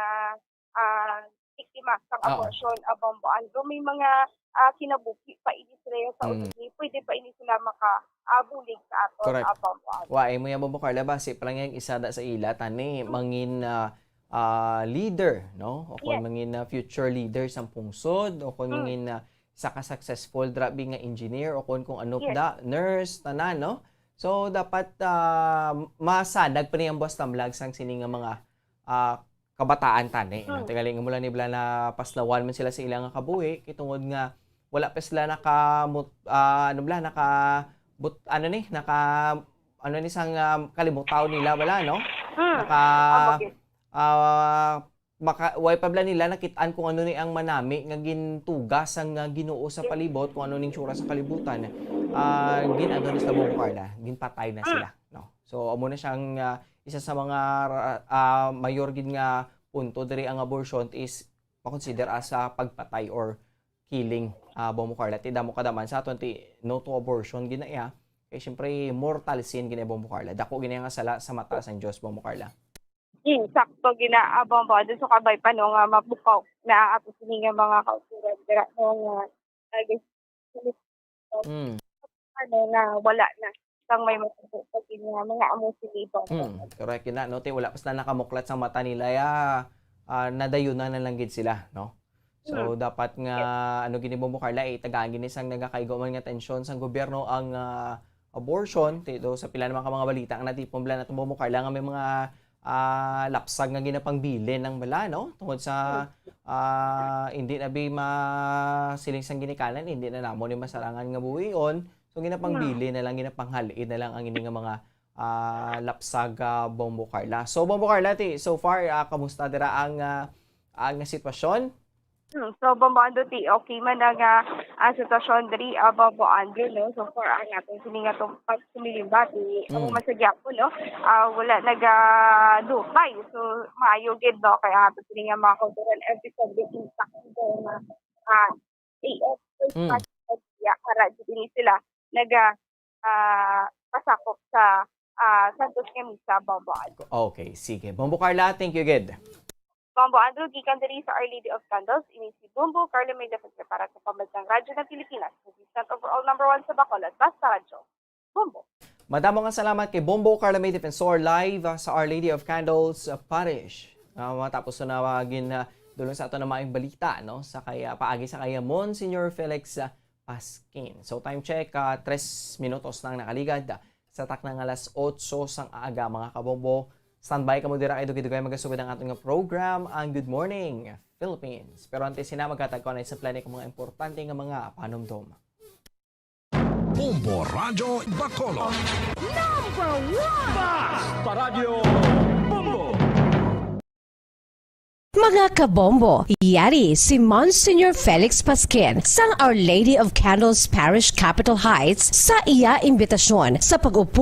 ah, biktima sa Oo. abortion, ah, Bombo Aldo, may mga ah, kinabuhi pa ini sila sa Mm. usagi. Pwede pa ini sila maka ah, bulig sa aton, Correct. Ah, Bombo Aldo. Wa, imo yan, Bombo Carla, basi pa lang yung isa da sa ila, tani, mangin ah, ah, leader, no? O kung Yes. mangin ah, future leader sa pungsod, o kung Mm. mangin ah, isa ka successful, drabi nga engineer, o kung, kung ano Yes. da, nurse, tanan, no? So, dapat ah, masanag pa niyang buwas tamlag sang sini nga mga ah, kabataan tani, no? Mm. Tingali nga mula ni bala na paslawan man sila sa ilang nga kabuhi, kay tungod nga wala pa sila naka, ah, ano bala, naka, but, ano ni, naka, ano ni sang ah, kalimutaw nila bala, no? Mm. Naka, Amo gid. ah, maka, way pa bala nila nakit-an kung ano ni ang manami nga gintuga sang ah, Ginoo sa palibot, kung ano ning tsura sa kalibutan. Ah, gin, ano na sila, Bombo Carla, ginpatay na Mm. sila, no? So, amo na siyang ah, isa sa mga ra-, ah, mayor gid nga punto diri ang abortion is makonsider as a pagpatay or killing, ah, Bombo Carla. Ti damo ka daman sa aton ti no to abortion gid na iya. Kay siyempre, mortal sin gid na, Bombo Carla. Dako gid na nga sala sa mata sang Dios, Bombo Carla. Hmm, sakto gid na, ah, Bombo Aldo. So, kabay pa, no, nga mapukaw na ato sini nga mga kauturan dira, no, nga, ah, Mm. ano, na wala na sang may matubo pag yun nga, mga amo sila, Bombo. Mm, correct yun na, no? Ti wala pa sila nakamuklat sa mata nila, ya, ah, nadayunan na lang gid sila, no? So, Mm. dapat nga, ano gini, Bombo Carla, eh, tagaan gini sang nagakaigo man nga atensyon sang gobyerno ang ah, abortion. Ti do sa pila naman ka mga balita nga natipon bala natin, Bombo Carla, nga may mga ah, lapsag nga ginapangbili ng bala, no? Tungod sa ah, hindi na bi masiling sang ginikanan, hindi na namo ni masarangan nga buhion. So, ginapangbili na lang, ginapanghaliid na lang ang ini nga mga ah, lapsag, ah, Bombo Carla. So, Bombo Carla, ti, so far, ah, kamusta dira ang ah, ang sitwasyon? Hmm, so, Bombo Andrew, ti okay man ang, ah, ang sitwasyon diri, ah, Bombo Andrew, no? So far, ang atong sini nga tum-, pag sumilimba, ti amo Mm. man sa gyapon, no? Ah, wala nagadupay. So, maayo gid, no? Kaya ang atong sini nga mga kautoran, every Sunday, intact ang mga, ah, A F Mm. para dili sila naga, ah, pasakop sa, ah, Santos nga Misa, Bombo Andrew. Okay, sige. Bombo Carla, thank you gid. Bombo Andrew, gikan diri sa Our Lady of Candles, ini si Bombo Carla May Defensor para sa Pambansang Radyo ng Pilipinas, consistent overall number one sa Bacolod, Basta Radyo, Bombo. Madamo nga salamat kay Bombo Carla May Defensor, live, ah, sa Our Lady of Candles, ah, Parish. Ah, matapos na, ah, gin, ah, dulong sa ato na maayong balita, no? Sa kaya, paagi sa kaya Monsignor Felix, ah, Pasquin. So, time check, ah, tres minutos na ang nakaligad, ah, sa takna nga alas otso sang aga, mga kabombo. Standby kamo dira kay dugay-dugay magasugod ang aton nga program, ang Good Morning Philippines. Pero antes sina, maghatag ko na sa plano kung mga importante nga mga panumdom. Bombo Radyo Bacolod. Number one! Basta Radyo Bombo! Mga kabombo, yari si Monsignor Felix Pasquin sang Our Lady of Candles Parish, Capitol Heights sa iya imbitasyon sa pag-upo